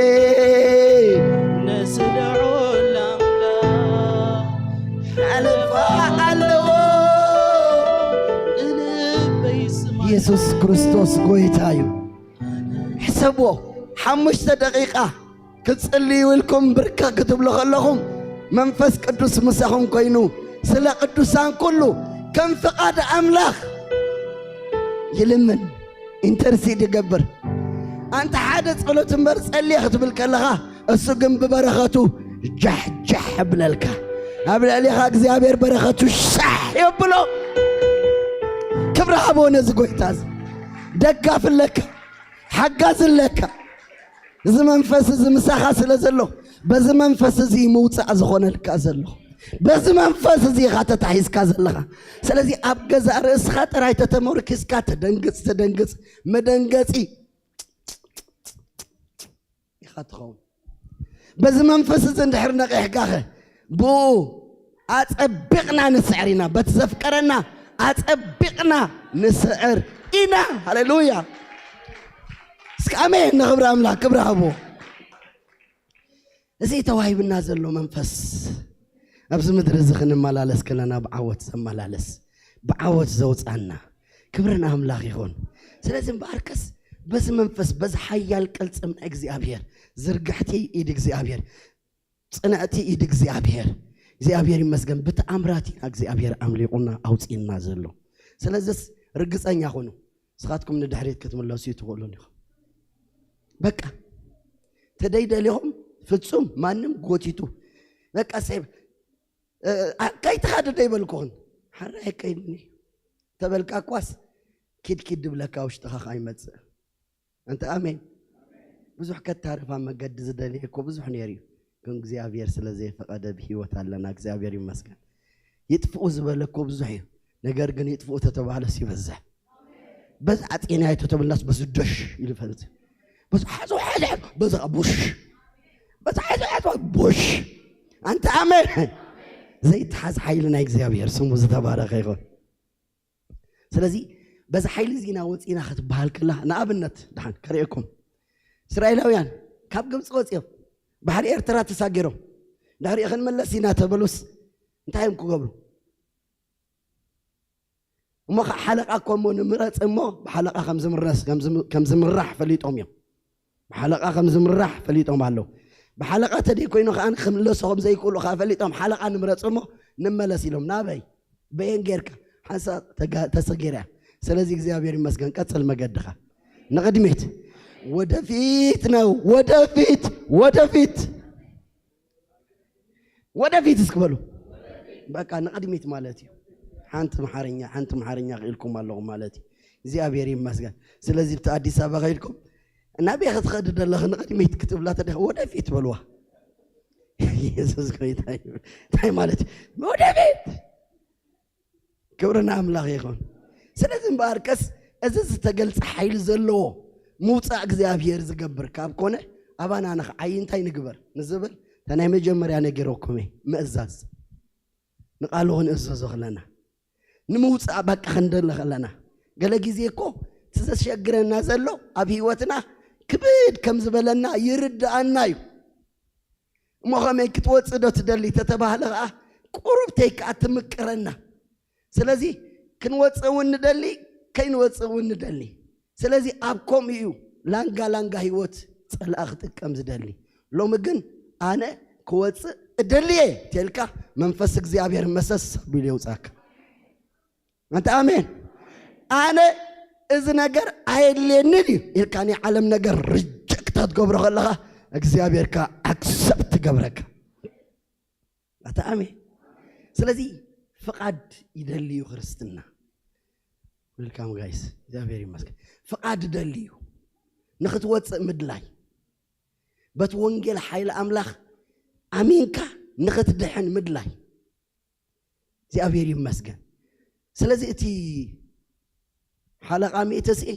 ነዚ ልዑል ኣምላኽ ሓለፋ ኣለዎ ንልበይ ስማ ኢየሱስ ክርስቶስ ጎይታ እዩ። ሕሰብዎ፣ ሓሙሽተ ደቂቃ ክትጽልዩ ኢልኩም ብርከክ ክትብሉ ከለኹም መንፈስ ቅዱስ ምሳኹም ኮይኑ ስለ ቅዱሳን ኩሉ ከም ፍቓድ ኣምላኽ ይልምን ኢንተርሲድ ይገብር። ኣንተ ሓደ ጸሎት እምበር ጸልየ ክትብል ከለኻ እሱ ግን ብበረኸቱ ጃሕጃሕ ብለልካ ኣብ ልዕሊኻ እግዚኣብሔር በረኸቱ ሻሕ የብሎ። ክብሪ ሃቦ ነዚ ጎይታ እዚ ደጋፊ ኣለካ። ሓጋዚ ኣለካ። እዚ መንፈስ እዚ ምሳኻ ስለ ዘሎ በዚ መንፈስ እዚ ምውፃእ ዝኾነልካ ዘሎ በዚ መንፈስ እዚ ኢኻ ተታሒዝካ ዘለኻ። ስለዚ ኣብ ገዛእ ርእስኻ ጥራይ ተተመርኪዝካ ተደንግፅ ተደንግፅ መደንገፂ ኢኻ ትኸውን። በዚ መንፈስ እዚ እንድሕር ነቒሕካኸ ብኡ ኣጸቢቕና ንስዕር ኢና። በቲ ዘፍቀረና ኣጸቢቕና ንስዕር ኢና። ሃሌሉያ! እስኪ ኣሜን ንኽብሪ ኣምላኽ ክብሪ ሃብዎ። እዚ ተዋሂብና ዘሎ መንፈስ ኣብዚ ምድሪ እዚ ክንመላለስ ከለና ብዓወት ዘመላለስ ብዓወት ዘውፃና ክብሪ ንኣምላኽ ይኹን። ስለዚ እምበኣርከስ በዚ መንፈስ በዚ ሓያል ቅልጽም ናይ እግዚኣብሔር ዝርግሕቲ ኢድ እግዚኣብሔር ጽንዕቲ ኢድ እግዚኣብሔር እግዚኣብሔር ይመስገን ብተኣምራት ኢና እግዚኣብሔር ኣምሊቑና ኣውፂእና ዘሎ። ስለዚስ ርግፀኛ ኹኑ። ንስኻትኩም ንድሕሪት ክትምለሱ ይትኽእሉን ኢኹም። በቃ ተደይደሊኹም ፍጹም ማንም ጎቲቱ በቃ ሰብ ከይትኻደ ደይበልኩኽን ሓራይ ከይድኒ ተበልካ እኳስ ኪድ ኪድ ድብለካ ውሽጥኻ ከይመጽእ ኣንተ ኣሜን። ብዙሕ ከታርፋ መገዲ ዝደለየ እኮ ብዙሕ ነይሩ እዩ፣ ግን እግዚኣብሔር ስለ ዘይፈቐደ ብህይወት ኣለና። እግዚኣብሔር ይመስገን። ይጥፍኡ ዝበለ እኮ ብዙሕ እዩ፣ ነገር ግን ይጥፍኡ ተተባህለስ ይበዝሕ። በዚ ኣጽናይቶ ተብልናስ በዚ ዶሽ ይልፈልጽ። በዚ ሓዞ ሓዞ በዚ ቡሽ በዚ ሓዞ ሓዞ ቡሽ ኣንተ ኣሜን። ዘይተሓዝ ሓይሊ ናይ እግዚኣብሔር ስሙ ዝተባረኸ ይኹን። ስለዚ በዚ ሓይሊ እዚ ኢና ወፂና ክትበሃል ከላ ንኣብነት ድሓን ከርእየኩም እስራኤላውያን ካብ ግብፂ ወፂኦም ባሕሪ ኤርትራ ተሳጊሮም ዳሕሪኡ ክንመለስ ኢና ተበሉስ እንታይ እዮም ክገብሩ? እሞ ከዓ ሓለቃ እኮ እሞ ንምረፅ እሞ ብሓለቃ ከም ዝምረስ ከም ዝም- ከም ዝምራሕ ፈሊጦም እዮም። ብሓለቃ ከም ዝምራሕ ፈሊጦም ኣለዉ። ብሓለቃ ተደይ ኮይኑ ከዓ ክምለሱ ከም ዘይክእሉ ከዓ ፈሊጦም ሓለቃ ንምረፅ እሞ ንመለስ ኢሎም ናበይ በየን ጌርካ ሓንሳ ተጋ- ተሰጊራ እያ። ስለዚ እግዚኣብሔር ይመስገን ቀፅል መገድኻ ንቅድሚት ወደፊት ነው ወደፊት ወደፊት ወደፊት እስኪ በሉ። በቃ ንቕድሚት ማለት እዩ። ሓንቲ መሓርኛ ሓንቲ መሓርኛ ክኢልኩም ኣለኹም ማለት እዩ። እግዚኣብሔር ይመስገን። ስለዚ ብቲ ኣዲስ ኣበባ ከይድኩም ናበይ ክትኸዲ ደለኺ ንቕድሚት ክትብላ ተደ ወደፊት በልዋ። የሱስ ጎይታ እዩ። እንታይ ማለት እዩ? ወደ ቤት። ክብሪ ንኣምላኽ ይኹን። ስለዚ እምበኣርከስ እዚ ዝተገልጸ ሓይሊ ዘለዎ ምውፃእ እግዚኣብሔር ዝገብር ካብ ኮነ፣ ኣባና ንኽዓይ እንታይ ንግበር ንዝብል እታ ናይ መጀመርያ ነጊረኩም እየ። ምእዛዝ፣ ንቃሉ ክንእዘዞ ከለና፣ ንምውፃእ በቃ ክንደሊ ከለና፣ ገለ ግዜ እኮ እቲ ዘሸግረና ዘሎ ኣብ ህይወትና ክብድ ከም ዝበለና ይርድኣና እዩ። እሞ ከመይ ክትወፅእ ዶ ትደሊ ተተባህለ ከዓ፣ ቁሩብ ተይከዓ ትምቅረና። ስለዚ ክንወፅእ እውን ንደሊ፣ ከይንወፅእ እውን ንደሊ። ስለዚ ኣብ ከምኡ እዩ ላንጋ ላንጋ ህይወት ጸላኢ ክጥቀም ዝደሊ። ሎሚ ግን ኣነ ክወፅእ እደልየ ተልካ፣ መንፈስ እግዚኣብሔር መሰስ ኣቢሉ የውፃካ። ኣንተ ኣሜን። ኣነ እዚ ነገር ኣየድልየንን እዩ ኢልካ ናይ ዓለም ነገር ሪጀክት ክትገብሮ ከለኻ፣ እግዚኣብሔር ከኣ ኣክሰፕት ትገብረካ። ኣታ ኣሜን። ስለዚ ፍቓድ ይደሊ እዩ ክርስትና። ዌልካም ጋይስ፣ እግዚኣብሔር ይመስገን። ፍቓድ ይደሊ እዩ። ንኽትወፅእ ምድላይ፣ በቲ ወንጌል ሓይሊ ኣምላኽ ኣሚንካ ንኽትድሕን ምድላይ። እግዚኣብሔር ይመስገን። ስለዚ እቲ ሓለቓ ሚእቲ ስኢ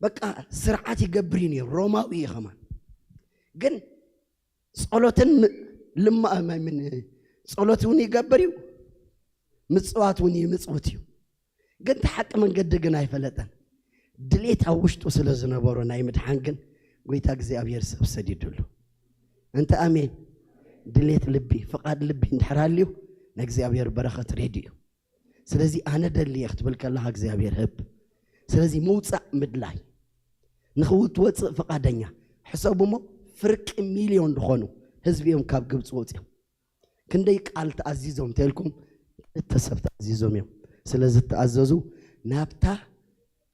በቃ ስርዓት ይገብር እዩ ነይሩ፣ ሮማዊ እዩ ከማን። ግን ጸሎትን ም-፣ ልማ-፣ ማይ ምን-፣ ጸሎት እውን ይገብር እዩ፣ ምጽዋት እውን ይምጽውት እዩ። ግን እቲ ሓቂ መንገዲ ግን ኣይፈለጠን። ድሌት ኣብ ውሽጡ ስለ ዝነበሮ ናይ ምድሓን ግን ጎይታ እግዚኣብሔር ሰብ ሰዲዱሉ። እንተ ኣሜን። ድሌት ልቢ፣ ፍቓድ ልቢ እንድሕር ሃልዩ፣ ንእግዚኣብሔር በረኸት ሬዲ እዩ። ስለዚ ኣነ ደልየ ክትብል ከለኻ እግዚኣብሔር ህብ። ስለዚ ምውጻእ ምድላይ፣ ንኽትወጽእ ፍቓደኛ። ሕሰቡ እሞ፣ ፍርቂ ሚልዮን ዝኾኑ ህዝቢ እዮም ካብ ግብፂ ወፂኦም። ክንደይ ቃል ተኣዚዞም ተልኩም? ክልተ ሰብ ተኣዚዞም እዮም። ስለ ዝተኣዘዙ ናብታ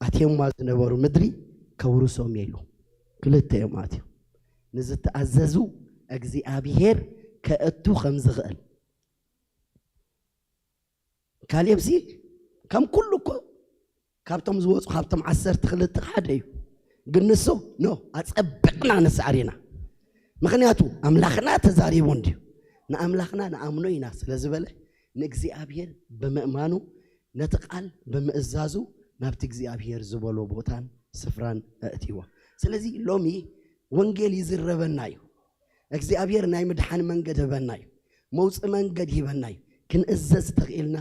ኣትዮማ ዝነበሩ ምድሪ ከውርሶም ኢሉ ክልተ እዮም ኣትዮም። ንዝተኣዘዙ እግዚኣብሔር ከእቱ ከም ዝኽእል። ካሌብሲ ከም ኩሉ እኮ ካብቶም ዝወፁ፣ ካብቶም ዓሰርተ ክልተ ሓደ እዩ። ግን ንሱ፣ ኖ፣ ኣፀቢቕና ንስዕር ኢና። ምኽንያቱ ኣምላኽና ተዛሪቡ እንድዩ። ንኣምላኽና ንኣምኖ ኢና ስለ ዝበለ፣ ንእግዚኣብሔር ብምእማኑ፣ ነቲ ቃል ብምእዛዙ፣ ናብቲ እግዚኣብሔር ዝበሎ ቦታን ስፍራን ኣእትይዎ። ስለዚ ሎሚ ወንጌል ይዝረበና እዩ። እግዚኣብሔር ናይ ምድሓን መንገድ ህበና እዩ። መውፅእ መንገድ ሂበና እዩ። ክንእዘዝ ተኽኢልና፣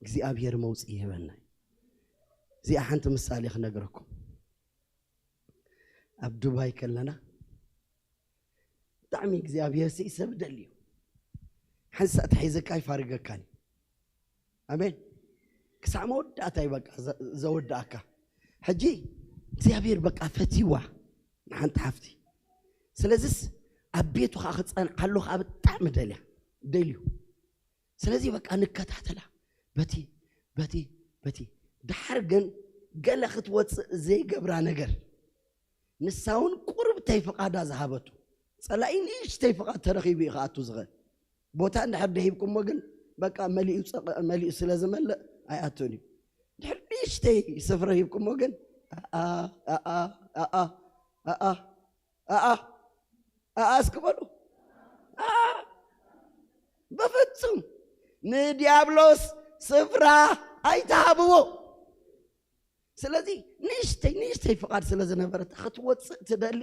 እግዚኣብሔር መውፅእ ይህበና እዩ። እዚኣ ሓንቲ ምሳሌ ክነግረኩም። ኣብ ዱባይ ከለና፣ ብጣዕሚ እግዚኣብሔር ሲ ሰብ ደልዩ። ሓንሳእ ተሒዝካ ኣይፋርገካን እዩ። ኣሜን። ክሳዕ መወዳእታ እዩ በቃ ዘ-፣ ዘወዳእካ። ሕጂ እግዚኣብሔር በቃ ፈትይዋ ንሓንቲ ሓፍቲ። ስለዚስ ኣብ ቤቱ ከዓ ክፀንዓሉ ከዓ ብጣዕሚ ደልያ፣ ደልዩ። ስለዚ በቃ ንከታተላ። በቲ፣ በቲ፣ በቲ። ደሓር ግን ገለ ክትወፅእ ዘይገብራ ነገር። ንሳ እውን ቁርብተይ ፍቓዳ ዝሃበቱ። ፀላኢ ንእሽተይ ፍቓድ ተረኺቡ እዩ ክኣቱ ዝኽእል። ቦታ እንድሕር ደሂብኩሞ ግን በቃ መሊኡ ፀቕ-፣ መሊኡ ስለ ዝመልእ ኣይኣቱን እዩ። ድሕር ንእሽተይ ስፍራ ሂብኩሞ ግን ኣኣ፣ ኣኣ፣ ኣኣ፣ ኣኣ፣ ኣኣ፣ ኣኣ እስኪ በሉ። ኣኣ። በፍጹም ንዲያብሎስ ስፍራ ኣይትሃብዎ። ስለዚ ንእሽተይ፣ ንእሽተይ ፍቓድ ስለ ዝነበረት ክትወፅእ ትደሊ፣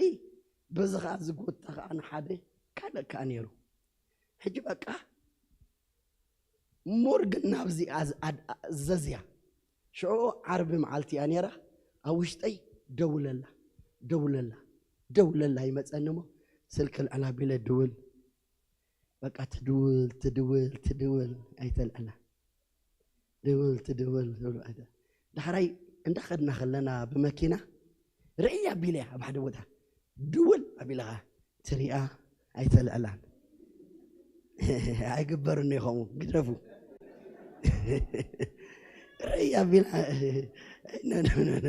በዚ ኸዓ ዝጎታ ኸዓ ንሓደ ካልእ ከኣ ነይሩ። ሕጂ በቃ ሙር ግን ናብዚ ኣዝ-፣ ኣድ-፣ ኣዘዝያ። ሽዑ ዓርቢ መዓልቲ እያ ነይራ። ኣብ ውሽጠይ ደውለላ፣ ደውለላ፣ ደውለላ ይመጸኒ እሞ ስልኪ ልዕል ኣቢለ ድውል። በቃ ትድውል፣ ትድውል፣ ትድውል፣ ኣይተልዕላ። ድውል፣ ትድውል፣ ትድውል፣ ኣይተ-፣ ዳሕራይ እንዳኸድና ከለና ብመኪና ርእይ ኣቢለያ ኣብ ሓደ ቦታ ድውል ኣቢለኻ ትሪኣ ኣይተልዕላን። ኣይግበርን እዩ ከምኡ፣ ግደፉ። ርእይ ኣቢላ፣ ኖ፣ ኖ፣ ኖ፣ ኖ።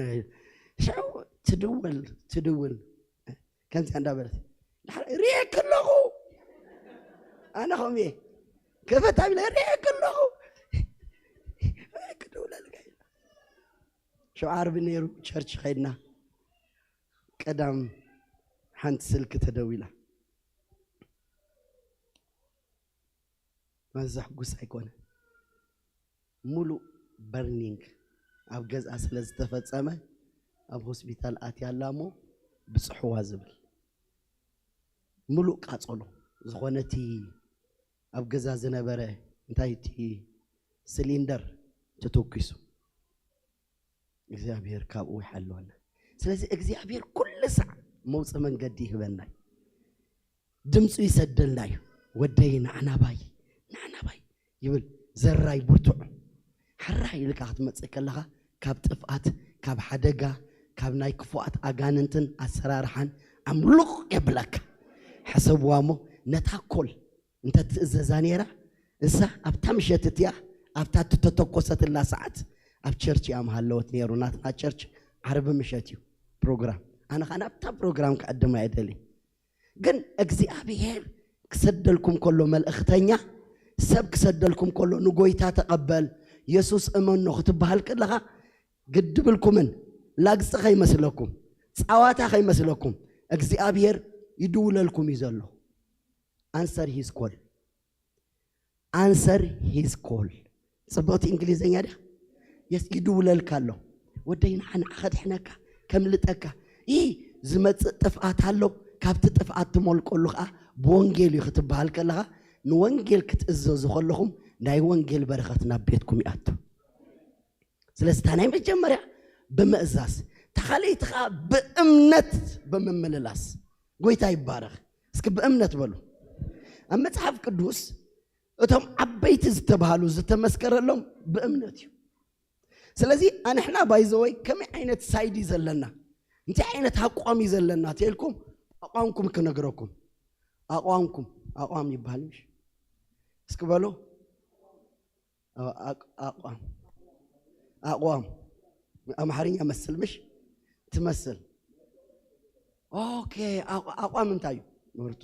ሽዑ ትድውል፣ ትድውል። ከምዚኣ እንዳበለት፣ ዳሕራይ ርእየኪ ኣለኹ። ኣነ ከምኡ እየ። ክፈት ኣቢለ ርእየኪ ኣለኹ። ክድውለልካ ኢላ። ሽዑ ዓርቢ ነይሩ፣ ቸርች ኸይድና። ቀዳም ሓንቲ ስልኪ ተደዊላ። መዘሕጉስ ኣይኮነ። ሙሉእ በርኒንግ ኣብ ገዝኣ ስለ ዝተፈጸመ ኣብ ሆስፒታል ኣትያ ኣላ እሞ ብጽሕዋ ዝብል ሙሉእ ቃጸሎ ዝኾነ እቲ ኣብ ገዛ ዝነበረ እንታይ እቲ ሲሊንደር ተተኩሱ እግዚኣብሔር ካብኡ ይሓልወና። ስለዚ እግዚኣብሔር ኩሉ ሳዕ መውፅእ መንገዲ ይህበና እዩ። ድምፁ ይሰደልና እዩ። "ወደይ ንዓናባይ ንዓናባይ" ይብል። "ዘራይ ብርቱዕ ሓራይ" ኢልካ ክትመፅእ ከለኻ ካብ ጥፍኣት፣ ካብ ሓደጋ፣ ካብ ናይ ክፉኣት ኣጋንንትን ኣሰራርሓን ኣምሉቕ የብለካ። ሕሰብዋ እሞ ነታ ኮል እንተ ትእዘዛ ነይራ፣ እሳ ኣብታ ምሸት እቲኣ ኣብታ እተተኮሰትላ ሰዓት ኣብ ቸርች እያ ምሃለወት ነይሩ። ናትና ቸርች ዓርቢ ምሸት እዩ ፕሮግራም። ኣነ ኸዓ ናብታ ፕሮግራም ክዕድማ እየ ደሊ። ግን እግዚኣብሔር ክሰደልኩም ከሎ መልእኽተኛ፣ ሰብ ክሰደልኩም ከሎ ንጎይታ ተቐበል፣ የሱስ እመኖ ክትበሃል ከለኻ ግድብልኩምን ላግፂ ከይመስለኩም፣ ፃዋታ ከይመስለኩም፣ እግዚኣብሔር ይድውለልኩም እዩ ዘሎ። Answer his call. Answer his call. ጽብቕቲ እንግሊዝኛ ድያ? የስ፣ ይድውለልካ ኣሎ። "ወደይ ንዓ ንዓ ከድሕነካ ከምልጠካ ይህ ዝመጽእ ጥፍኣት ኣሎ፣ ካብቲ ጥፍኣት ትመልቀሉ ከዓ ብወንጌል እዩ" ክትበሃል ከለኻ ንወንጌል ክትእዘዙ ከለኹም ናይ ወንጌል በረኸት ናብ ቤትኩም ይኣቱ። ስለዚ እታ ናይ መጀመርያ ብምእዛዝ፣ እታ ካልኣይቲ ከዓ ብእምነት ብምምልላስ። ጎይታ ይባረኽ። እስኪ ብእምነት በሉ። ኣብ መጽሓፍ ቅዱስ እቶም ዓበይቲ ዝተባሃሉ ዝተመስከረሎም ብእምነት እዩ። ስለዚ ኣንሕና ባይዘወይ ከመይ ዓይነት ሳይድ እዩ ዘለና፣ እንታይ ዓይነት ኣቋም እዩ ዘለና ተልኩም ኣቋምኩም ክነግረኩም። ኣቋምኩም ኣቋም ይበሃል ምሽ? እስኪ በሉ። ኣቋም ኣቋም ኣምሓርኛ መስል ምሽ ትመስል። ኦኬ። ኣቋም እንታይ እዩ? ምርቶ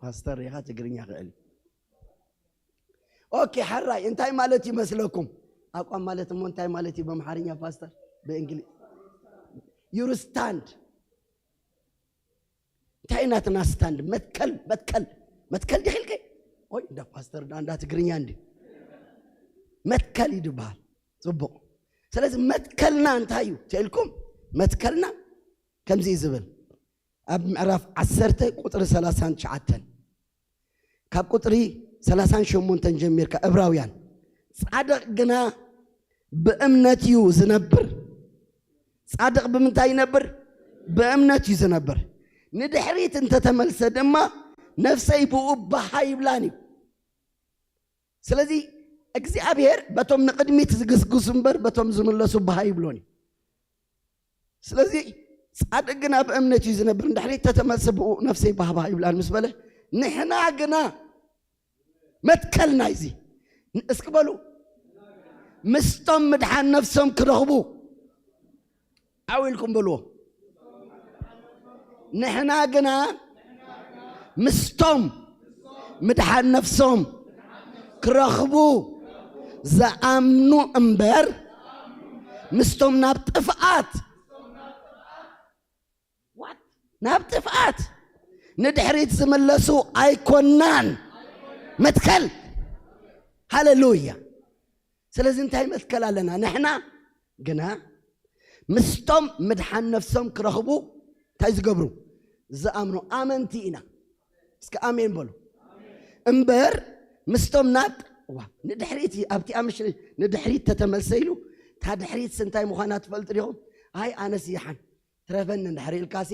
ፓስተር ኢኻ ትግርኛ ክእል። ኦኬ፣ ሓራይ እንታይ ማለት ይመስለኩም? ኣቋም ማለት እሞ እንታይ ማለት እዩ ብኣምሓርኛ ፓስተር? ብእንግሊ your stand። እንታይ ናትና ስታንድ? መትከል መትከል መትከል ዲኺልከ? ኦይ እንዳ ፓስተር ዳ እንዳ ትግርኛ እንዲ መትከል እዩ ዝበሃል። ጽቡቕ። ስለዚ መትከልና እንታይ እዩ ተልኩም? መትከልና ከምዚ እዩ ዝብል ኣብ ምዕራፍ ዓሰርተ ቁጽሪ ሰላሳን ትሽዓተን፣ ካብ ቁጽሪ ሰላሳን ሸሞንተን ጀሚርካ፣ ዕብራውያን፣ "ጻድቕ ግና ብእምነት እዩ ዝነብር።" ጻድቕ ብምንታይ ይነብር? ብእምነት እዩ ዝነብር። ንድሕሪት እንተተመልሰ ድማ ነፍሰይ ብኡ ባህ ኣይብላን እዩ። ስለዚ እግዚኣብሔር በቶም ንቕድሚት ዝግስግሱ እምበር በቶም ዝምለሱ ባህ ኣይብሎን እዩ። ስለዚ ጻድቕ ግና ብእምነት እዩ ዝነብር፣ ንድሕሪት ተተመልሰ ብኡ ነፍሰይ ባህ ባህ ኣይብላን ምስ በለ፣ ንሕና ግና መትከልና እዚ እስኪ በሉ፣ ምስቶም ምድሓን ነፍሶም ክረኽቡ ዓው ኢልኩም በልዎ። ንሕና ግና ምስቶም ምድሓን ነፍሶም ክረኽቡ ዝኣምኑ እምበር፣ ምስቶም ናብ ጥፍኣት፣ ናብ ጥፍኣት ንድሕሪት ዝምለሱ ኣይኮናን። መትከል። ሃሌሉያ። ስለዚ እንታይ መትከል ኣለና? ንሕና ግና ምስቶም ምድሓን ነፍሶም ክረኽቡ እንታይ ዝገብሩ? ዝኣምኑ ኣመንቲ ኢና። እስከ ኣሜን በሉ። እምበር ምስቶም ናብ፣ ዋ፣ ንድሕሪት ኣብቲ ኣምሽ ንድሕሪት ተተመልሰ ኢሉ፣ እታ ድሕሪትስ እንታይ ምዃና ትፈልጡ ዲኹም? ኣይ ኣነስ ይሓን ትረፈኒ እንድሕር ኢልካሲ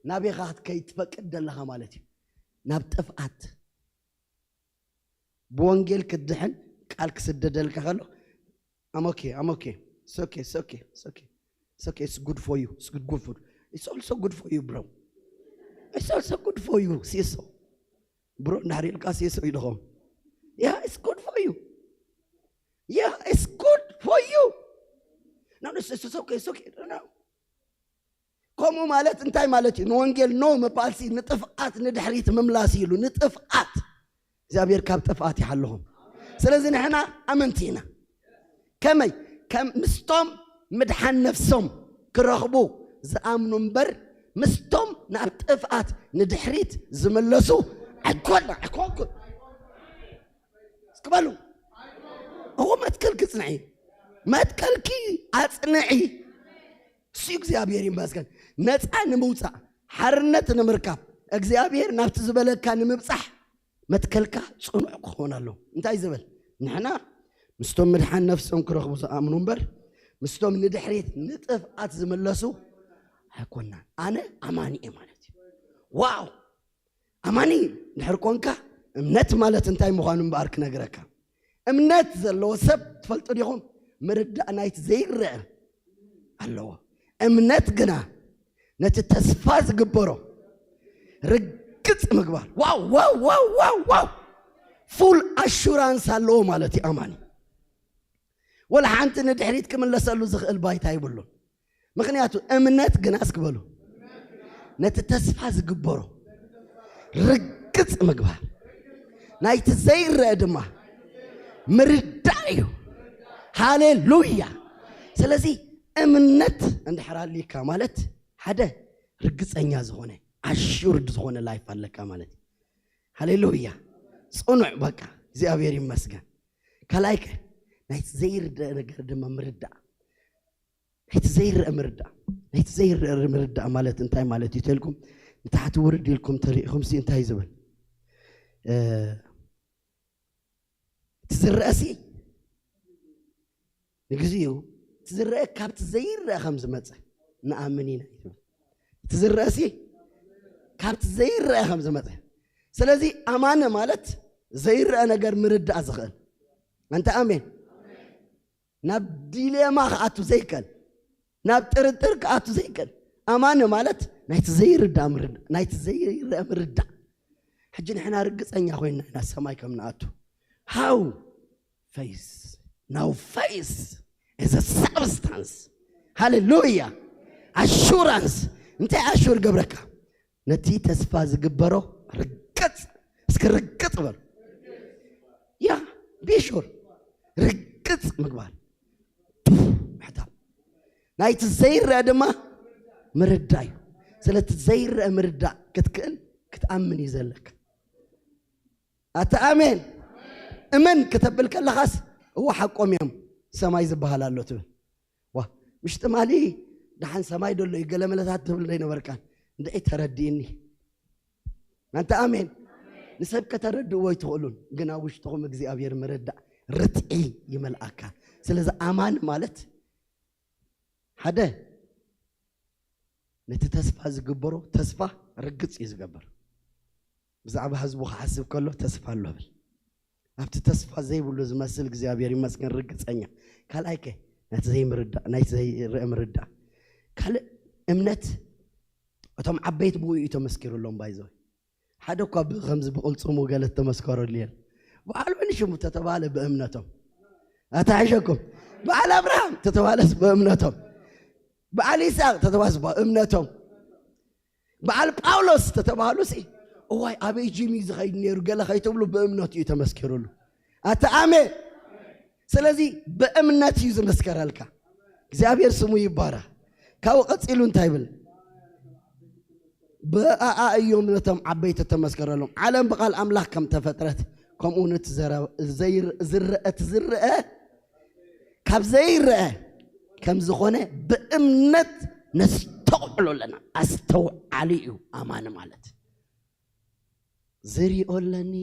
ናበይ ኢኻ ክትከይድ ትፈቅድ ዘለኻ ማለት እዩ? ናብ ጥፍኣት። ብወንጌል ክትድሕን ቃል ክስደደልካ ከሎ I'm okay, I'm okay. It's okay, it's okay, it's okay. It's okay, it's good for you. It's good, good for you. It's also good for you, bro. It's also good for you, ሲሶ። ብሮ እንድሕር ኢልካ ሲሶ ይድኸም። Yeah, it's good for you. Yeah, it's good for you. No, no, it's, it's okay, it's okay. No, no. ከምኡ ማለት እንታይ ማለት እዩ? ንወንጌል ኖ ምባልሲ ንጥፍኣት ንድሕሪት ምምላስ እዩ ኢሉ። ንጥፍኣት። እግዚኣብሔር ካብ ጥፍኣት ይሓልኹም። ስለዚ ንሕና ኣመንቲ ኢና። ከመይ? ከም ምስቶም ምድሓን ነፍሶም ክረኽቡ ዝኣምኑ እምበር ምስቶም ናብ ጥፍኣት ንድሕሪት ዝምለሱ ኣይኮና፣ ኣይኮንኩን። ክበሉ። እዎ መትከልኪ ጽንዒ፣ መትከልኪ ኣጽንዒ። እሱ እግዚኣብሔር ይመስገን። ነፃ ንምውፃእ፣ ሓርነት ንምርካብ፣ እግዚኣብሔር ናብቲ ዝበለካ ንምብፃሕ መትከልካ ጽኑዕ ክኾን ኣለዎ። እንታይ ዝብል? ንሕና ምስቶም ምድሓን ነፍሶም ክረኽቡ ዝኣምኑ እምበር ምስቶም ንድሕሪት ንጥፍኣት ዝምለሱ ኣይኮናን። ኣነ ኣማኒ እየ ማለት እዩ። ዋው! ኣማኒ ድሕር ኮንካ እምነት ማለት እንታይ ምዃኑ እምበኣር ክነግረካ። እምነት ዘለዎ ሰብ ትፈልጡ ዲኹም? ምርዳእ ናይቲ ዘይረአ ኣለዎ። እምነት ግና ነቲ ተስፋ ዝግበሮ ርግጽ ምግባር። ዋው ዋው ዋው ዋው ዋው! ፉል ኣሹራንስ ኣለዎ ማለት እዩ ኣማኒ። ወላ ሓንቲ ንድሕሪት ክምለሰሉ ዝኽእል ባይታ ይብሉን። ምኽንያቱ እምነት ግና እስክበሉ ነቲ ተስፋ ዝግበሮ ርግጽ ምግባር፣ ናይቲ ዘይረአ ድማ ምርዳእ እዩ። ሃሌሉያ! ስለዚ እምነት እንድሕር ኣልካ ማለት ሓደ ርግጸኛ ዝኾነ ኣሹርድ ዝኾነ ላይፍ ኣለካ ማለት እዩ። ሃሌሉያ! ጽኑዕ በቃ እግዚኣብሔር ይመስገን። ካልኣይ ከ ናይቲ ዘይርዳእ ነገር ድማ ምርዳእ። ናይቲ ዘይረአ ምርዳእ፣ ናይቲ ዘይረአ ምርዳእ ማለት እንታይ ማለት እዩ ተልኩም ንታሕቲ ውርድ ኢልኩም ተሪኢኹም ሲ እንታይ ዝብል እቲ ዝረአ ሲ ንግዚኡ እቲ ዝረአ ካብቲ ዘይረአ ከም ዝመፀ ንኣምን ኢና ይብል። እቲ ዝረአ ሲ ካብቲ ዘይረአ ከም ዝመፀ። ስለዚ ኣማነ ማለት ዘይረአ ነገር ምርዳእ ዝኽእል። ኣንተ ኣሜን። ናብ ዲሌማ ክኣቱ ዘይከል፣ ናብ ጥርጥር ክኣቱ ዘይከል ኣማነ ማለት ናይቲ ዘይርዳእ ምርዳእ፣ ናይቲ ዘይረአ ምርዳእ። ሕጂ ንሕና ርግጸኛ ኮይና ኢና ሰማይ ከም ንኣቱ። How? Faith. Now faith is a substance. ሃሌሉያ! ኣሹራንስ እንታይ ኣሹር ገብረካ? ነቲ ተስፋ ዝግበሮ ርግጽ። እስኪ ርግጽ በሉ። ያ ቢሹር ርግጽ ምግባር። ምሕታው ናይቲ ዘይረአ ድማ ምርዳእ እዩ። ስለቲ ዘይረአ ምርዳእ ክትክእል ክትኣምን እዩ ዘለካ። ኣታ ኣሜን። እመን ከተብል ከለኻስ እዎ ሓቆም እዮም ሰማይ ዝበሃል ኣሎ ትብል። ዋ ምሽ ትማሊ ደሓን ሰማይ ደሎ እዩ ገለ መለታት ትብል ዘይነበርካን እንድዒ ተረዲእኒ። ኣንተ ኣሜን። ንሰብ ከተረድእዎ ኣይትኽእሉን፣ ግን ኣብ ውሽጥኹም እግዚኣብሔር ምርዳእ ርትዒ ይመልኣካ። ስለዚ ኣማን ማለት ሓደ ነቲ ተስፋ ዝግበሮ ተስፋ ርግጽ እዩ ዝገብር። ብዛዕባ ህዝቡ ክሓስብ ከሎ ተስፋ ኣሎ ብል። ኣብቲ ተስፋ ዘይብሉ ዝመስል እግዚኣብሔር ይመስገን ርግጸኛ። ካልኣይ ከ ናይቲ ዘይምርዳእ ናይቲ ዘይርእ ምርዳእ። ካልእ እምነት እቶም ዓበይቲ ብኡ እዩ ተመስኪሩሎም ባይዘወይ ሓደ እኳ ከምዚ ብቕልፅሙ ገለ ተመስከረሉ የል በዓል መን ሽሙ ተተባለ ብእምነቶም ኣታሕሸኩም በዓል ኣብርሃም ተተባለስ ብእምነቶም በዓል ይስቅ ተተባስ ብእምነቶም በዓል ጳውሎስ ተተባሉ ሲ እዋይ ኣበይ ጂም እዩ ዝኸይድ ነይሩ ገለ ከይትብሉ ብእምነቱ እዩ ተመስኪሩሉ። ኣታ ኣሜን። ስለዚ ብእምነት እዩ ዝመስከረልካ። እግዚኣብሔር ስሙ ይባረክ። ካብኡ ቀፂሉ እንታይ ይብል? ብኣኣ እዮም ነቶም ዓበይቲ ተመስከረሎም። ዓለም ብቓል ኣምላኽ ከም ተፈጥረት ከምኡ እውን እቲ ዝረአ ካብ ዘይረአ ከም ዝኾነ ብእምነት ነስተውዕሎ ኣለና። ኣስተውዓሊ እዩ ኣማኒ ማለት። ዝሪኦ ኣለኒ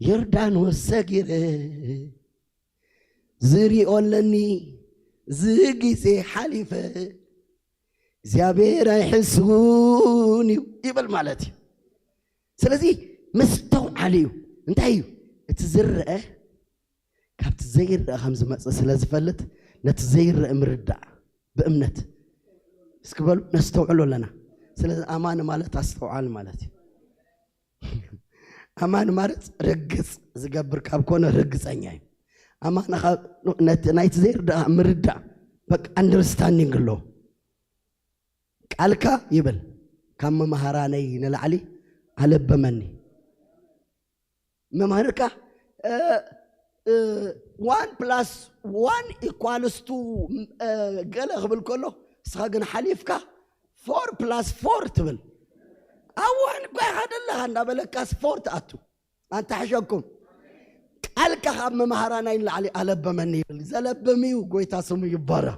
ዮርዳኖስ ሰጊረ ዝሪኦ ኣለኒ እዚ ግዜ ሓሊፈ እግዚኣብሔር ኣይሕሱን እዩ ይብል ማለት እዩ። ስለዚ ምስተውዓሊ እዩ። እንታይ እዩ እቲ ዝረአ ካብቲ ዘይረአ ከም ዝመፅእ ስለ ዝፈልጥ ነቲ ዘይረአ ምርዳእ ብእምነት እስኪ በሉ ነስተውዕሎ ኣለና። ስለዚ ኣማኒ ማለት ኣስተውዓሊ ማለት እዩ። ኣማኒ ማለት ርግፅ ዝገብር ካብ ኮነ ርግፀኛ እዩ። ኣማኒ ናይቲ ዘይርዳእ ምርዳእ በቃ ኣንደርስታንዲንግ ኣሎ። ቃልካ ይብል ካብ መምሃራነይ ንላዕሊ ኣለበመኒ። መምህርካ one plus one equals to ገለ ክብል ከሎ እስኻ ግን ሓሊፍካ four plus four ትብል። ኣብ one እኳ ኢኻ ደለኻ እንዳበለካ ስፖርት ኣቱ ኣንታ ሕሸኩም ቃልካ ካብ መምሃራናይ ንላዕሊ ኣለበመኒ ይብል። ዘለብም እዩ። ጎይታ ስሙ ይባረኽ።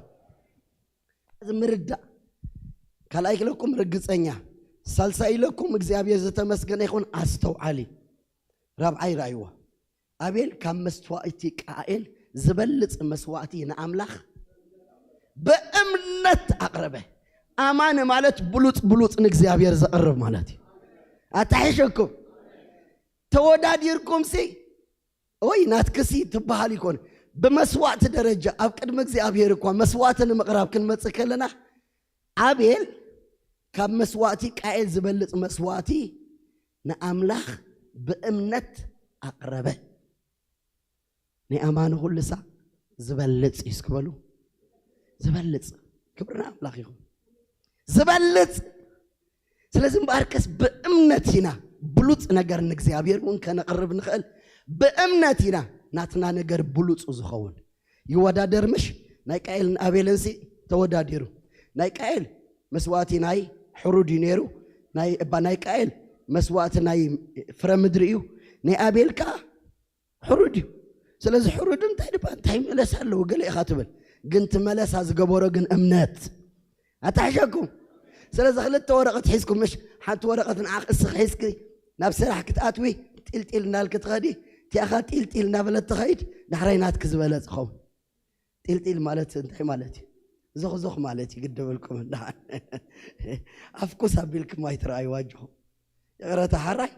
እዚ ምርዳእ ካልኣይ ኢለኩም ርግጸኛ፣ ሳልሳይ ኢለኩም እግዚኣብሔር ዝተመስገነ ይኹን ኣስተውዓሊ። ራብዓይ ራእይዎ ኣቤል ካብ መስዋእቲ ቃኤል ዝበልጽ መስዋእቲ ንኣምላኽ ብእምነት ኣቕረበ። ኣማኒ ማለት ብሉጽ ብሉጽ ንእግዚኣብሔር ዘቕርብ ማለት እዩ። ኣታሒሸኩም ተወዳዲርኩም ሲ ወይ ናትክሲ ትበሃል ይኮን። ብመስዋእቲ ደረጃ ኣብ ቅድሚ እግዚኣብሔር እኳ መስዋእቲ ንምቕራብ ክንመጽእ ከለና ኣቤል ካብ መስዋእቲ ቃኤል ዝበልጽ መስዋእቲ ንኣምላኽ ብእምነት ኣቕረበ። ናይ ኣማኒ ኩሉ ሳዕ ዝበልጽ እዩ። እስኪ በሉ ዝበልጽ። ክብሪ ንኣምላኽ ይኹን። ዝበልጽ። ስለዚ እምበኣርከስ ብእምነት ኢና ብሉጽ ነገር ንእግዚኣብሔር እውን ከነቕርብ ንኽእል። ብእምነት ኢና ናትና ነገር ብሉጹ ዝኸውን። ይወዳደር ምሽ ናይ ቃኤልን ኣቤልን ሲ ተወዳዲሩ። ናይ ቃኤል መስዋእቲ ናይ ሕሩድ እዩ ነይሩ። ናይ እባ ናይ ቃኤል መስዋእቲ ናይ ፍረ ምድሪ እዩ። ናይ ኣቤል ከኣ ሕሩድ እዩ። ስለዚ ሕሩድ እንታይ ድባ እንታይ መለሳ ኣለዎ ገለ ኢኻ ትብል፣ ግን እቲ መለሳ ዝገበሮ ግን እምነት ኣታሕሸኩም። ስለዚ ክልተ ወረቐት ሒዝኩም ምሽ ሓንቲ ወረቐት ንዓኽ እስኺ ሒዝኪ ናብ ስራሕ ክትኣትዊ ጢልጢል እናልክ ትኸዲ እቲኣኻ ጢልጢል እናበለት ትኸይድ ዳሕራይ ናትኪ ዝበለጽ ኸውን። ጢልጢል ማለት እንታይ ማለት እዩ? ዞኽዞኽ ማለት እዩ። ግደበልኩም እንዳ ኣፍኩስ ኣቢልኩም ኣይትረኣይዋ ኣጆኹም። ይቕረታ ሓራይ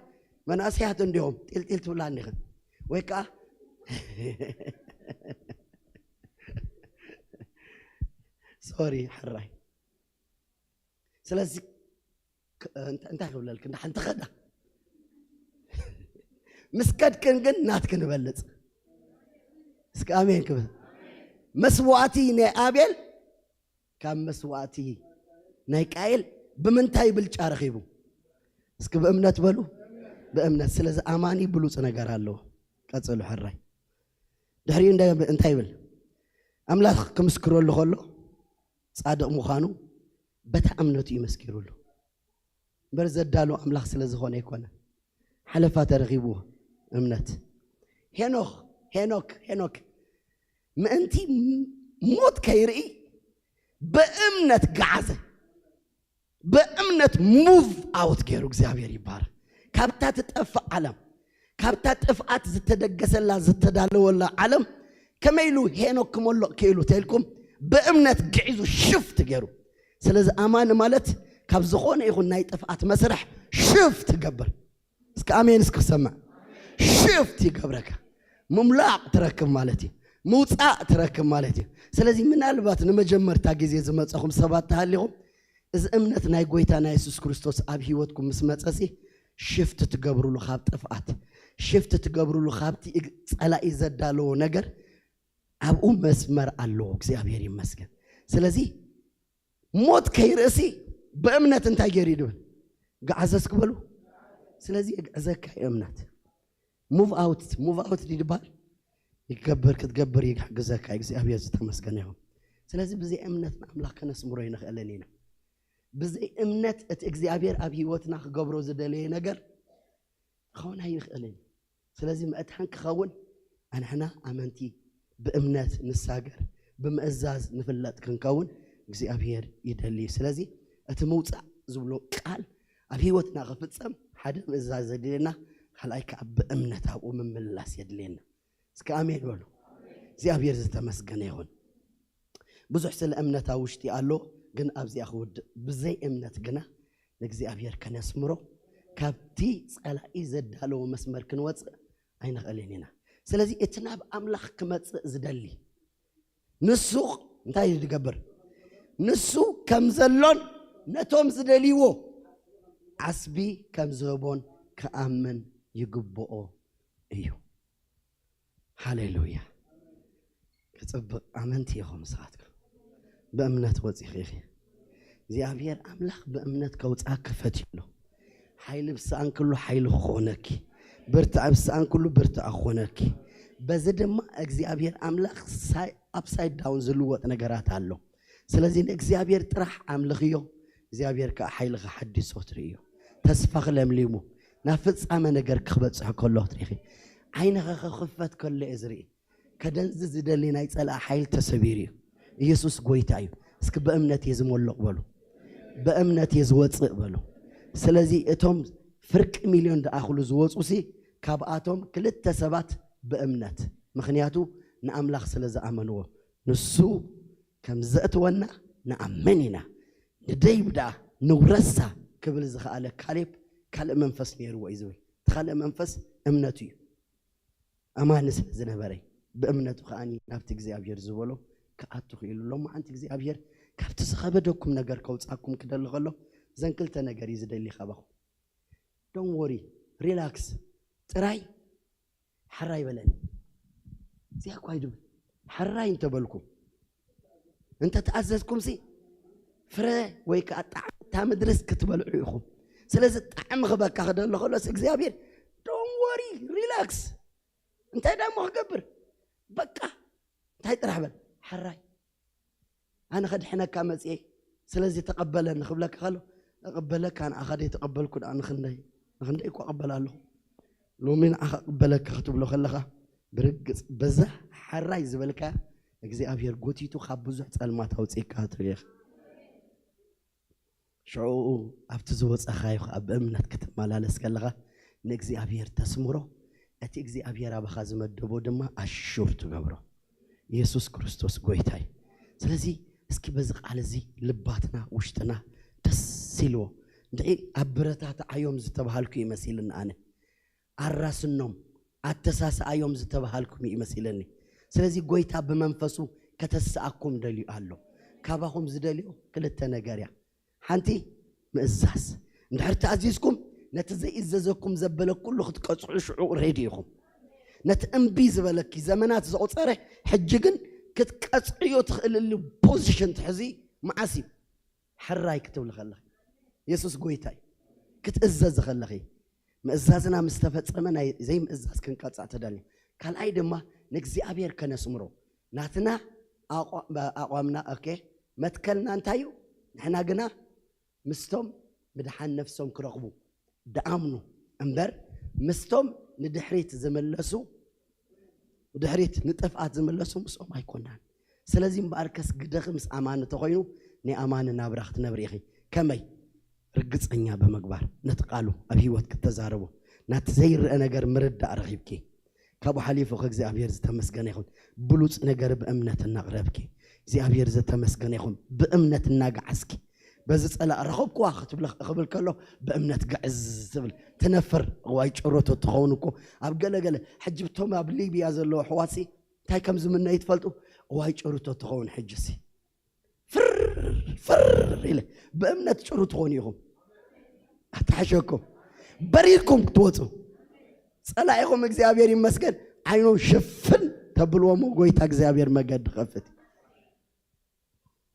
መናእሰያት እንዲኹም ጢልጢል ትብላ እንዲኽን ወይ ከዓ ሶሪ ሓራይ። ስለዚ ክ- እንታ- እንታይ ክብለልክ እንዳ ሓንቲ ኸዳ ምስ ከድክን ግን ናትክን እበልጽ። እስኪ ኣሜን ክብል። መስዋእቲ ናይ ኣቤል ካብ መስዋእቲ ናይ ቃኤል ብምንታይ ብልጫ ረኺቡ? እስኪ ብእምነት በሉ። ብእምነት። ስለዚ ኣማኒ ብሉጽ ነገር ኣለዎ። ቀጽሉ ሕራይ። ድሕሪኡ እንደ- እንታይ ይብል? ኣምላኽ ክምስክረሉ ከሎ ጻድቕ ምዃኑ በታ እምነቱ እዩ መስኪሩሉ። እምበር ዘዳሉ ኣምላኽ ስለ ዝኾነ ኣይኮነ። ሓለፋ ተረኺብዎ እምነት። ሄኖክ ሄኖክ ሄኖክ ምእንቲ ሞት ከይርኢ ብእምነት ገዓዘ። ብእምነት ሙቭ ኣውት ገይሩ እግዚኣብሔር ይባረክ። ካብታ ትጠፍእ ዓለም ካብታ ጥፍኣት ዝተደገሰላ ዝተዳለወላ ዓለም ከመይ ኢሉ ሄኖክ ክመልቕ ክኢሉ ተልኩም ብእምነት ግዒዙ ሽፍት ገይሩ። ስለዚ ኣማኒ ማለት ካብ ዝኾነ ይኹን ናይ ጥፍኣት መስርሕ ሽፍት ይገብር። እስኪ ኣሜን እስኪ ክሰምዕ። ሽፍት ይገብረካ። ምምላቕ ትረክብ ማለት እዩ። ምውፃእ ትረክብ ማለት እዩ። ስለዚ ምናልባት ንመጀመርታ ግዜ ዝመፀኹም ሰባት ተሃሊኹም እዚ እምነት ናይ ጎይታ ናይ የሱስ ክርስቶስ ኣብ ህይወትኩም ምስ መፀሲ ሽፍት ትገብሩሉ ካብ ጥፍኣት ሽፍት ትገብሩሉ ካብቲ እግ- ፀላኢ ዘዳለዎ ነገር ኣብኡ መስመር ኣለዎ። እግዚኣብሔር ይመስገን። ስለዚ ሞት ከይርእሲ ብእምነት እንታይ ገይሩ ይድብል ገዓዘስ ክበሉ። ስለዚ እግዕዘካ እዩ እምነት። ሙቭ ኣውት ሙቭ ኣውት ድድባል ይገብር ክትገብር ይሕግዘካ። እግዚኣብሔር ዝተመስገነ ይኹን። ስለዚ ብዘይ እምነት ንኣምላኽ ከነስምሮ ይንኽእልን ኢና። ብዘይ እምነት እቲ እግዚኣብሔር ኣብ ህይወትና ክገብሮ ዝደለየ ነገር ክኸውን ኣይንኽእልን። ስለዚ መእታን ክኸውን ኣንሕና ኣመንቲ ብእምነት ንሳገር ብምእዛዝ ንፍለጥ ክንከውን እግዚኣብሔር ይደሊ እዩ። ስለዚ እቲ ምውፃእ ዝብሎ ቃል ኣብ ህይወትና ክፍፀም ሓደ ምእዛዝ ዘድልየና፣ ካልኣይ ከዓ ብእምነት ኣብኡ ምምላስ የድልየና። እስኪ ኣሜን በሉ። እግዚኣብሔር ዝተመስገነ ይኹን። ብዙሕ ስለ እምነት ኣብ ውሽጢ ኣሎ፣ ግን ኣብዚኣ ክውድእ። ብዘይ እምነት ግና ንእግዚኣብሔር ከነስምሮ ካብቲ ጸላኢ ዘዳለዎ መስመር ክንወፅእ ኣይንኽእልን ኢና። ስለዚ እቲ ናብ ኣምላኽ ክመፅእ ዝደሊ ንሱ እንታይ ዝገብር? ንሱ ከም ዘሎን ነቶም ዝደልይዎ ዓስቢ ከም ዝህቦን ክኣምን ይግብኦ እዩ። ሃሌሉያ። ክጽብቕ ኣመንቲ ኢኹም ንስኻትኩም። ብእምነት ወጺኺ ኢኺ። እግዚኣብሔር ኣምላኽ ብእምነት ከውጽኣኪ ፈትዩ ኣሎ። ሓይሊ ብሰኣንክሉ ሓይሊ ክኾነኪ፣ ብርትዒ ብሰኣንክሉ ብርትዒ ክኾነኪ። በዚ ድማ እግዚኣብሔር ኣምላኽ ሳይ- ኣፕሳይድ ዳውን ዝልወጥ ነገራት ኣሎ። ስለዚ ንእግዚኣብሔር ጥራሕ ኣምልኽዮ፣ እግዚኣብሔር ከዓ ሓይልኺ ሓዲሶ ትርእዮ። ተስፋኺ ለምሊሙ ናብ ፍጻመ ነገር ክበጽሕ ከሎ ትርእኺ። ዓይንኻ ክኽፈት ከሎ እየ ዝርኢ። ከደንዝዝ ዝደሊ ናይ ጸላእ ሓይል ተሰቢሩ እዩ። ኢየሱስ ጎይታ እዩ። እስኪ ብእምነት እየ ዝሞልቕ በሉ። ብእምነት እየ ዝወጽእ በሉ። ስለዚ እቶም ፍርቂ ሚልዮን ዝኣኽሉ ዝወጹ ሲ ካብኣቶም ክልተ ሰባት ብእምነት፣ ምኽንያቱ ንኣምላኽ ስለ ዝኣመንዎ፣ ንሱ ከም ዘእትወና ንኣምን ኢና፣ ንደይብ ደኣ ንውረሳ ክብል ዝኸኣለ ካሌብ ካልእ መንፈስ ነይርዎ እዩ ዝብል። እቲ ካልእ መንፈስ እምነቱ እዩ። ኣማኒ ስለ ዝነበረ ብእምነቱ ከኣ ናብቲ እግዚኣብሔር ዝበሎ ክኣቱ ክኢሉ። ሎማዓንቲ እግዚኣብሔር ካብቲ ዝኸበደኩም ነገር ከውፃኩም ክደሊ ከሎ ዘን ክልተ ነገር እዩ ዝደሊ ካባኹም። ዶን ወሪ፣ ሪላክስ፣ ጥራይ ሓራይ በለኒ። እዚኣ እኳ ይድብል ሓራይ እንተበልኩም እንተ ተኣዘዝኩም ሲ ፍረ ወይ ከዓ ጣዕሚ እታ ምድርስ ክትበልዑ ኢኹም። ስለዚ ጣዕሚ ክበካ ክደሎ ከሎስ እግዚኣብሔር ዶን ወሪ፣ ሪላክስ። እንታይ ዳሞ ክገብር? በቃ እንታይ ጥራሕ በል፣ ሓራይ ኣነ ከድሕነካ መፅኤ፣ ስለዚ ተቐበለኒ ክብለካ ከሎ እቕበለካ፣ ንዓኻ ደይተቐበልኩ ደኣ ንኽንደይ ንኽንደይ እኳ እቕበል ኣለኹ። ሎሚ ንዓኻ እቕበለካ ክትብሎ ከለኻ ብርግፅ በዛ ሓራይ ዝበልካ እግዚኣብሔር ጎቲቱ ካብ ብዙሕ ፀልማት ኣውፅእካ ትርኢ ኢኻ። ሽዑ ኣብቲ ዝወፀኻዮ ከዓ ብእምነት ክትመላለስ ከለኻ ንእግዚኣብሔር ተስምሮ። እቲ እግዚኣብሔር ኣባኻ ዝመደቦ ድማ ኣሹር ትገብሮ። ኢየሱስ ክርስቶስ ጎይታ እዩ። ስለዚ እስኪ በዚ ቃል እዚ ልባትና ውሽጥና ደስ ኢልዎ። እንድዒ ኣብ ብረታትዓዮም ዝተባሃልኩ ይመሲልኒ ኣነ። ኣራስኖም ኣተሳስኣዮም ዝተባሃልኩም ይመስለኒ። ስለዚ ጎይታ ብመንፈሱ ከተስኣኩም ደልዩ ኣሎ። ካባኹም ዝደልዮ ክልተ ነገር እያ። ሓንቲ ምእዛዝ። እንድሕር ተኣዚዝኩም ነቲ ዘይእዘዘኩም ዘበለ ኩሉ ክትቀጽዑ ሽዑ ሬዲ ኢኹም። ነቲ እምቢ ዝበለኪ ዘመናት ዘቑጸረ ሕጂ ግን ክትቀጽዕዮ ትኽእልሉ ፖዚሽን ትሕዚ መዓስ እዩ? ሕራይ ክትብሊ ከለኺ የሱስ ጎይታ እዩ። ክትእዘዚ ከለኺ ምእዛዝና ምስ ተፈጸመ ናይ ዘይምእዛዝ ክንቀጻዕ ተዳልዩ። ካልኣይ ድማ ንእግዚኣብሔር ከነስምሮ ናትና ኣቋ- ኣቋምና ኦኬ መትከልና እንታይ እዩ? ንሕና ግና ምስቶም ምድሓን ነፍሶም ክረኽቡ ደኣምኑ እምበር ምስቶም ንድሕሪት ዝምለሱ ድሕሪት ንጥፍኣት ዝምለሱ ምስኦም ኣይኮናን። ስለዚ እምበኣርከስ ግደኺ ምስ ኣማኒ ተኾይኑ ናይ ኣማኒ ናብራ ክትነብሪ ኢኺ። ከመይ? ርግጸኛ ብምግባር ነቲ ቃሉ ኣብ ህይወት ክተዛረቦ ናቲ ዘይረአ ነገር ምርዳእ ረኺብኪ። ካብኡ ሓሊፉ ከእግዚኣብሔር ዝተመስገነ ይኹን። ብሉጽ ነገር ብእምነት እናቕረብኪ እግዚኣብሔር ዝተመስገነ ይኹን። ብእምነት እናገዓዝኪ በዚ ጸላእ ረኸብክዋ ክትብል ክብል ከሎ ብእምነት ግዕዝ ትብል ትነፍር። እዋይ ጭሩቶ ትኸውን እኮ ኣብ ገለገለ ሕጂ ብቶም ኣብ ሊብያ ዘለዉ ኣሕዋትሲ እንታይ ከም ዝምነዩ ትፈልጡ? እዋይ ጭሩቶ ትኸውን ሕጂሲ ፍር ፍር ኢለ ብእምነት ጭሩ ትኾኑ ኢኹም። ኣትሓሸኩም በሪርኩም ክትወፁ ጸላኢኹም እግዚኣብሔር ይመስገን ዓይኖም ሽፍን ተብልዎሞ ጎይታ እግዚኣብሔር መገዲ ከፍት።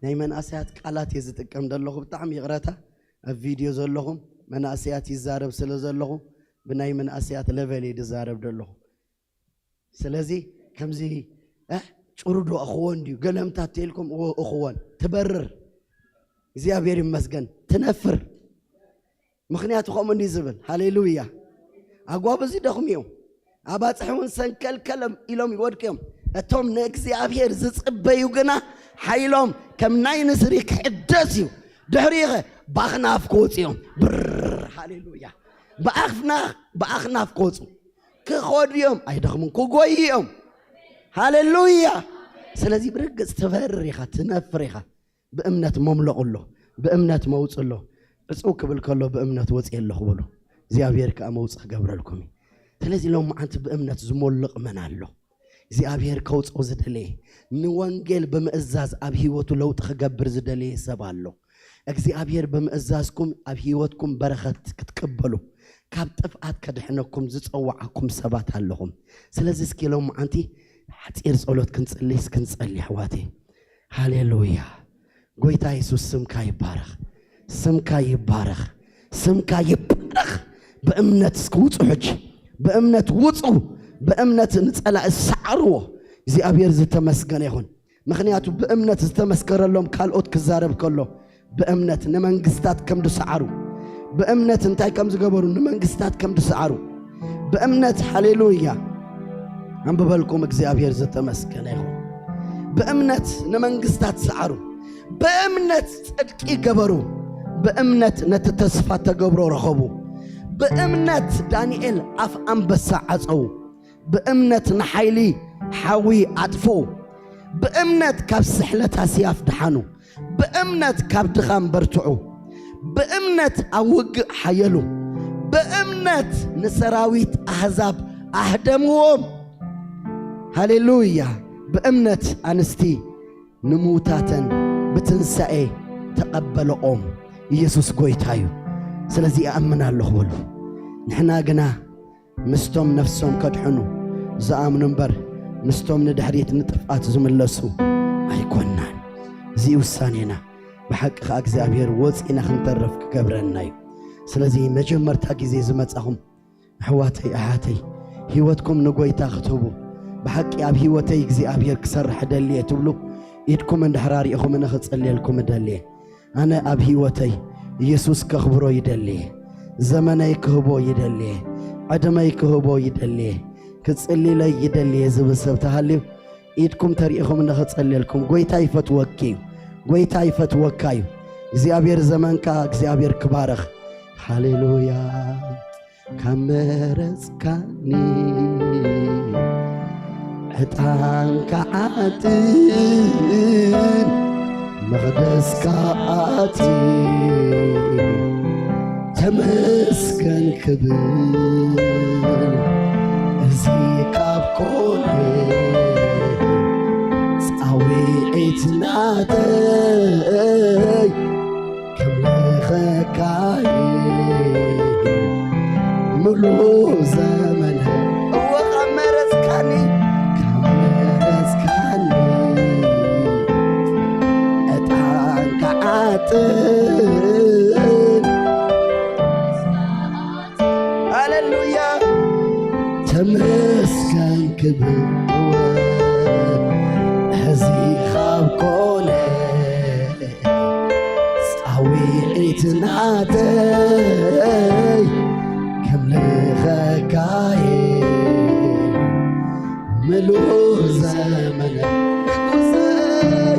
ናይ መንእሰያት ቃላት እየ ዝጥቀም ዘለኹ። ብጣዕሚ ይቕረታ ኣብ ቪድዮ ዘለኹም መንእሰያት ይዛረብ ስለ ዘለኹ ብናይ መንእሰያት ለቨል እየ ዝዛረብ ዘለኹ። ስለዚ ከምዚ እ ጭሩዶ እኽወን ድዩ ገለምታ ተልኩም እዎ እኽወን ትበርር እግዚኣብሔር ይመስገን ትነፍር። ምኽንያቱ ከምኡ እንዲ ዝብል ሃሌሉያ። ኣጓብዚ ደኽሙ እዮም ኣባፅሕ እውን ሰንከልከለም ኢሎም ይወድቅዮም። እቶም ንእግዚኣብሔር ዝፅበዩ ግና ሓይሎም ከም ናይ ንስሪ ክሕደስ እዩ። ድሕሪኸ ብኣኽናፍ ክወፁ እዮም። ብር ሃሌሉያ። ብኣኽና ብኣኽናፍ ክወፁ ክኸዱ እዮም። ኣይደኽሙን ክጎዩ እዮም። ሃሌሉያ። ስለዚ ብርግፅ ትበርር ኢኻ ትነፍር ኢኻ። ብእምነት መምለቑ ኣሎ። ብእምነት መውፅ ኣሎ። ዕፅው ክብል ከሎ ብእምነት ወፅየ ኣለኹ በሉ። እግዚኣብሔር ከዓ መውፅ ክገብረልኩም እዩ። ስለዚ ሎም መዓንቲ ብእምነት ዝሞልቕ መን ኣሎ? እግዚኣብሔር ከውፅኦ ዝደለየ ንወንጌል ብምእዛዝ ኣብ ህይወቱ ለውጢ ክገብር ዝደለየ ሰብ ኣሎ። እግዚኣብሔር ብምእዛዝኩም ኣብ ህይወትኩም በረኸት ክትቅበሉ ካብ ጥፍኣት ከድሕነኩም ዝፀዋዓኩም ሰባት ኣለኹም። ስለዚ እስኪ ሎም መዓንቲ ሓፂር ጸሎት ክንጽሊ እስክንጸሊ ኣሕዋተይ። ሃሌሉያ። ጎይታ የሱስ ስምካ ይባረኽ። ስምካ ይባረኽ። ስምካ ይባረኽ። ብእምነት እስኪ ውጹ ሕጂ። ብእምነት ውጹ። ብእምነት ንጸላኢ ሰዓርዎ። እግዚኣብሔር ዝተመስገነ ይኹን። ምኽንያቱ ብእምነት ዝተመስከረሎም ካልኦት ክዛረብ ከሎ ብእምነት ንመንግስታት ከም ዝሰዓሩ ብእምነት እንታይ ከም ዝገበሩ ንመንግስታት ከም ዝሰዓሩ ብእምነት ሃሌሉያ። ኣንብበልኩም። እግዚኣብሔር ዝተመስገነ ይኹን። ብእምነት ንመንግስታት ሰዓሩ፣ ብእምነት ጽድቂ ገበሩ፣ ብእምነት ነቲ ተስፋ ተገብሮ ረኸቡ። ብእምነት ዳንኤል ኣፍ ኣንበሳ ዓጸዉ። ብእምነት ንሓይሊ ሓዊ ኣጥፈዉ። ብእምነት ካብ ስሕለት ኣስያፍ ደሓኑ። ብእምነት ካብ ድኻም በርትዑ። ብእምነት ኣብ ውግእ ሓየሉ። ብእምነት ንሰራዊት ኣህዛብ ኣህደምዎም። ሃሌሉያ። ብእምነት ኣንስቲ ንምውታተን ብትንሳኤ ተቐበለኦም። ኢየሱስ ጎይታ እዩ። ስለዚ እኣምን ኣለኹ በሉ። ንሕና ግና ምስቶም ነፍሶም ከድሕኑ ዝኣምኑ እምበር፣ ምስቶም ንድሕሪት ንጥፍኣት ዝምለሱ ኣይኮናን። እዚ ውሳኔና። ብሓቂ ኸኣ እግዚኣብሔር ወፂእና ክንተርፍ ክገብረና እዩ። ስለዚ መጀመርታ ግዜ ዝመጻኹም ኣሕዋተይ፣ ኣሓተይ፣ ህይወትኩም ንጎይታ ክትህቡ፣ ብሓቂ ኣብ ህይወተይ እግዚኣብሔር ክሰርሕ እደሊ እየ ትብሉ፣ ኢድኩም እንድሕር ኣሪእኹምኒ ክጽልየልኩም እደሊ እየ። ኣነ ኣብ ህይወተይ ኢየሱስ ከኽብሮ ይደሊ እየ። ዘመነይ ክህቦ ይደሊ እየ። ዕድመይ ክህቦ ይደሊ እየ። ክጽልይለይ ይደሊ እየ ዝብል ሰብ ተሃልዩ፣ ኢድኩም ተሪኢኹምኒ ክጽልየልኩም። ጎይታ ይፈትወኪ እዩ። ጎይታ ይፈትወካ እዩ። እግዚኣብሔር ዘመንካ እግዚኣብሔር ክባርኽ። ሃሌሉያ። ካብ መረጽካኒ ዕጣንካ ዓጥን መቕደስካ ኣትዩ ተመስገን ክብል እዚ ካብ ኮነ ጻውዒት ናተይ ከምልኸካ ምሉእ ዘመን እወ ካብ መረጽካኒ ካብ መረጽካኒ ዕጣን ክዓጥን ሃሌሉያ ተመስገን ክብል እወ ሕዚ ካብ ኮነ ጻውዒት ናተይ ከምልኸካየ ምሉእ ዘመነ ንጉሰይ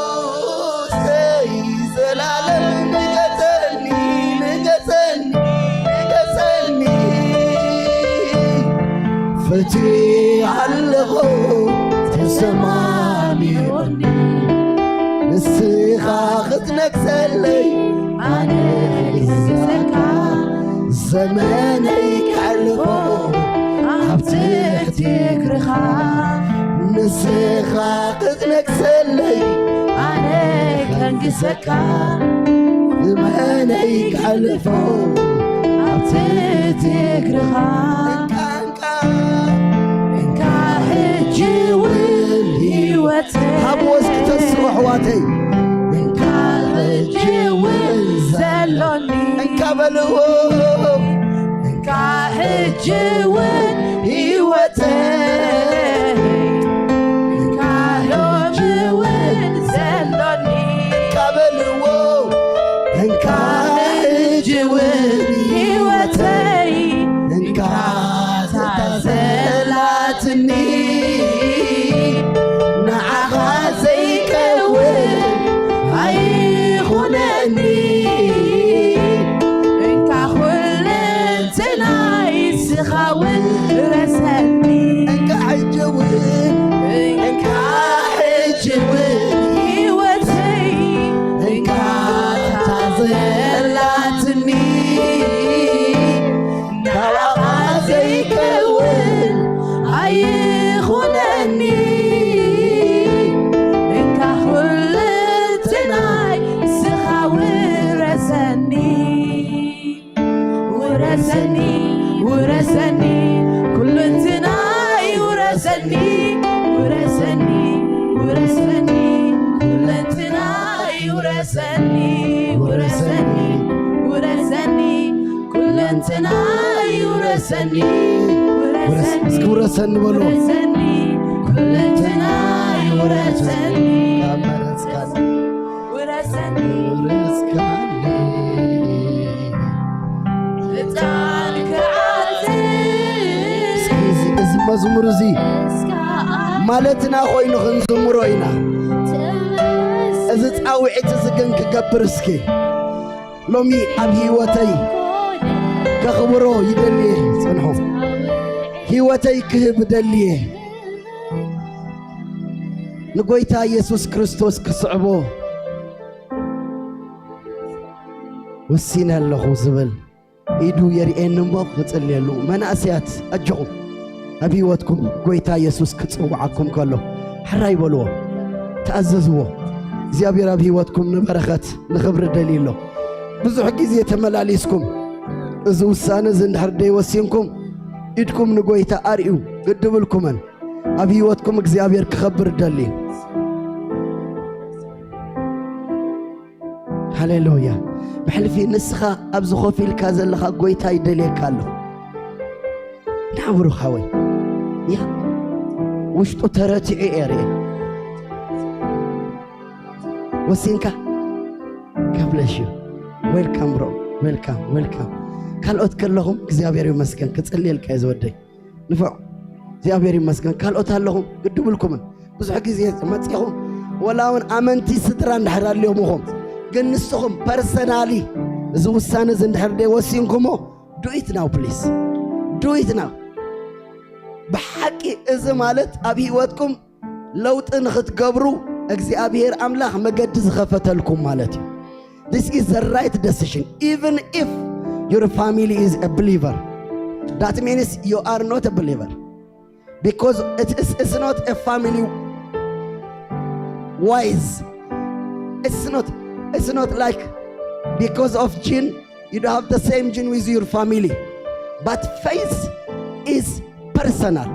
ንጉሰይ ዘላለም ንገሰኒ ንገሰኒ ንገሰኒ ፈትየ ኣለኹ ተሰማሚዑኒ ንስኻ ክትነግሰለይ ኣነ ክግዛእካ ዘመነይ ከሕልፎ ኣብ ትሕቲ እግርኻ ንስኻ ክትነግሰለይ ኣነ ከንግሰካ ዘመነይ ከሕልፎ ኣብ ትሕቲ እግርኻ እንካ ሕጂ እውን ህይወት ሃብዎ እስኪ ተስኡ ኣሕዋተይ እንካ ሕጂ እውን ዘሎኒ እንካ በልዎ እንካ ሕጂ እውን ህይወተይ እንካ ሎሚ እውን ዘሎኒ እንካ በልዎ እንካ ሕጂ እውን ህይወተይ እንካ ተዘላትኒ ንዓኻ ዘይከውን ኣይኹነኒ እንካ ኩለንትናይ ስኻውን ረሰኒ እንካ ሕጂ እውን እንካ ሕጂ እውን ህይወተይ እንካ ታዘላትኒ ናባኻ ዘይከውን ኣይኹነኒ እንካ ኩለንትናይ ስኻ ውረሰኒ ውረሰኒ ውረሰኒ ኩለንትናይ ውረሰኒ ውረሰኒ ውረሰኒ ኩለንትናይ ውረሰኒ ውረሰኒ ውረሰኒ ኩለንትናይ ውረሰኒ እስኪ ውረሰኒ በሉ። ውረሰኒ ኩለንትናይ ውረሰኒ ካብ መረጽካኒ ውረሰኒ ውረስካኒ ዕጣን ክዓጥን እስኪ እዚ መዝሙር እዚ ማለትና ኮይኑ ክንዝምሮ ኢና። እዚ ጻውዒት እዚ ግን ክገብር እስኪ ሎሚ ኣብ ህይወተይ ከኽብሮ ይደልየ። ጽንሑ። ህይወተይ ክህብ ደልየ። ንጎይታ ኢየሱስ ክርስቶስ ክስዕቦ ወሲነ ኣለኹ ዝብል ኢዱ የርእየኒ እሞ ክጽልየሉ። መናእሰያት ኣጆኹም፣ ኣብ ህይወትኩም ጎይታ ኢየሱስ ክጽውዓኩም ከሎ ሕራይ በልዎ፣ ተኣዘዝዎ። እግዚኣብሔር ኣብ ህይወትኩም ንበረኸት ንኽብሪ ደልዩ ኣሎ። ብዙሕ ግዜ ተመላሊስኩም እዚ ውሳነ እዚ እንድሕር ደይወሲንኩም ኢድኩም ንጎይታ ኣርእዩ ግድብልኩመን ኣብ ህይወትኩም እግዚኣብሔር ክኸብር ደልዩ። ሃሌሉያ። ብሕልፊ ንስኻ ኣብዚ ኮፍ ኢልካ ዘለኻ ጎይታ ይደልየካ ኣሎ። ናብሩ ሓወይ ያ ውሽጡ ተረቲዑ እየ ርእየ። ወሲንካ? God bless you. Welcome bro. Welcome, welcome. ካልኦት ከለኹም እግዚኣብሔር ይመስገን ክጽልየልካ እየ ዝወደይ። ንፉዕ እግዚኣብሔር ይመስገን። ካልኦት ኣለኹም ግድብልኩምን ብዙሕ ግዜ መጺኹም ወላ እውን ኣመንቲ ስድራ እንድሕር ኣልዮምኹም ግን ንስኹም ፐርሰናሊ እዚ ውሳነ እዚ እንድሕር ደይ ወሲንኩሞ do it now please. Do it now. ብሓቂ እዚ ማለት ኣብ ህይወትኩም ለውጢ ንኽትገብሩ እግዚኣብሔር ኣምላኽ መገዲ ዝኸፈተልኩም ማለት እዩ። This is the right decision even if your family is a believer. That means you are not a believer because it is, it's not a family wise. It's not, it's not like because of gene you don't have the same gene with your family. But faith is personal.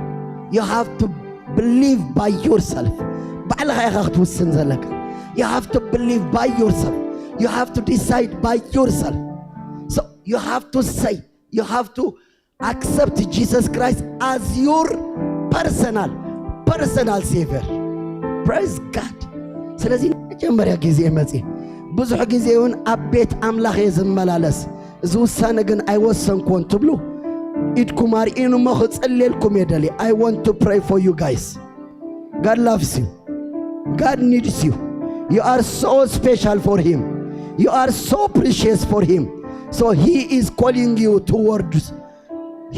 You have to believe by yourself. ባዕልኻ ኢኻ ክትውስን ዘለካ. You have to believe by yourself. You have to decide by yourself. So you have to say, you have to accept Jesus Christ as your personal, personal savior. Praise God. ስለዚ መጀመርያ ግዜ መጺ ብዙሕ ግዜ እውን ኣብ ቤት ኣምላኽ እየ ዝመላለስ እዚ ውሳነ ግን ኣይወሰንኩዎን ትብሉ ኢድኩም ኣርእዩን እሞ ክጽልየልኩም እየ ደልየ. I want to pray for you guys. God loves you. God needs you. You are so special for him. You are so precious for him. So he is calling you towards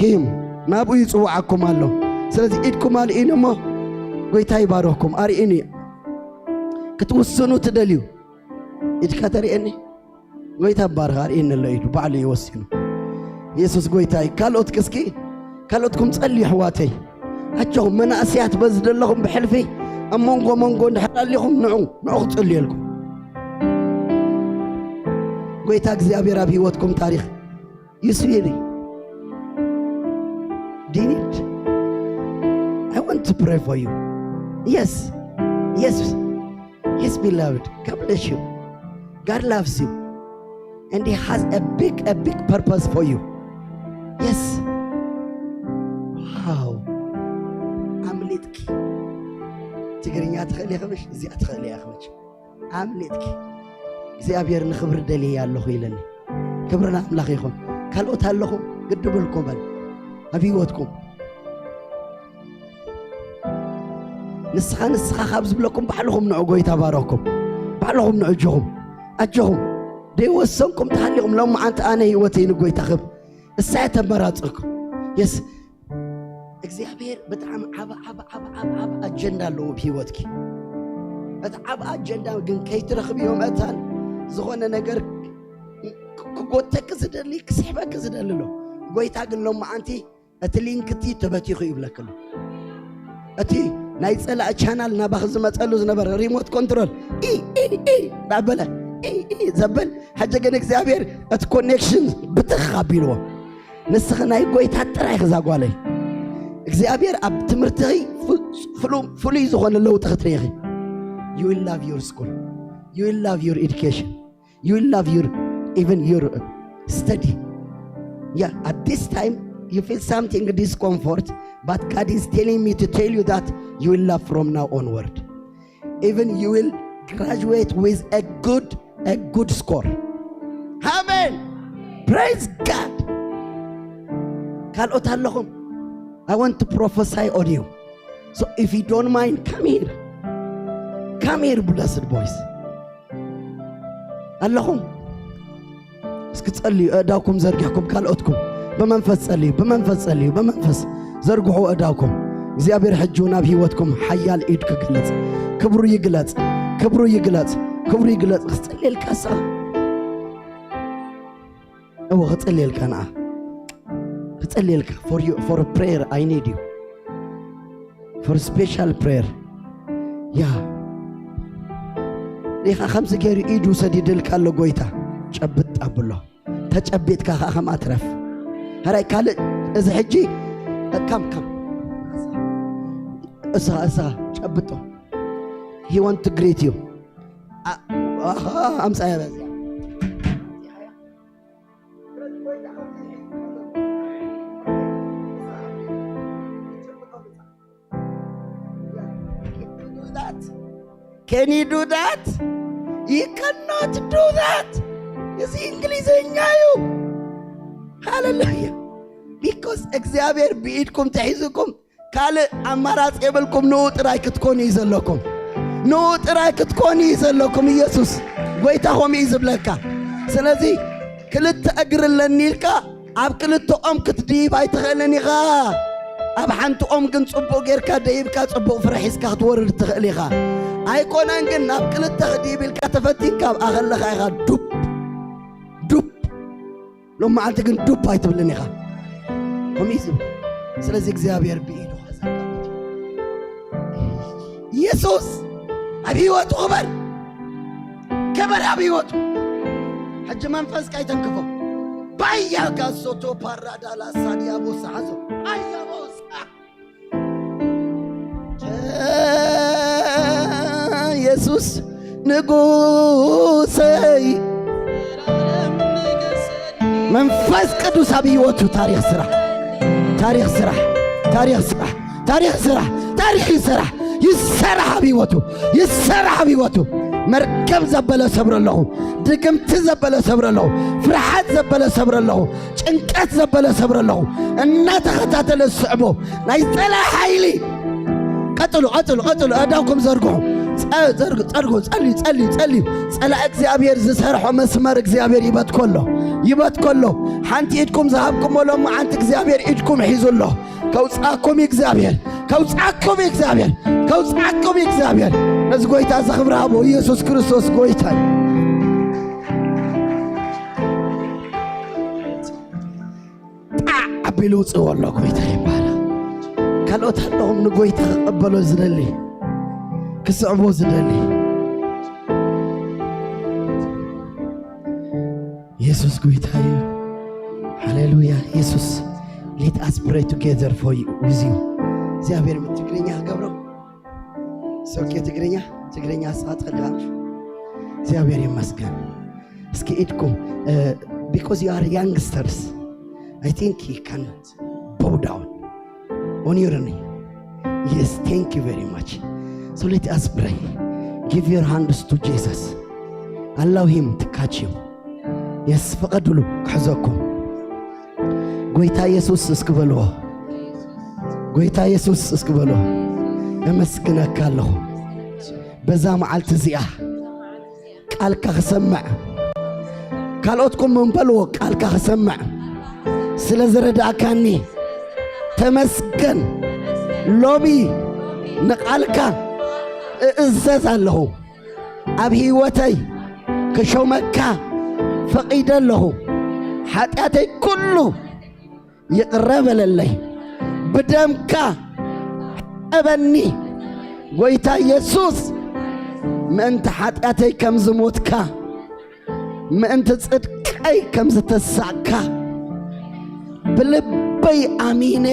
him. ናብኡ ይጽውዓኩም ኣሎ። ስለዚ ኢድኩም ኣርእዩን እሞ ጎይታ ይባርኽኩም። ኣርእዩን እዩ ክትውስኑ ትደልዩ ኢድካ ተርእየኒ። ጎይታ ባርኽ ኣርእየኒ ኣሎ ኢዱ ባዕሉ እዩ ወሲኑ። ኢየሱስ ጎይታ እዩ። ካልኦት እስኪ ካልኦትኩም ጸልዩ ኣሕዋተይ። ኣጆኹም መናእሰያት በዚ ዘለኹም ብሕልፊ ኣብ መንጎ መንጎ እንድሕር ኣሊኹም ንዑ ንዑ ክጽልየልኩም። ጎይታ እግዚኣብሔር ኣብ ህይወትኩም ታሪኽ ይስይሪ። Did it? I want to pray for you. Yes. Yes. Yes, beloved. God bless you. God loves you. And he has a big, a big purpose for you. Yes. Wow. ኣምሊጥኪ ትግርኛ ትኽእሊ ኢኺ ምሽ እዚኣ ትኽእሊ ኢኺ መቸም ኣምሊጥኪ እግዚኣብሔር ንኽብሪ ደልየ ኣለኹ ኢለኒ። ክብሪ ንኣምላኽ ይኹን። ካልኦት ኣለኹም ግድብልኩመን ኣብ ህይወትኩም ንስኻ ንስኻ ካብ ዝብለኩም ባዕልኹም ንዑ ጎይታ ባረኩም። ባዕልኹም ንዑ ኣጆኹም ኣጆኹም ደይወሰንኩም ተሃሊኹም ሎም መዓንቲ ኣነ ህይወተይ ንጎይታ ክብ እሳ ተመራጽኩም የስ እግዚኣብሔር ብጣዕሚ ዓብ ዓብ ዓብ ዓብ ዓብ ኣጀንዳ ኣለዎ ብህይወትኪ። እቲ ዓብ ኣጀንዳ ግን ከይትረኽብዮ መእታን ዝኾነ ነገር ክጎተኪ ዝደሊ ክስሕበኪ ዝደሊ ኣሎ። ጎይታ ግን ሎመዓንቲ እቲ ሊንክ እቲ ተበቲኹ ይብለክሉ። እቲ ናይ ጸላእ ቻናል ናባኺ ዝመጸሉ ዝነበረ ሪሞት ኮንትሮል ኢ ኢ ኢ እንዳበለ ኢ ኢ ዘብል ሕጂ ግን እግዚኣብሔር እቲ ኮኔክሽን ብትኽ ኣቢልዎ። ንስኺ ናይ ጎይታ ጥራይ ክዛ ጓለይ እግዚኣብሔር ኣብ ትምህርትኺ ፍሉይ ዝኾነ ለውጢ ክትርኢ ኢኺ። You will love your school. You will love your education. You will love your even your study. Yeah, at this time you feel something discomfort, but God is telling me to tell you that you will love from now onward. Even you will graduate with a good a good score. Amen. Praise God. ካልኦት ኣለኹም I want to prophesy on you. So if you don't mind, come here. Come here, blessed boys. ኣለኹም? እስኪ ጸልዩ፣ ኣእዳውኩም ዘርጊሕኩም፣ ካልኦትኩም ብመንፈስ ጸልዩ፣ ብመንፈስ ጸልዩ፣ ብመንፈስ ዘርግሑ ኣእዳውኩም። እግዚኣብሔር ሕጂ እውን ኣብ ህይወትኩም ሓያል ኢድ ክገልጽ፣ ክብሩ ይግለጽ፣ ክብሩ ይግለጽ፣ ክብሩ ይግለጽ። ክጸልየልካ ስኣ። እወ፣ ክጸልየልካ ንኣ። ክጸልየልካ። For you, for a prayer, I need you. For special prayer. ያ። ሪኻ ከምዚ ገይሩ ኢዱ ሰዲድልካ ኣሎ ጎይታ። ጨብጥ ኣብሎ። ተጨቢጥካ ኸዓ ከም ኣትረፍ። ሕራይ ካልእ እዚ ሕጂ፣ ከም፣ ከም። እሳ፣ እሳ፣ ጨብጦ። He want to greet you. ኣ-፣ ኣኻ፣ ኣምጻያ በዚያ። Can you do that? You cannot do that. እዚ እንግሊዝኛ እዩ። ሃሌሉያ። Because እግዚኣብሔር ብኢድኩም ተሒዝኩም ካልእ ኣማራጺ የብልኩም። ንኡ ጥራይ ክትኮኑ እዩ ዘለኩም። ንኡ ጥራይ ክትኮኑ እዩ ዘለኩም። ኢየሱስ ጎይታ ከምኡ እዩ ዝብለካ። ስለዚ ክልተ እግሪ ኣለኒ ኢልካ ኣብ ክልተ ኦም ክትድይብ ኣይትኽእልን ኢኻ። ኣብ ሓንቲ ኦም ግን ጽቡቕ ጌርካ ደይብካ ጽቡቕ ፍረ ሒዝካ ክትወርድ ትኽእል ኢኻ። ኣይኮነን ግን ናብ ክልተ ክድይብ ኢልካ ተፈቲንካ ኣብኣ ከለኻ ኢኻ ዱብ፣ ዱብ። ሎም መዓልቲ ግን ዱብ ኣይትብልን ኢኻ። ከምኡ እዩ ዝብል። ስለዚ እግዚኣብሔር ብኢዱ ከዘጋበት እዩ። ኢየሱስ ኣብ ህይወቱ ክበር፣ ክበር ኣብ ህይወቱ። ሕጂ መንፈስካ ይተንክፎ። ባያ ጋሶቶ ፓራዳላ ሳዲያ ቦሳ ሓዞ። ባያ ቦሳ። ኢየሱስ ንጉሰይ። መንፈስ ቅዱስ ኣብ ህይወቱ ታሪኽ ስራሕ፣ ታሪኽ ስራሕ፣ ታሪኽ ስራሕ፣ ታሪኽ ስራሕ፣ ታሪኽ ይሰራሕ፣ ይሰራሕ ኣብ ህይወቱ፣ ይሰራሕ ኣብ ህይወቱ። መርገም ዘበለ ሰብረ ኣለኹ፣ ድግምቲ ዘበለ ሰብረ ኣለኹ፣ ፍርሓት ዘበለ ሰብረ ኣለኹ፣ ጭንቀት ዘበለ ሰብረ ኣለኹ። እናተኸታተለ ዝስዕቦ ናይ ጸላኢ ሓይሊ። ቀጥሉ፣ ቀጥሉ፣ ቀጥሉ። ኣእዳውኩም ዘርግሑ። ጸ-፣ ዘርግ-፣ ጸርጉ፣ ጸልዩ፣ ጸልዩ፣ ጸልዩ። ጸላኢ እግዚኣብሔር ዝሰርሖ መስመር እግዚኣብሔር ይበትኮ ኣሎ። ይበትኮ ኣሎ። ሓንቲ ኢድኩም ዝሃብኩሞ ሎማዓንቲ እግዚኣብሔር ኢድኩም ሒዙ ኣሎ። ከውጻኩም እዩ እግዚኣብሔር። ከውጻኩም እዩ እግዚኣብሔር። ከውጻኩም እዩ እግዚኣብሔር። ነዚ ጎይታ እዚ ክብሪ ሃቦ። ኢየሱስ ክርስቶስ ጎይታ እዩ። ጣዕ ኣቢሉ ውፅዎ ኣሎ። ጎይታ ይባላል። ካልኦት ኣለኹም ንጎይታ ክቐበሎ ዝደሊ፣ ክስዕቦ ዝደሊ። ኢየሱስ ጎይታ እዩ። ሃሌሉያ። ኢየሱስ፣ let us pray together for you, with you። እግዚኣብሔር ትግርኛ ክገብሮ። ሶኬ ትግርኛ፣ ትግርኛ ስኻ ትኽእል ኢኻ። እግዚኣብሔር ይመስገን። እስኪ ኢድኩም፣ እ፣ because you are youngsters, I think you can bow down on your knee. Yes, thank you very much. So let us pray. Give your hands to Jesus. Allow him to catch you. Yes, ፍቐዱሉ ክሕዘኩም። ጎይታ ኢየሱስ እስኪ በልዎ። ጎይታ ኢየሱስ እስኪ በልዎ። እመስግነካ ኣለኹ በዛ መዓልቲ እዚኣ። ቃልካ ክሰምዕ። ካልኦትኩም እውን በልዎ፣ ቃልካ ክሰምዕ ስለ ዝረዳእካኒ ተመስገን። ሎሚ ንቃልካ እእዘዝ ኣለኹ። ኣብ ህይወተይ ክሾመካ ፈቒደ ኣለኹ። ሓጢኣተይ ኩሉ ይቕረ በለለይ። ብደምካ ሕጸበኒ። ጎይታ ኢየሱስ፣ ምእንቲ ሓጢኣተይ ከም ዝሞትካ፣ ምእንቲ ጽድቀይ ከም ዝተሳቕካ፣ ብልበይ ኣሚነ፣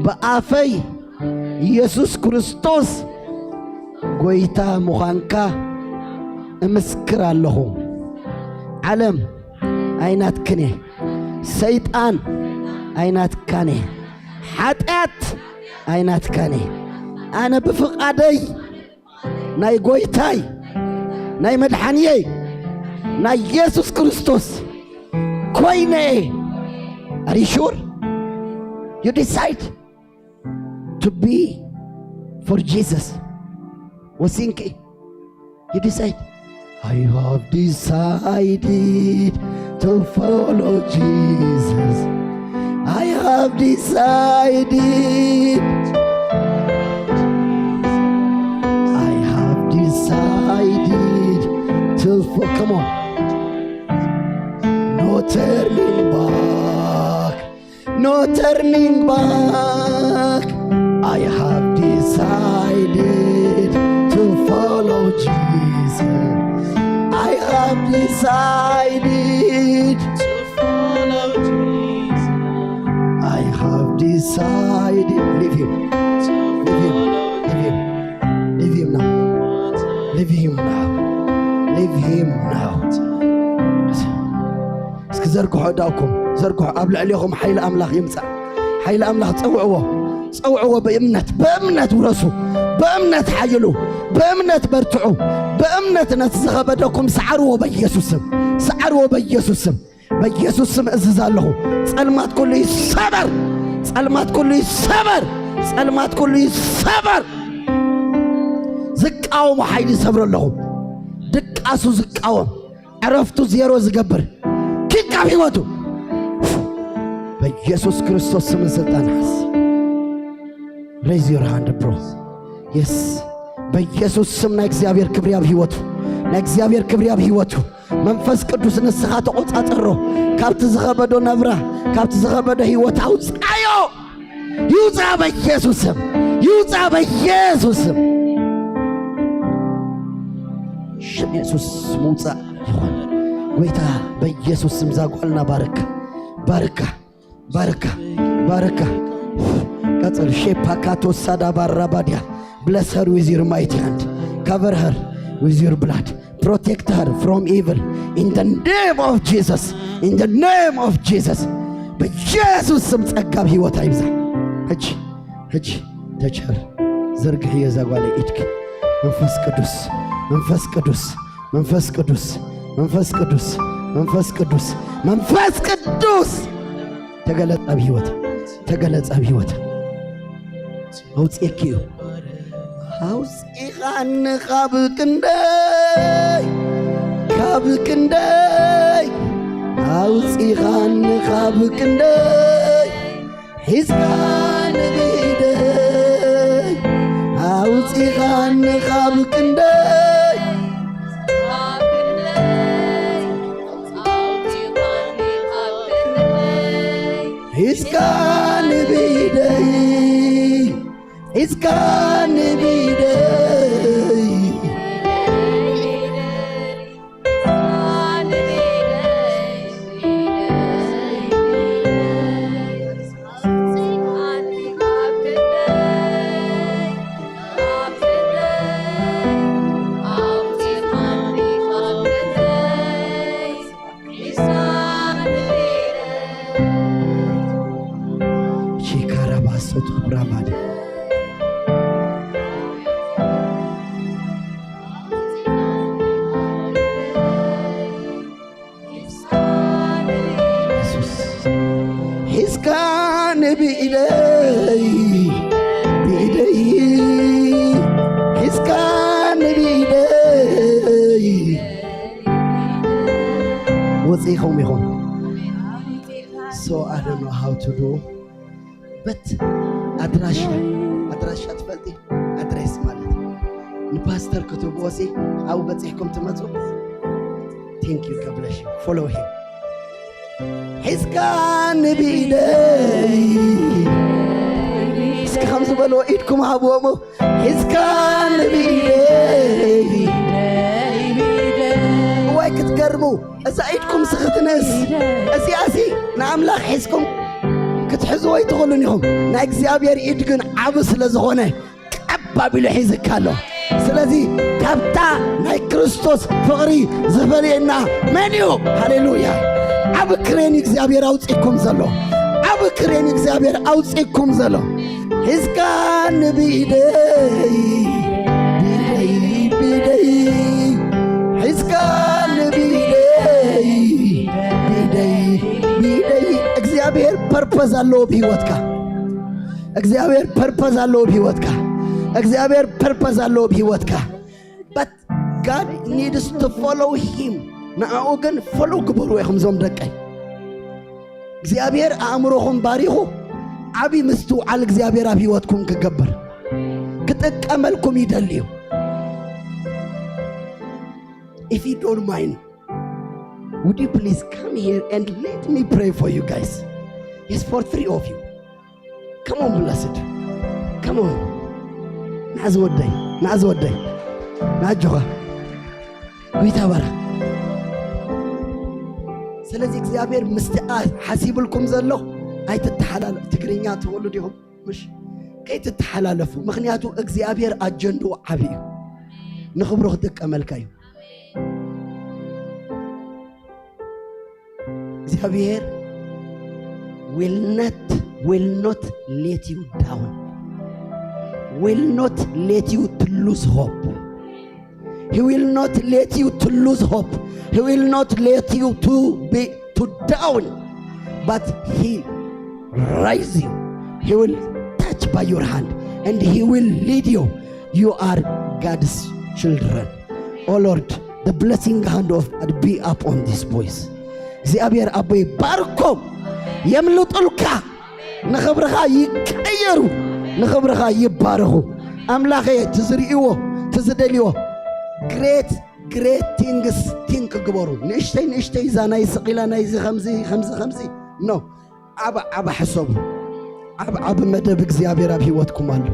ብኣፈይ ኢየሱስ ክርስቶስ ጎይታ ምዃንካ እምስክር ኣለኹ። ዓለም ኣይናትክን እየ። ሰይጣን ኣይናትካን እየ። ሓጢኣት ኣይናትካን እየ። ኣነ ብፍቓደይ ናይ ጎይታይ ናይ መድሓንየይ ናይ ኢየሱስ ክርስቶስ ኮይነ እየ። Are you sure? You decide to be for Jesus. ወሲንኪ። You decide. I have decided to follow Jesus. I have decided. I have decided to fo-, come on. No turning back. No turning back. I have decided to follow Jesus. I have decided to follow Jesus. I have decided. Leave him. Leave him. Leave him. Leave him now. Leave him now. Leave him now. እስኪ ዘርግሑ፣ እዳውኩም ዘርግሑ። ኣብ ልዕሌኹም ሓይሊ ኣምላኽ ይምጻእ። ሓይሊ ኣምላኽ ጸውዕዎ። ጸውዕዎ። ብእምነት፣ ብእምነት ውረሱ። ብእምነት ሓይሉ። ብእምነት በርትዑ። ብእምነት ነቲ ዝኸበደኩም ሰዓርዎ በኢየሱስ ስም። ሰዓርዎ በኢየሱስ ስም። በኢየሱስ ስም እዝዝ ኣለኹ። ጸልማት ኩሉ ይሰበር። ጸልማት ኩሉ ይሰበር። ጸልማት ኩሉ ይሰበር። ዝቃወሙ ሓይሊ ይሰብሮ ኣለኹ። ድቃሱ ዝቃወም፣ ዕረፍቱ ዜሮ ዝገብር፣ ኪድ ካብ ህይወቱ በኢየሱስ ክርስቶስ ስምን ስልጣን ሓዝ። Raise your hand, bro. Yes. በኢየሱስ ስም ናይ እግዚኣብሔር ክብሪ ኣብ ህይወቱ፣ ናይ እግዚኣብሔር ክብሪ ኣብ ህይወቱ። መንፈስ ቅዱስ ንስኻ ተቆጻጸሮ። ካብቲ ዝኸበዶ ነብራ፣ ካብቲ ዝኸበዶ ህይወት ኣውጻዮ። ይውጻ በኢየሱስ ስም። ይውጻ በኢየሱስ ስም። ሽም የሱስ ምውጻእ ይኹን። ጎይታ በኢየሱስ ስም ዛጓልና ባርካ። ባርካ። ባርካ። ባርካ። ቀጽል። ሼፓካቶ ሳዳ ባራባዲያ። Bless her with your mighty hand. Cover her with your blood. Protect her from evil. In the name of Jesus. In the name of Jesus. በኢየሱስ ስም ጸጋ ኣብ ህይወታ ይብዛ። ሕጂ፣ ሕጂ ተቸር። ዘርግሕዮ እዛ ጓል ኢድኪ። መንፈስ ቅዱስ፣ መንፈስ ቅዱስ፣ መንፈስ ቅዱስ፣ መንፈስ ቅዱስ፣ መንፈስ ቅዱስ፣ መንፈስ ቅዱስ። ተገለጽ ኣብ ህይወት፣ ተገለጽ ኣብ ህይወት። ኣውጽኤኪ እዩ። ኣውጺኻኒ ካብ ክንደይ፣ ካብ ክንደይ፣ ኣውጺኻኒ ካብ ክንደይ፣ ሒዝካኒ ብኢደይ፣ ኣውጺኻኒ ካብ ክንደይ፣ ሒዝካኒ ብኢደይ፣ ሒዝካኒ ብኢደይ። ሺካራባሶ ቶብራማድ። የሱስ። ሒዝካኒ ብኢደይ፣ ብኢደይ፣ ሒዝካኒ ብኢደይ። ወፂእኹም ኢኹም። So I don't know how to do, but ኣድራሻ፣ ኣድራሻ ትፈልጢ? ኣድሬስ ማለት ንፓስተር ክትብዎ ሲ ኣብኡ በፂሕኩም ትመፁ። Thank you, God bless you. Follow him. ሒዝካኒ ብኢደይ። እስኪ ከም ዝበልዎ ኢድኩም ሃብዎ እሞ፣ ሒዝካኒ ብኢደይ። እዋይ ክትገርሙ፣ እዛ ኢድኩም ሲ ክትንእስ፣ እዚኣ ሲ ንኣምላኽ ሒዝኩም ክትሕዝዎ ኣይትኽእሉን ኢኹም። ናይ እግዚኣብሔር ኢድ ግን ዓቢ ስለ ዝኾነ ቀብ ኣቢሉ ሒዝካ ኣሎ። ስለዚ ካብታ ናይ ክርስቶስ ፍቕሪ ዝፈልየና መን እዩ? ሃሌሉያ። ዓቢ ክሬን እግዚኣብሔር ኣውጺእኩም ዘሎ፣ ዓቢ ክሬን እግዚኣብሔር ኣውጺእኩም ዘሎ። ሒዝካኒ ብኢደይ፣ ብኢደይ፣ ብኢደይ፣ ሒዝካኒ ብኢደይ፣ ብኢደይ፣ ብኢደይ። እግዚኣብሔር ፐርፐዝ ኣለዎ ብህይወትካ። እግዚኣብሔር ፐርፐዝ ኣለዎ ብህይወትካ። እግዚኣብሔር ፐርፐዝ ኣለዎ ብህይወትካ። But God needs to follow him። ንኣኡ ግን ፎሎው ግበሩ ኢኹም ዞም ደቀይ። እግዚኣብሔር ኣእምሮኹም ባሪኹ ዓብዪ ምስትውዓል እግዚኣብሔር ኣብ ህይወትኩም ክገብር ክጥቀመልኩም ይደሊ እዩ። If you don't mind, would you please come here and let me pray for you guys? It's for three of you. Come on, blessed. Come on. ናዝ ወደይ፣ ናዝ ወደይ። ናጆኻ። ጉይታ ባራ። ስለዚ እግዚኣብሔር ምስቲ ሓሲብልኩም ዘሎ ኣይትተሓላለፉ። ትግርኛ ትኽእሉ ዲኹም? ምሽ ከይትተሓላለፉ። ምኽንያቱ እግዚኣብሔር ኣጀንድኡ ዓብዪ እዩ። ንኽብሩ ክጥቀመልካ እዩ። እግዚኣብሔር will not, will not let you down, will not let you to lose hope. He will not let you to lose hope. He will not let you to be to down, but he raise you. He will touch by your hand and he will lead you. You are God's children. Oh Lord, the blessing hand of God be up on these boys. እግዚኣብሔር ኣቦይ ባርኮም፣ የምልጡልካ፣ ንኽብርኻ ይቀየሩ፣ ንኽብርኻ ይባረኹ። ኣምላኸ ትዝርእዎ ትዝደልዎ great great things think ግበሩ። ንእሽተይ ንእሽተይ እዛ ናይ ስቒላ ናይዚ ከምዚ ከምዚ ከምዚ ኖ፣ ዓብ ዓብ ሕሰቡ። ዓብ ዓብ መደብ እግዚኣብሔር ኣብ ህይወትኩም ኣሎ።